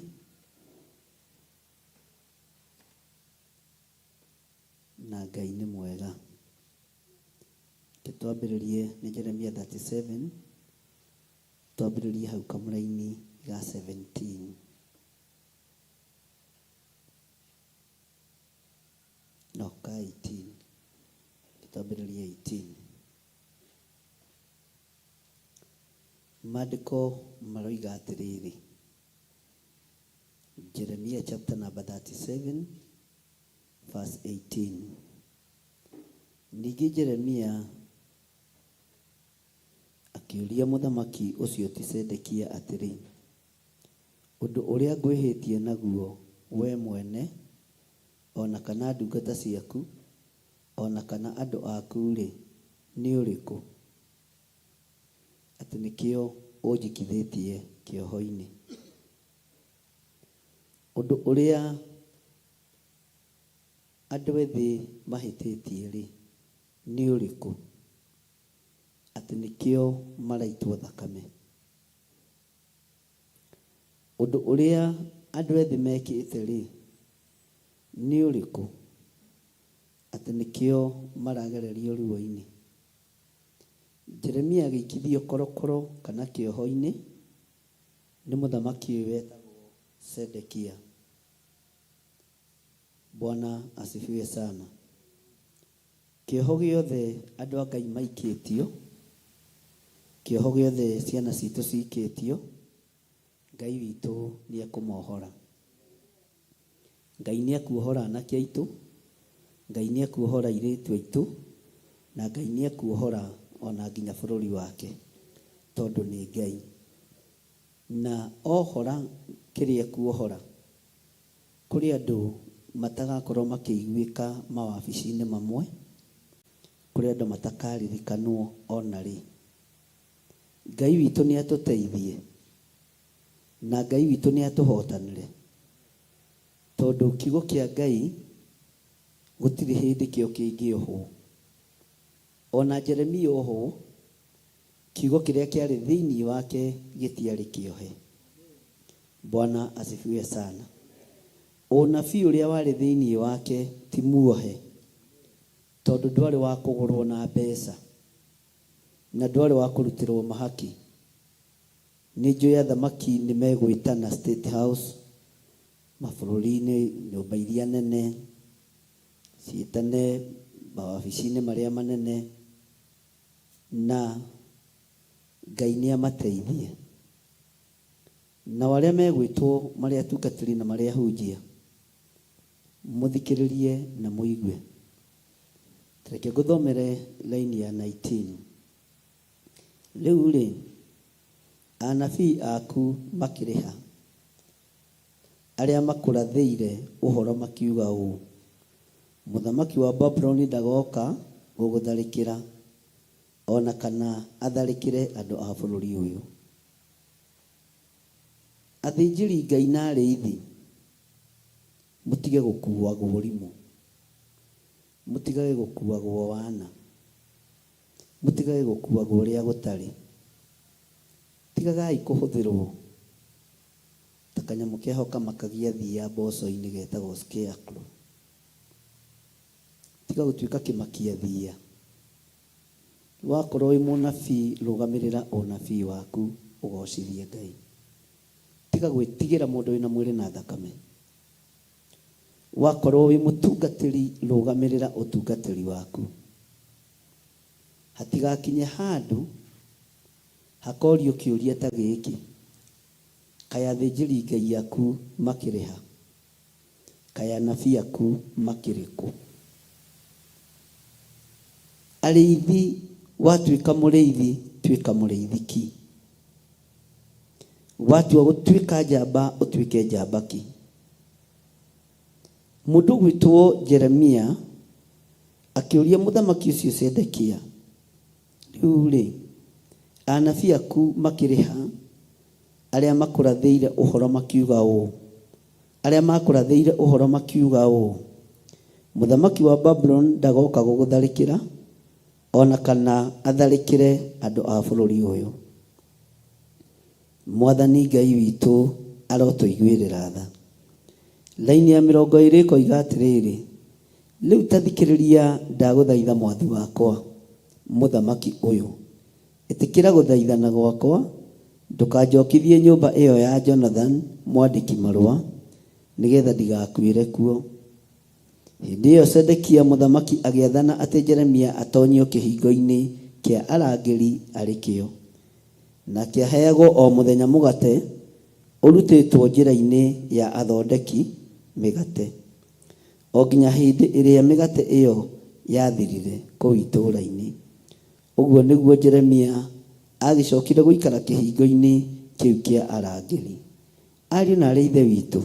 na Ngai nĩ mwega. Reke twambĩrĩrie nĩ Jeremia 37 twambĩrĩrie hau kamũraini ga 17 no ka 18 Reke twambĩrĩrie 18. Maandĩko maroiga atĩrĩrĩ, Jeremiah chapter number 37 verse 18. Ningĩ Jeremia akĩũria mũthamaki ũcio ti Zedekia atĩrĩ, Ũndũ ũrĩa ngwĩhĩtie naguo wee mwene, o na kana ndungata ciaku, o na kana andũ aku-rĩ, nĩ ũrĩkũ, atĩ nĩkĩo ũnjikithĩtie kĩoho-inĩ? Ũndũ ũrĩa andũ ethĩ mahĩtĩtie-rĩ, nĩ ũrĩkũ, atĩ nĩkĩo maraitwo thakame? Ũndũ ũrĩa andũ ethĩ mekĩte-rĩ, nĩ ũrĩkũ, atĩ nĩkĩo maragererio ruo-inĩ? Jeremia agĩikithio korokoro kana kĩoho-inĩ nĩ mũthamaki ũyũ wetagwo Zedekia. Bwana asifiwe sana. Kĩoho gĩothe andũ a Ngai maikĩtio, kĩoho gĩothe ciana citũ cikĩtio, Ngai witũ nĩ ekũmohora. Ngai nĩ ekuohora anake aitũ, Ngai nĩ ekuohora airĩtu aitũ, na Ngai nĩ ekuohora ona nginya bũrũri wake, tondũ nĩ Ngai. Na ohora kĩrĩa ekuohora, Kũrĩ andũ matagakorwo makĩiguĩka mawabici-inĩ mamwe, kũrĩ andũ matakaririkanwo o na rĩ. Ngai witũ nĩ atũteithie, na Ngai witũ nĩ atũhotanĩre, tondũ kiugo kĩa Ngai gũtirĩ hĩndĩ kĩo kĩngĩohwo. O na Jeremia ohwo, kiugo kĩrĩa kĩarĩ thĩinĩ wake gĩtiarĩ kĩohe. Bwana asifiwe sana. Ũnabii ũrĩa warĩ thĩinĩ wake ti muohe, tondũ ndwarĩ wa kũgũrwo na mbeca, na ndwarĩ wa kũrutĩrwo mahaki. Nĩ njũĩ athamaki nĩ megwĩtana State House, mabũrũri-inĩ, nyũmba iria nene, ciĩtane mawabici-inĩ marĩa manene, na Ngai nĩ amateithie. Nao arĩa megwĩtwo marĩ atungatĩri na marĩ ahunjia, mũthikĩrĩrie na mũigue. Ta reke ngũthomere raini ya 19. Rĩu-rĩ, anabii aku makĩrĩ ha, arĩa makũrathĩire ũhoro makiuga ũũ, 'Mũthamaki wa Babuloni ndagooka gũgũtharĩkĩra, o na kana atharĩkĩre andũ a bũrũri ũyũ'? Athĩnjĩri-Ngai na arĩithi, mũtige gũkuuagwo ũrimũ, mũtigage gũkuuagwo wana, mũtigage gũkuuagwo ũrĩa gũtarĩ. Tigagai kũhũthĩrwo ta kanyamũ keho kamakagia thiia mboco-inĩ getagwo scarecrow. Tiga gũtuĩka kĩmakia thiia. Wakorwo wĩ mũnabii rũgamĩrĩra ũnabii waku ũgocithie Ngai. Tiga gwĩtigĩra mũndũ wĩna mwĩrĩ na thakame. Wakorwo wĩ mũtungatĩri rũgamĩrĩra ũtungatĩri waku. Hatigakinye handũ hakorio kĩũria ta gĩkĩ, Kaĩ athĩnjĩri Ngai aku makĩrĩ ha? Kaĩ anabii aku makĩrĩ kũ? Arĩithi, watuĩka mũrĩithi, tuĩka mũrĩithi ki. Watua gũtuĩka njamba, ũtuĩke njamba ki. Mũndũ ũgwĩtwo Jeremia akĩũria mũthamaki ũcio Zedekia, Rĩu-rĩ, anabii aku makĩrĩ ha, arĩa makũrathĩire ũhoro makiuga ũũ, arĩa maakũrathĩire ũhoro makiuga ũũ, 'Mũthamaki wa Babuloni ndagooka gũgũtharĩkĩra, o na kana atharĩkĩre andũ a bũrũri ũyũ'? Mwathani Ngai witũ arotũiguĩrĩra tha. Raini ya 20 ĩkoiga atĩrĩrĩ, Rĩu ta thikĩrĩria ndagũthaitha mwathi wakwa, mũthamaki ũyũ. Ĩtĩkĩra gũthaithana gwakwa, ndũkanjokithie nyũmba ĩyo ya Jonathani mwandĩki-marũa, nĩgeetha ndigakuĩre kuo. Hĩndĩ ĩyo Zedekia mũthamaki agĩathana atĩ Jeremia atoonyio kĩhingo-inĩ kĩa arangĩri arĩ kĩo. Nake aheagwo o mũthenya mũgate ũrutĩtwo njĩra-inĩ ya athondeki mĩgate, o nginya hĩndĩ ĩrĩa mĩgate ĩyo yathirire kũu itũũra-inĩ. Ũguo nĩguo Jeremia aagĩcokire gũikara kĩhingo-inĩ kĩu kĩa arangĩri. Ariũ na aarĩ a Ithe witũ,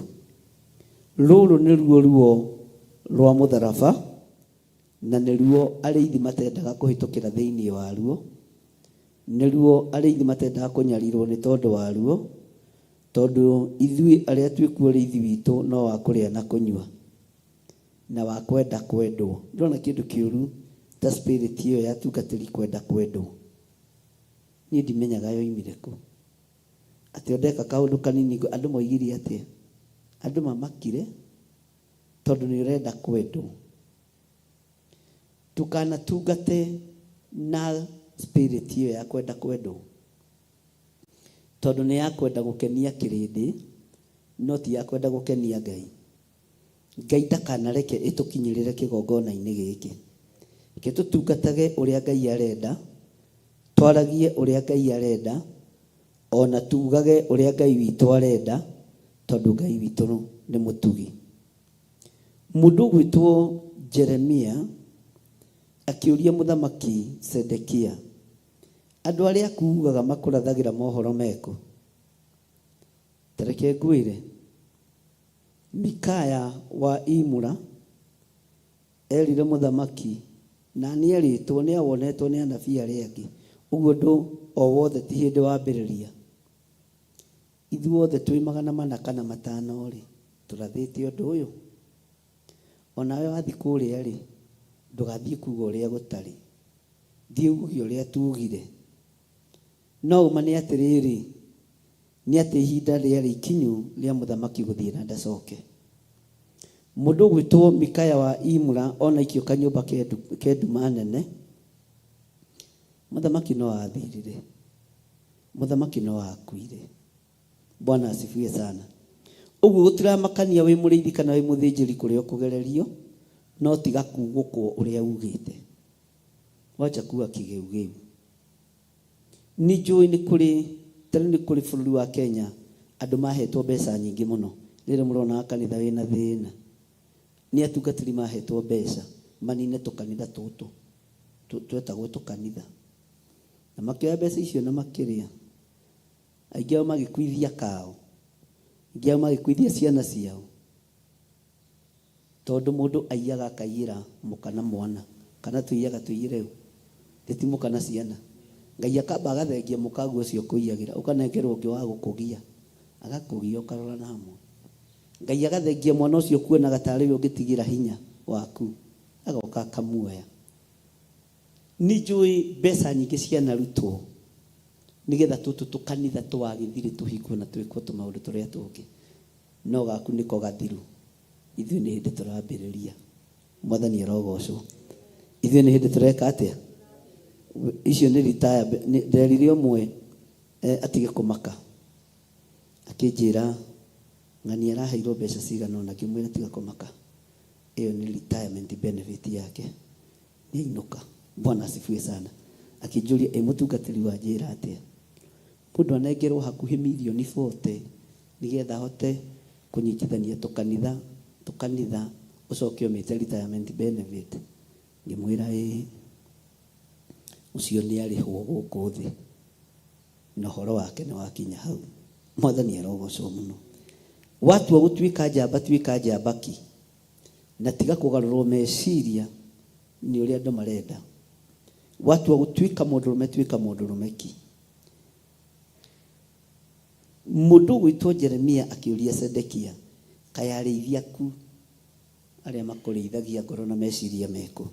rũrũ nĩruo ruo rwa mũtharaba, na nĩruo arĩithi matendaga kũhĩtũkĩra thĩinĩ waruo, nĩruo arĩithi matendaga kũnyarirũo nĩ tondũ waruo, tondũ ithuĩ arĩa twĩ kuo ũrĩithi witũ no wa kũrĩa na kũnyua, na wa kwenda kwendwo. Ndũrona kĩndũ kĩũru ta spirit ĩyo ya atungatĩri kwenda kwendwo. Niĩ ndimenyaga yoimire kũ. Atĩ o ndeka kaũndũ kanini andũ moigire atĩa? Andũ mamakire tondũ nĩ ũrenda kwendwo. Ndũkanatungate na spirit ĩyo ya kwenda kwendwo, tondũ nĩ ya kwenda gũkenia kĩrĩndĩ, no ti ya kwenda gũkenia Ngai. Ngai ndakanareke ĩtũkinyĩrĩre kĩgongona-inĩ gĩkĩ. Reke tũtungatage ũrĩa Ngai arenda, twaragie ũrĩa Ngai arenda, o na tugage ũrĩa Ngai witũ arenda, tondũ Ngai witũ nĩ mũtugi. Mũndũ ũgwĩtwo Jeremia akĩũria mũthamaki Zedekia, Andũ arĩa aku ugaga makũrathagĩra mohoro mekũ? Ta reke ngwĩre, Mikaya wa Imula erire mũthamaki, na nĩerĩtwo, nĩawonetwo nĩ anabii arĩa angĩ, ũguo ũndũ o wothe ti hĩndĩ wambĩrĩria. Ithuothe twĩ 400 kana matano-rĩ, tũrathĩte ũndũ ũyũ? O nawe wathiĩ kũrĩa-rĩ, ndũgathiĩ kuuga ũrĩa gũtarĩ. Thiĩ uuge ũrĩa tuugire. No ũma nĩ atĩrĩrĩ, nĩ atĩ ihinda rĩarĩ ikinyu rĩa mũthamaki gũthiĩ na ndacoke. Mũndũ ũgwĩtwo Mikaya wa Imula ona aikio kanyũmba ke nduma nene, mũthamaki no athirire. Mũthamaki no aakuire. Bwana asifiwe sana. Ũguo gũtiramakania wĩ mũrĩithi kana wĩ mũthĩnjĩri kũrĩa ũkũgererio, no tiga kugũkwo ũrĩa ugĩte. Wacha kuwa kĩgeugeu. Nĩ njũĩ nĩ kũrĩ, ta rĩu nĩ kũrĩ bũrũri wa Kenya andũ mahetwo mbeca nyingĩ mũno. Rĩrĩ mũronaga kanitha wĩna thĩna. Nĩ atungatĩri mahetwo mbeca manine tũkanitha tũtũ twetagwo tũkanitha. Na makĩoya mbeca icio na makĩrĩa. Aingĩ ao magĩkuithia kao. Aingĩ ao magĩkuithia ciana ciao. Tondũ mũndũ aiyaga akaiyĩra mũka na mwana. Kana tũiyaga tũiyĩre ũ? Githĩ ti mũka na ciana? Ngai akamba agathengia mũkaguo ũcio ũkũiyagĩra, ũkanengerwo ũngĩ wa gũkũgia. Agakũgia ũkarora na hamwe. Ngai agathengia mwana ũcio ũkuonaga tarĩ we ũngĩtigĩra hinya waku, agoka akamuoya. Nĩ njũĩ mbeca nyingĩ cianarutwo nĩgetha tũtũ tũkanitha twagĩthirĩ tũhingwo na twĩkwo tũmaũndũ tũrĩa tũngĩ, no gaku nĩko gathiru. Ithuĩ nĩ hĩndĩ tũrambĩrĩria. Mwathani arogocwo. Ithuĩ nĩ hĩndĩ tũreka atĩa? Icio nĩ retire, nderire ũmwe atige kũmaka, akĩnjĩra ng'ania araheirwo mbeca cigana ũna, ngĩmwĩra tiga kũmaka, ĩyo nĩ retirement benefit yake. Nĩainũka. Bwana asifiwe sana. Akĩnjũria, ĩ mũtungatĩri wa njĩra atĩa? Mũndũ anengerwo hakuhĩ mirioni 40 nĩgetha ahote kũnyitithania tũkanitha, tũkanitha, ũcoke ũmĩte retirement benefit. Ngĩmwĩra ĩĩ, ũcio nĩarĩhwo gũkũ thĩ na ũhoro wake nĩwakinya hau. Mwathani arogocwo mũno. Watua gũtuĩka njamba tuĩka njamba ki. Na tiga kũgarũrwo meciria nĩ ũrĩa andũ marenda. Watua gũtuĩka mũndũrũme tuĩka mũndũrũme ki. Mũndũ ũgwĩtwo Jeremia akĩũria Zedekia, Kaĩ arĩithi aku arĩa makũrĩithagia ngoro na meciria me kũ?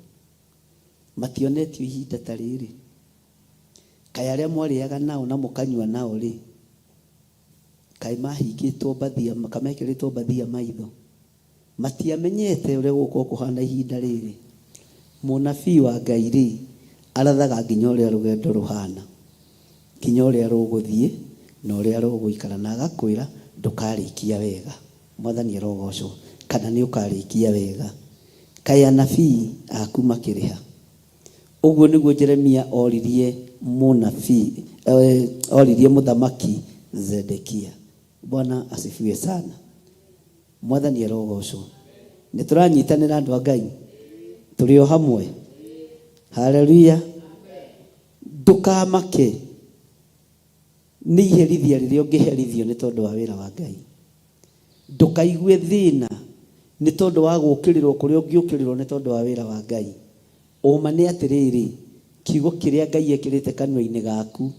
Mationetio ihinda ta rĩrĩ? Kaĩ arĩa mwarĩaga nao na mũkanyua nao-rĩ, Kaĩ mahingĩtwo mbathia, ka mekĩrĩtwo mbathia maitho? Matiamenyete ũrĩa gũgũkorwo kũhana ihinda rĩrĩ. Mũnabii wa Ngai-rĩ, arathaga nginya ũrĩa rũgendo rũhana, nginya ũrĩa rũgũthiĩ na ũrĩa rũgũikara, na agakwĩra ndũkarĩkia wega. Mwathani arogocwo. Kana nĩ ũkarĩkia wega. Kaĩ anabii aku makĩrĩ ha? Ũguo nĩguo Jeremia oririe mũnabii, Eh, oririe mũthamaki Zedekia. Bwana asifiwe sana. Mwathani arogocwo. Nĩ tũranyitanĩra andũ a Ngai. Tũrĩ o hamwe. Haleluya. Ndũkamake nĩ iherithia rĩrĩa ũngĩherithio nĩ tondũ wa wĩra wa Ngai. Ndũkaigue thĩna nĩ tondũ wa gũũkĩrĩrwo kũrĩa ũngĩũkĩrĩrwo nĩ tondũ wa wĩra wa Ngai. Ũma nĩ atĩrĩrĩ, kiugo kĩrĩa Ngai ekĩrĩte kanua-inĩ gaku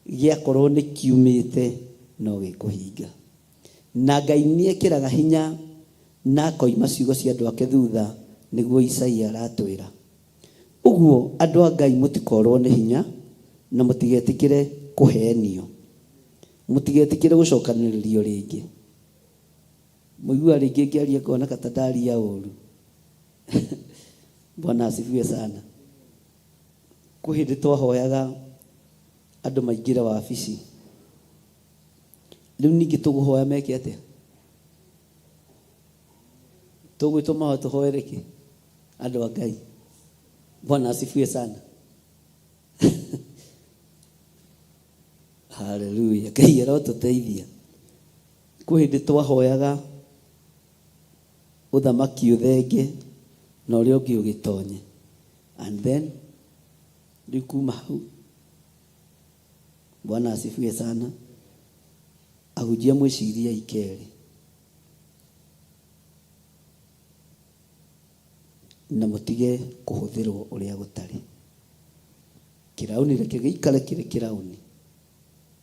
gĩakorwo nĩ kiumĩte no gĩkũhinga. Na Ngai nĩ ekĩraga hinya na akoima ciugo cia andũ ake thutha, nĩguo Isaia aratwĩra. Ũguo andũ a Ngai mũtikorwo nĩ hinya na mũtigetĩkĩre kũheenio. Mũtigetĩkĩre gũcokanĩrĩrio rĩngĩ. Mũiguaga rĩngĩ ngĩaria ngoneka ta ndaria ũru. Bwana asifiwe sana. Kwĩ hĩndĩ twahoyaga andũ maingĩre wabici. Rĩu ningĩ tũgũhoya meke atĩa? Tũgwĩtwo mahoya tũhoere kĩ? Andũ a Ngai. Bwana asifiwe sana. Haleluya. Ngai arotũteithia. Kwĩ hĩndĩ twahoyaga ũthamaki ũthenge na ũrĩa ũngĩ ũgĩtonye. And then rĩu kuma hau Bwana asifiwe sana. Ahunjia mwĩciriei kerĩ. Na mũtige kũhũthĩrwo ũrĩa gũtarĩ. Kĩraũni reke gĩikare kĩrĩ kĩraũni,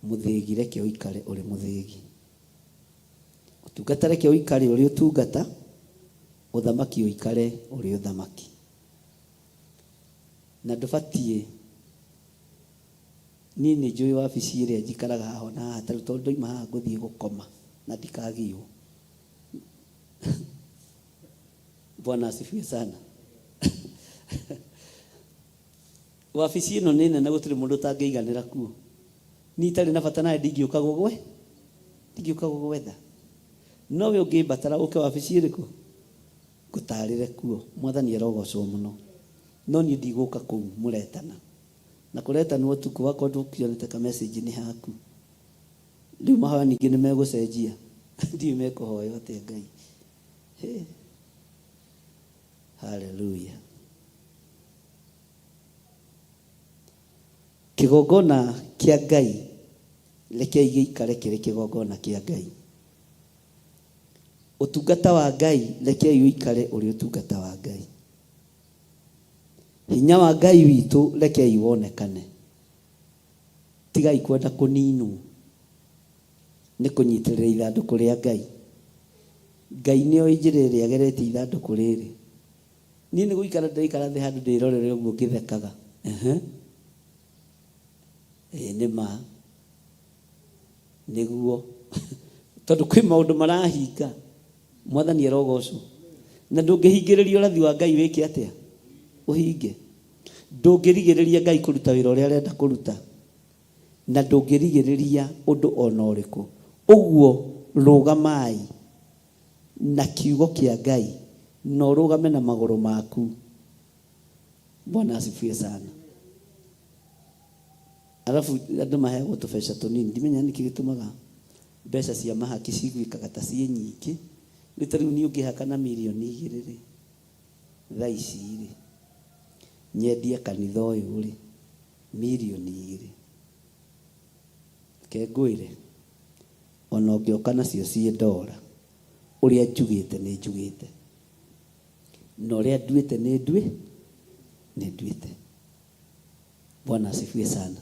mũthĩgi reke ũikare ũrĩ mũthĩgi. Ũtungata reke ũikare ũrĩ ũtungata, ũthamaki ũikare ũrĩ ũthamaki. Na ndũbatiĩ, niĩ nĩ njũĩ wabici ĩrĩa njikaraga haha ona haha tarĩu tondũ ndoima haha ngũthiĩ gũkoma na ndikagiywo. Bwana asifiwe sana. Wabici ĩno nĩ nene gũtirĩ mũndũ ũtangĩiganĩra kuo. Niĩ itarĩ na bata nawe ndingĩũka gũgwe ndingĩũka gũgwetha. No we ũngĩmbatara ũke wabici ĩrĩkũ? Ngũtarĩre kuo. Mwathani arogocwo mũno. No niĩ ndigũka kũu mũretana. Na kũretanwo ũtukũ wakorwo ndũkĩonete ka message nĩ haku. Rĩu mahoya ningĩ nĩ megũcenjia. Ndiũĩ mekũhoywo atĩa Ngai. Hey. Haleluya. Kĩgongona kĩa Ngai rekei gĩikare kĩrĩ kĩgongona kĩa Ngai. Ũtungata wa Ngai rekei ũikare ũrĩ ũtungata wa Ngai. Hinya wa Ngai witũ rekei wonekane. Tigai kwenda kũninwo nĩ kũnyitĩrĩra ithandũkũ rĩa Ngai. Ngai nĩ oĩ njĩra ĩrĩa ageretie ithandũkũ rĩrĩ. Niĩ nĩ gũikara ndĩraikara thĩ handũ ndĩrorere ũguo ngĩthekaga. Ehe. Ĩĩ nĩ ma. Nĩguo. Tondũ kwĩ maũndũ marahinga. Mwathani arogocwo. Na ndũngĩhingĩrĩria ũrathi wa Ngai wĩke atĩa? Ũhinge. Ndũngĩrigĩrĩria Ngai kũruta wĩra ũrĩa arenda kũruta. Na ndũngĩrigĩrĩria ũndũ o na ũrĩkũ. Ũguo rũgamai na kiugo kĩa Ngai na ũrũgame na magũrũ maku. Bwana asifiwe sana. Arabu andũ maheagwo tũbeca tũnini, ndimenya nĩkĩ gĩtũmaga mbeca cia mahaki ciguĩkaga ta ciĩ nyingĩ. Rĩu ta rĩu niĩ ũngĩhaka na mirioni igĩrĩ rĩ, thaa ici rĩ, nyendie kanitha ũyũ rĩ, mirioni igĩrĩ. Reke ngwĩre, ona ũngĩoka nacio ciĩ ndora, ũrĩa njugĩte nĩ njugĩte, na ũrĩa nduĩte nĩ nduĩ, nĩ nduĩte. Bwana asifiwe sana.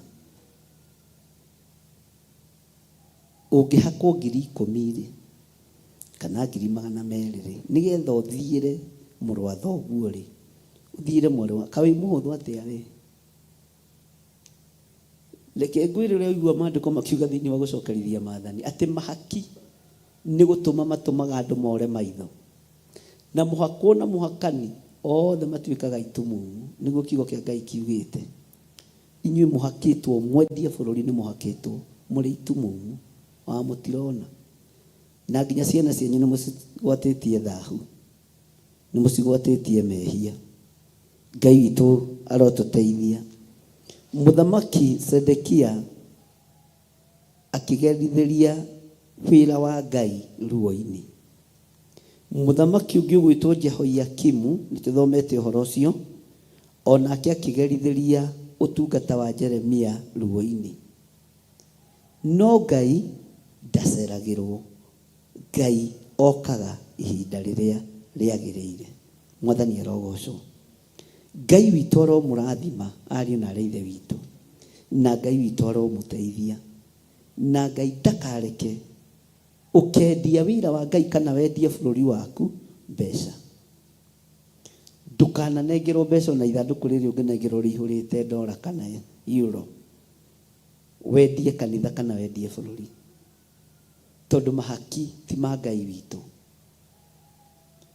Ũngĩhakwo ngiri ikũmi rĩ, kana ngiri magana merĩ rĩ, nĩgetha ũthiĩre mũrũ wa thoguo rĩ, ũthiĩre mwarĩ wa, kaĩ wĩ mũhũthũ atĩa we? Reke ngwĩre ũrĩa ũigua maandĩko makiuga thĩinĩ wa gũcokerithia maathani, atĩ mahaki nĩ gũtũma matũmaga andũ more maitho, na mũhakwo na mũhakani othe matuĩkaga itumumu, nĩguo kiugo kĩa Ngai kiugĩte. Inyuĩ mũhakĩtwo mwendie bũrũri nĩ mũhakĩtwo mũrĩ itumumu, wa mũtirona, na nginya ciana cianyu nĩ mũcigwatĩtie thahu, nĩ mũcigwatĩtie mehia. Ngai witũ arotũteithia. Mũthamaki Zedekia Akĩgerithĩria wĩra wa Ngai ruo-inĩ. Mũthamaki ũngĩ ũgwĩtwo Jehoiakimu, nĩ tũthomete ũhoro ũcio, o nake akĩgerithĩria ũtungata wa Jeremia ruo-inĩ. No Ngai ndaceragĩrwo. Ngai okaga ihinda rĩrĩa rĩagĩrĩire. Mwathani arogocwo. Ngai witũ aromũrathima ariũ na aarĩ a Ithe witũ, na Ngai witũ aromũteithia, na Ngai ndakareke ũkendia wĩra wa Ngai kana wendie bũrũri waku mbeca. Ndũkananengerwo mbeca ona ithandũkũ rĩrĩ ũngĩnengerwo rĩihũrĩte ndora kana euro, wendie kanitha kana wendie bũrũri. Tondũ mahaki ti ma Ngai witũ.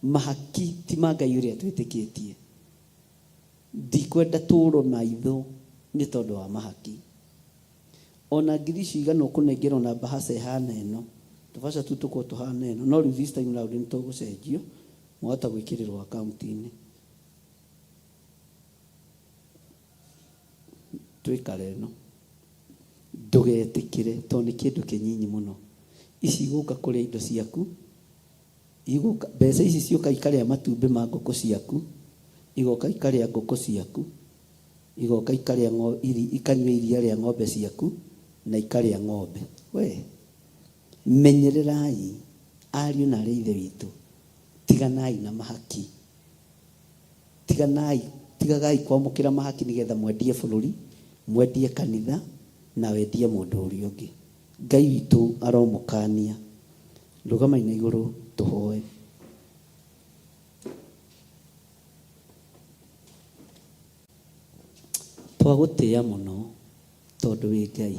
Mahaki ti ma Ngai ũrĩa twĩtĩkĩtie. Ndikwenda tũũrwo maitho nĩ tondũ wa mahaki. Ona ngiri icio igana ũkũnengerwo na mbahaca ĩhana ĩno, tũbaca tũu tũkorwo tũhana ĩno, no rĩu this time round nĩ tũgũcenjio, mwahota gwĩkĩrĩrwo akaunti-inĩ. Twĩkare ĩno. Ndũgetĩkĩre tondũ nĩ kĩndũ kĩnyinyi mũno. Ici igũka kũrĩa indo ciaku, igũka, mbeca ici ciũka ikarĩa matumbĩ ma ngũkũ ciaku, igoka ikarĩa ngũkũ ciaku, igoka ikarĩa ikanyua iria rĩa ng'ombe ciaku, na ikarĩa ng'ombe. We, menyererai ariũ na aarĩ a Ithe witũ, tiganai na mahaki. Tiganai, tigagai kwamũkĩra mahaki nĩgetha mwendie bũrũri, mwendie kanitha, na wendie mũndũ ũrĩa ũngĩ. Ngai witũ aromũkania. Rũgamai na igũrũ tũhoe. Twagũtĩĩa mũno tondũ wĩ Ngai.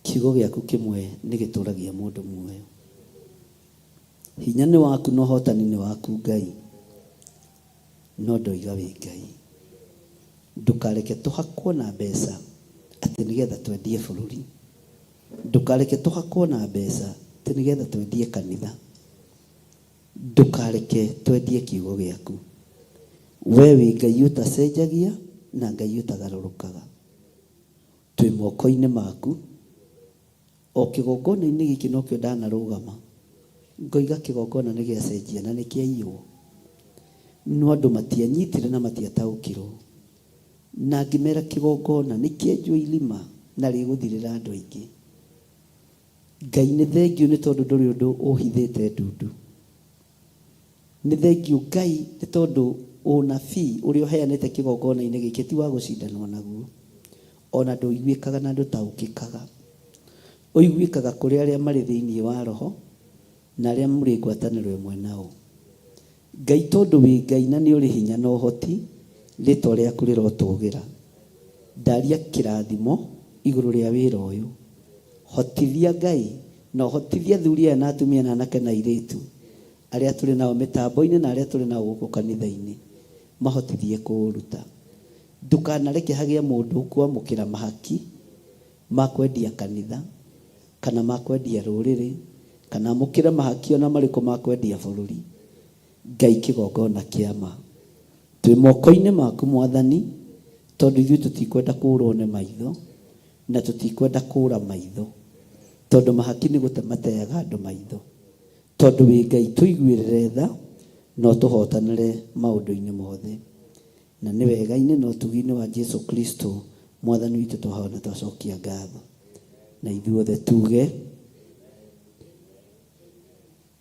Kiugo gĩaku kĩmwe nĩ gĩtũragia mũndũ muoyo. Hinya nĩ waku na ũhotani nĩ waku Ngai, no ndoiga wĩ Ngai. Ndũkareke tũhakwo na mbeca atĩ nĩgetha twendie bũrũri. Ndũkareke tũhakwo na mbeca atĩ nĩgetha twendie kanitha. Ndũkareke twendie kiugo gĩaku. We wĩ Ngai ũtacenjagia na Ngai ũtagarũrũkaga. Twĩ moko-inĩ maku. O kĩgongona-inĩ gĩkĩ nokĩo ndanarũgama ngoiga kĩgongona nĩ gĩacenjia na nĩ kĩaiywo. No andũ matianyitire na matiataũkirwo. Na ngĩmera kĩgongona nĩ kĩenjwo irima na rĩgũthirĩra andũ aingĩ. Ngai nĩ thengiũ nĩ tondũ ndũrĩ ũndũ ũhithĩte ndundu. Nĩ thengiũ Ngai nĩ tondũ ũnabii ũrĩa ũheanĩte kĩgongona-inĩ gĩkĩ ti wa gũcindanwo naguo. O na ndũiguĩkaga na ndũtaũkĩkaga. Ũiguĩkaga kũrĩ arĩa marĩ thĩinĩ wa Roho na arĩa mũrĩ ngwatanĩro ĩmwe nao. Ngai tondũ wĩ Ngai na nĩ ũrĩ hinya na ũhoti, rĩtwa rĩaku rĩrotũgĩra. Ndaria kĩrathimo igũrũ rĩa wĩra ũyũ. Hotithia Ngai na ũhotithie athuri aya na atumia na anake na airĩtu arĩa tũrĩ nao mĩtambo-inĩ na arĩa tũrĩ nao gũkũ kanitha-inĩ mahotithie kũũruta. Ndũkanareke hagĩe mũndũ ũkwamũkĩra mahaki ma kwendia kanitha kana ma kwendia rũrĩrĩ kana amũkĩre mahaki o na marĩkũ ma kwendia bũrũri. Ngai kĩgongona kĩa ma. Twĩ moko-inĩ maku Mwathani tondũ ithuĩ tũtikwenda kũũrwo nĩ maitho na tũtikwenda kũũra maitho tondũ mahaki nĩ gũte mateaga andũ maitho. Tondũ wĩ Ngai tũiguĩrĩre tha na ũtũhotanĩre maũndũ-inĩ mothe. Na nĩ wega-inĩ na ũtugi-inĩ wa Jesu Kristo Mwathani witũ twahoya na twacokia ngatho. Na ithuothe tuge.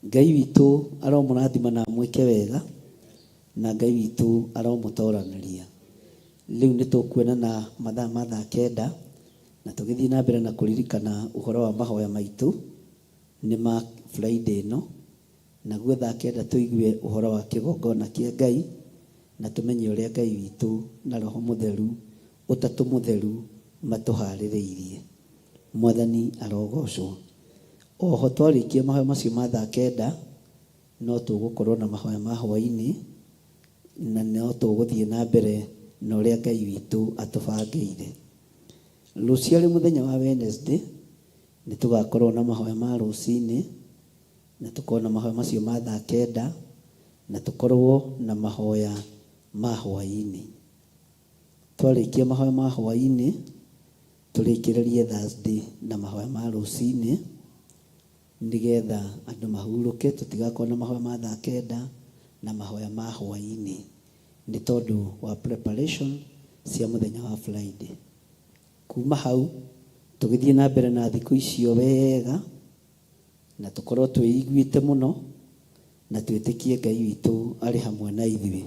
Ngai witũ aromũrathima na amwĩke wega, na Ngai witũ aromũtoranĩria. Rĩu nĩ tũkuonana mathaa ma thaa kenda, na tũgĩthiĩ na mbere na kũririkana ũhoro wa mahoya maitũ nĩ ma Friday ĩno, naguo thaa kenda tũigue ũhoro wa kĩgongona kĩa Ngai, na tũmenye ũrĩa Ngai witũ na Roho Mũtheru, Ũtatũ Mũtheru matũharĩrĩirie. Mwathani arogocwo. Oho twarĩkia mahoya macio ma thaa kenda, no tũgũkorwo na mahoya ma hwainĩ, na no tũgũthiĩ na mbere na ũrĩa Ngai witũ atũbangĩire. Rũciũ arĩ mũthenya wa Wednesday, nĩ tũgakorwo na mahoya ma rũcinĩ, na tũkorwo na mahoya macio ma thaa kenda, na tũkorwo na mahoya ma hwainĩ. Twarĩkia mahoya ma hwainĩ, Tũrĩkĩrĩrie Thursday na mahoya ma rũcinĩ nĩgetha andũ mahurũke, tũtigakorwo na mahoya ma thaa kenda na mahoya ma hwaĩ-inĩ nĩ tondũ wa preparation cia mũthenya wa Friday. Kuma hau tũgĩthiĩ na mbere na thikũ icio wega na tũkorwo twĩiguĩte mũno na twĩtĩkie Ngai witũ arĩ hamwe na ithuĩ.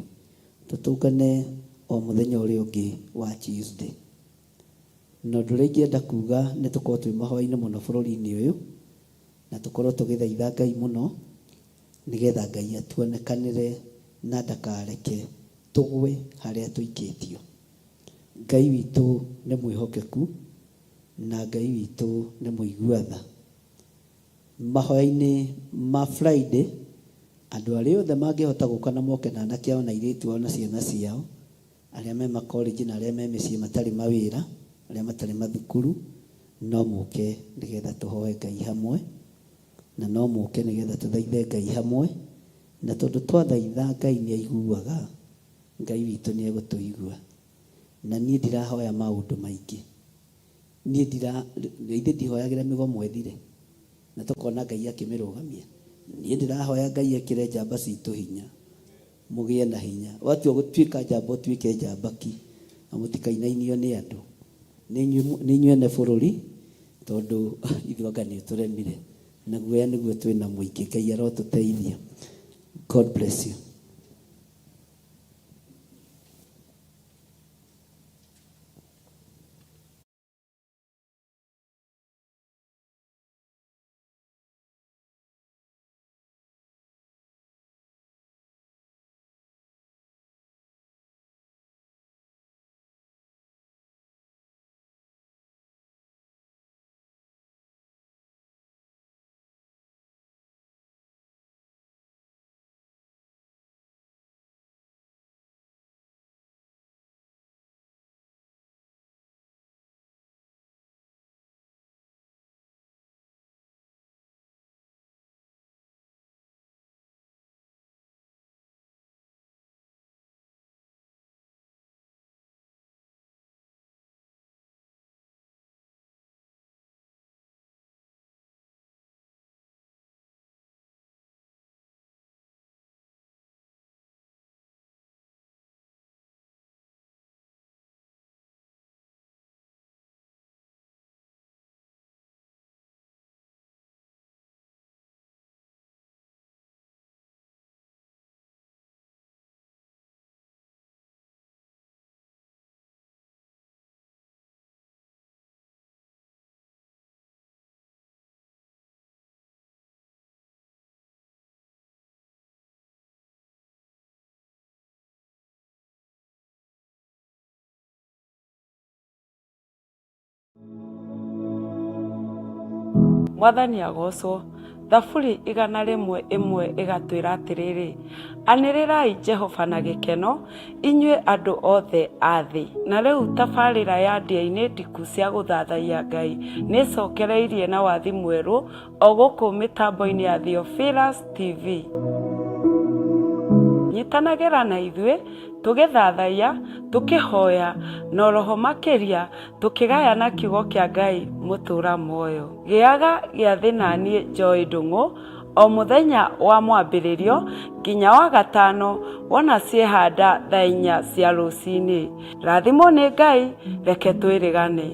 Tũtũngane o mũthenya ũrĩa ũngĩ wa Tuesday. Na ũndũ ũrĩa ingĩenda kuga nĩ tũkorwo twĩ mahoya-inĩ mũno bũrũri-inĩ ũyũ na tũkorwo tũgĩthaitha Ngai mũno nĩgetha Ngai atuonekanĩre na ndakareke tũgwe harĩa tũikĩtio. Ngai witũ nĩ mwĩhokeku na Ngai witũ nĩ mũigua tha. Mahoya-inĩ ma Friday, andũ arĩa othe mangĩhota gũka na moke na anake ao na airĩtu ao na ciana ciao, arĩa me ma college na arĩa me mĩciĩ matarĩ mawĩra, arĩa matarĩ mathukuru, no mũke nĩgetha tũhoe Ngai hamwe, na no mũke nĩgetha tũthaithe Ngai hamwe, na tondũ twathaitha Ngai nĩ aiguaga, Ngai witũ nĩ egũtũigua. Na niĩ ndirahoya maũndũ maingĩ. Niĩ ndira, ithe ndihoyagĩra mĩgomo ĩthire, na tũkona Ngai akĩmĩrũgamia. Niĩ ndĩrahoya Ngai ekĩre njamba citũ hinya, mũgĩe na hinya. Watua gũtuĩka njamba ũtuĩke njamba ki, na mũtikainainio nĩ andũ. Nĩ inyuĩ ene bũrũri, tondũ ithuĩ anga nĩ ũtũremire. Na guoya nĩguo twĩna mũingĩ. Ngai arotũteithia. God bless you. Mwathani agocwo. Thaburi 101 ĩgatwĩra atĩrĩrĩ, anĩrĩrai Jehova na gĩkeno, inyuĩ andũ othe a thĩ. Na rĩu tabarĩra ya ndĩa-inĩ ndiku cia gũthathaiya Ngai nĩ ĩcokereirie na wathi mwerũ o gũkũ mĩtambo-inĩ ya Theophilus TV. Nyitanagĩra na ithuĩ tũgĩthathaiya, tũkĩhoya, na oroho makĩria tũkĩgayana kiugo kĩa Ngai mũtũra muoyo. Gĩaga gĩathĩ naniĩ Joy Ndung'u o mũthenya wa mwambĩrĩrio nginya wa gatano wona ciehanda thaa inya cia rũcinĩ. Rathimwo nĩ Ngai, reke twĩrĩgane.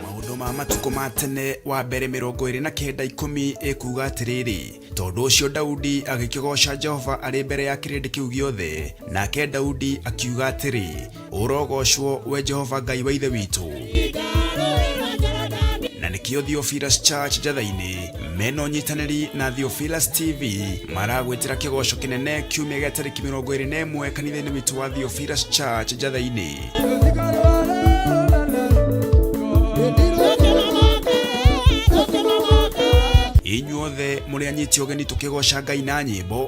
Maũndũ ma matukũ ma tene wa mbere 29 10 ĩkuuga atĩrĩrĩ, tondũ ũcio Daudi agĩkĩgooca Jehova arĩ mbere ya kĩrĩndĩ kĩu gĩothe, nake Daudi akiuga atĩrĩ, ũrogocwo we Jehova Ngai wa ithe witũ. Na nĩkĩo Theophilus Church Njatha-inĩ mena ũnyitanĩri na Theophilus TV maragwĩtĩra kĩgoco kĩnene kiumia gĩa tarĩki 21 kanitha-inĩ witũ wa Theophilus Church Njatha-inĩ. Inyuothe mũrĩ anyiti ũgeni tũkĩgoca Ngai na nyĩmbo.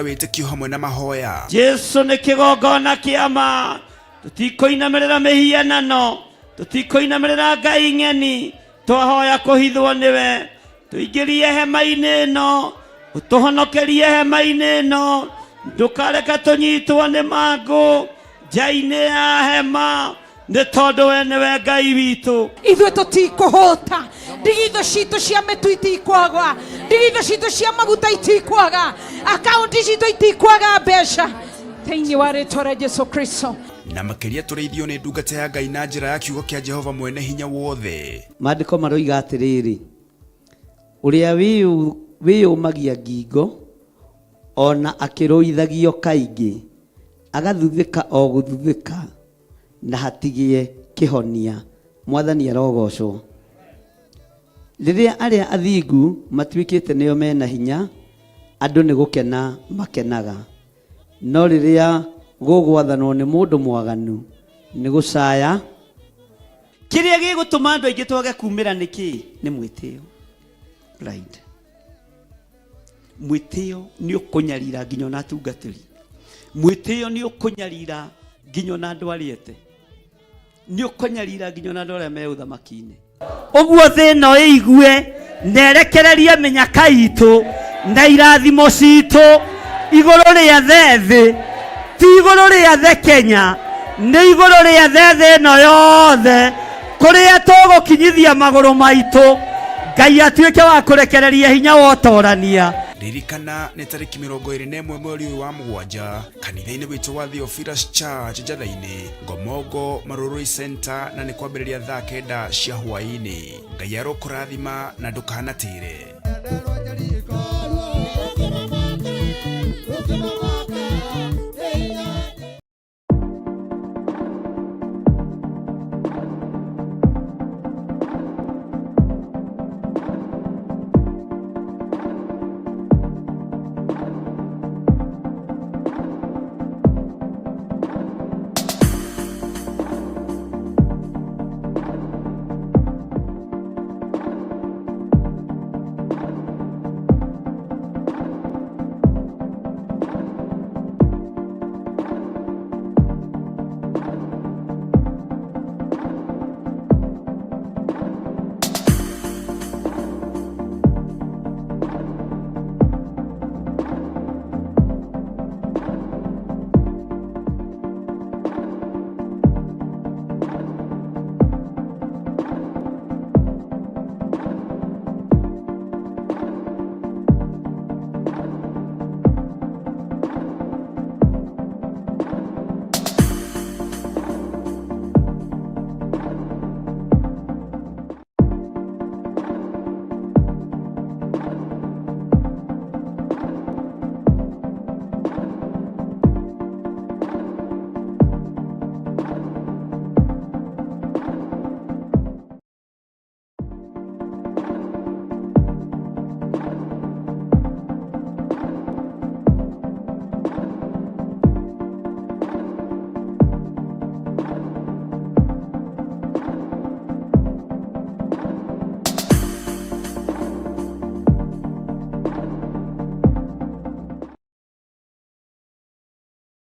wĩtĩkio hamwe na mahoya. Jesu nĩ kĩgongona kĩa ma. Tũtikũinamĩrĩra mĩhianano, tũtikũinamĩrĩra ngai ng'eni, twahoya kũhithwo nĩwe. Tũingĩrie hema-inĩ ĩno, ũtũhonokerie hema-inĩ ĩno, ndũkareke tũnyitwo nĩ mangũ nja-inĩ ya hema, nĩ tondũ we nĩwe Ngai witũ. Ithuĩ tũtikũhũta, ndigithũ citũ cia mĩtu itikwaga, ndigithũ citũ cia maguta itikwaga, akaunti citũ itikwaga mbeca thĩinĩ wa rĩtwa rĩa Jesu Kristo. Na makĩria tũrĩithio nĩ ndungata ya Ngai na njĩra ya kiugo kĩa Jehova mwene hinya wothe. Maandĩko maroiga atĩrĩrĩ, ũrĩa wĩyũmagia ngingo o na akĩrũithagio kaingĩ, agathuthĩka o gũthuthĩka na hatigĩe kĩhonia. Mwathani arogocwo. Rĩrĩa arĩa athingu matuĩkĩte nĩo mena hinya, andũ nĩ gũkena makenaga. No rĩrĩa gũgwathanwo nĩ mũndũ mwaganu, nĩ gũcaya. Kĩrĩa gĩgũtũma andũ aingĩ twage kumĩra nĩ kĩĩ? Nĩ mwĩtĩo. Pride. Mwĩtĩo nĩ ũkũnyarira nginya ona atungatĩri. Mwĩtĩo nĩ ũkũnyarira nginya ona andũ arĩa ete. Nĩ ũkũnyarira nginya ona andũ arĩa me ũthamaki-inĩ. Ũguo thĩ ĩno ĩigue na ĩrekererie mĩnyaka itũ na irathimo citũ igũrũ rĩa thĩ, ti igũrũ rĩa thĩ Kenya, nĩ igũrũ rĩa thĩ ĩno yothe, kũrĩa tũgũkinyithia magũrũ maitũ, Ngai atuĩke wa kũrekereria hinya wa ũtorania. Ririkana nĩ tarĩki 21 mweri ũyũ wa mũgwanja kanitha-inĩ witũ wa Theophilus Church Njatha-inĩ, Ngomongo Marurui Center, na nĩ kwambĩrĩria thaa 9 cia hwaĩ-inĩ. Ngai arokũrathima na ndũkanatĩre.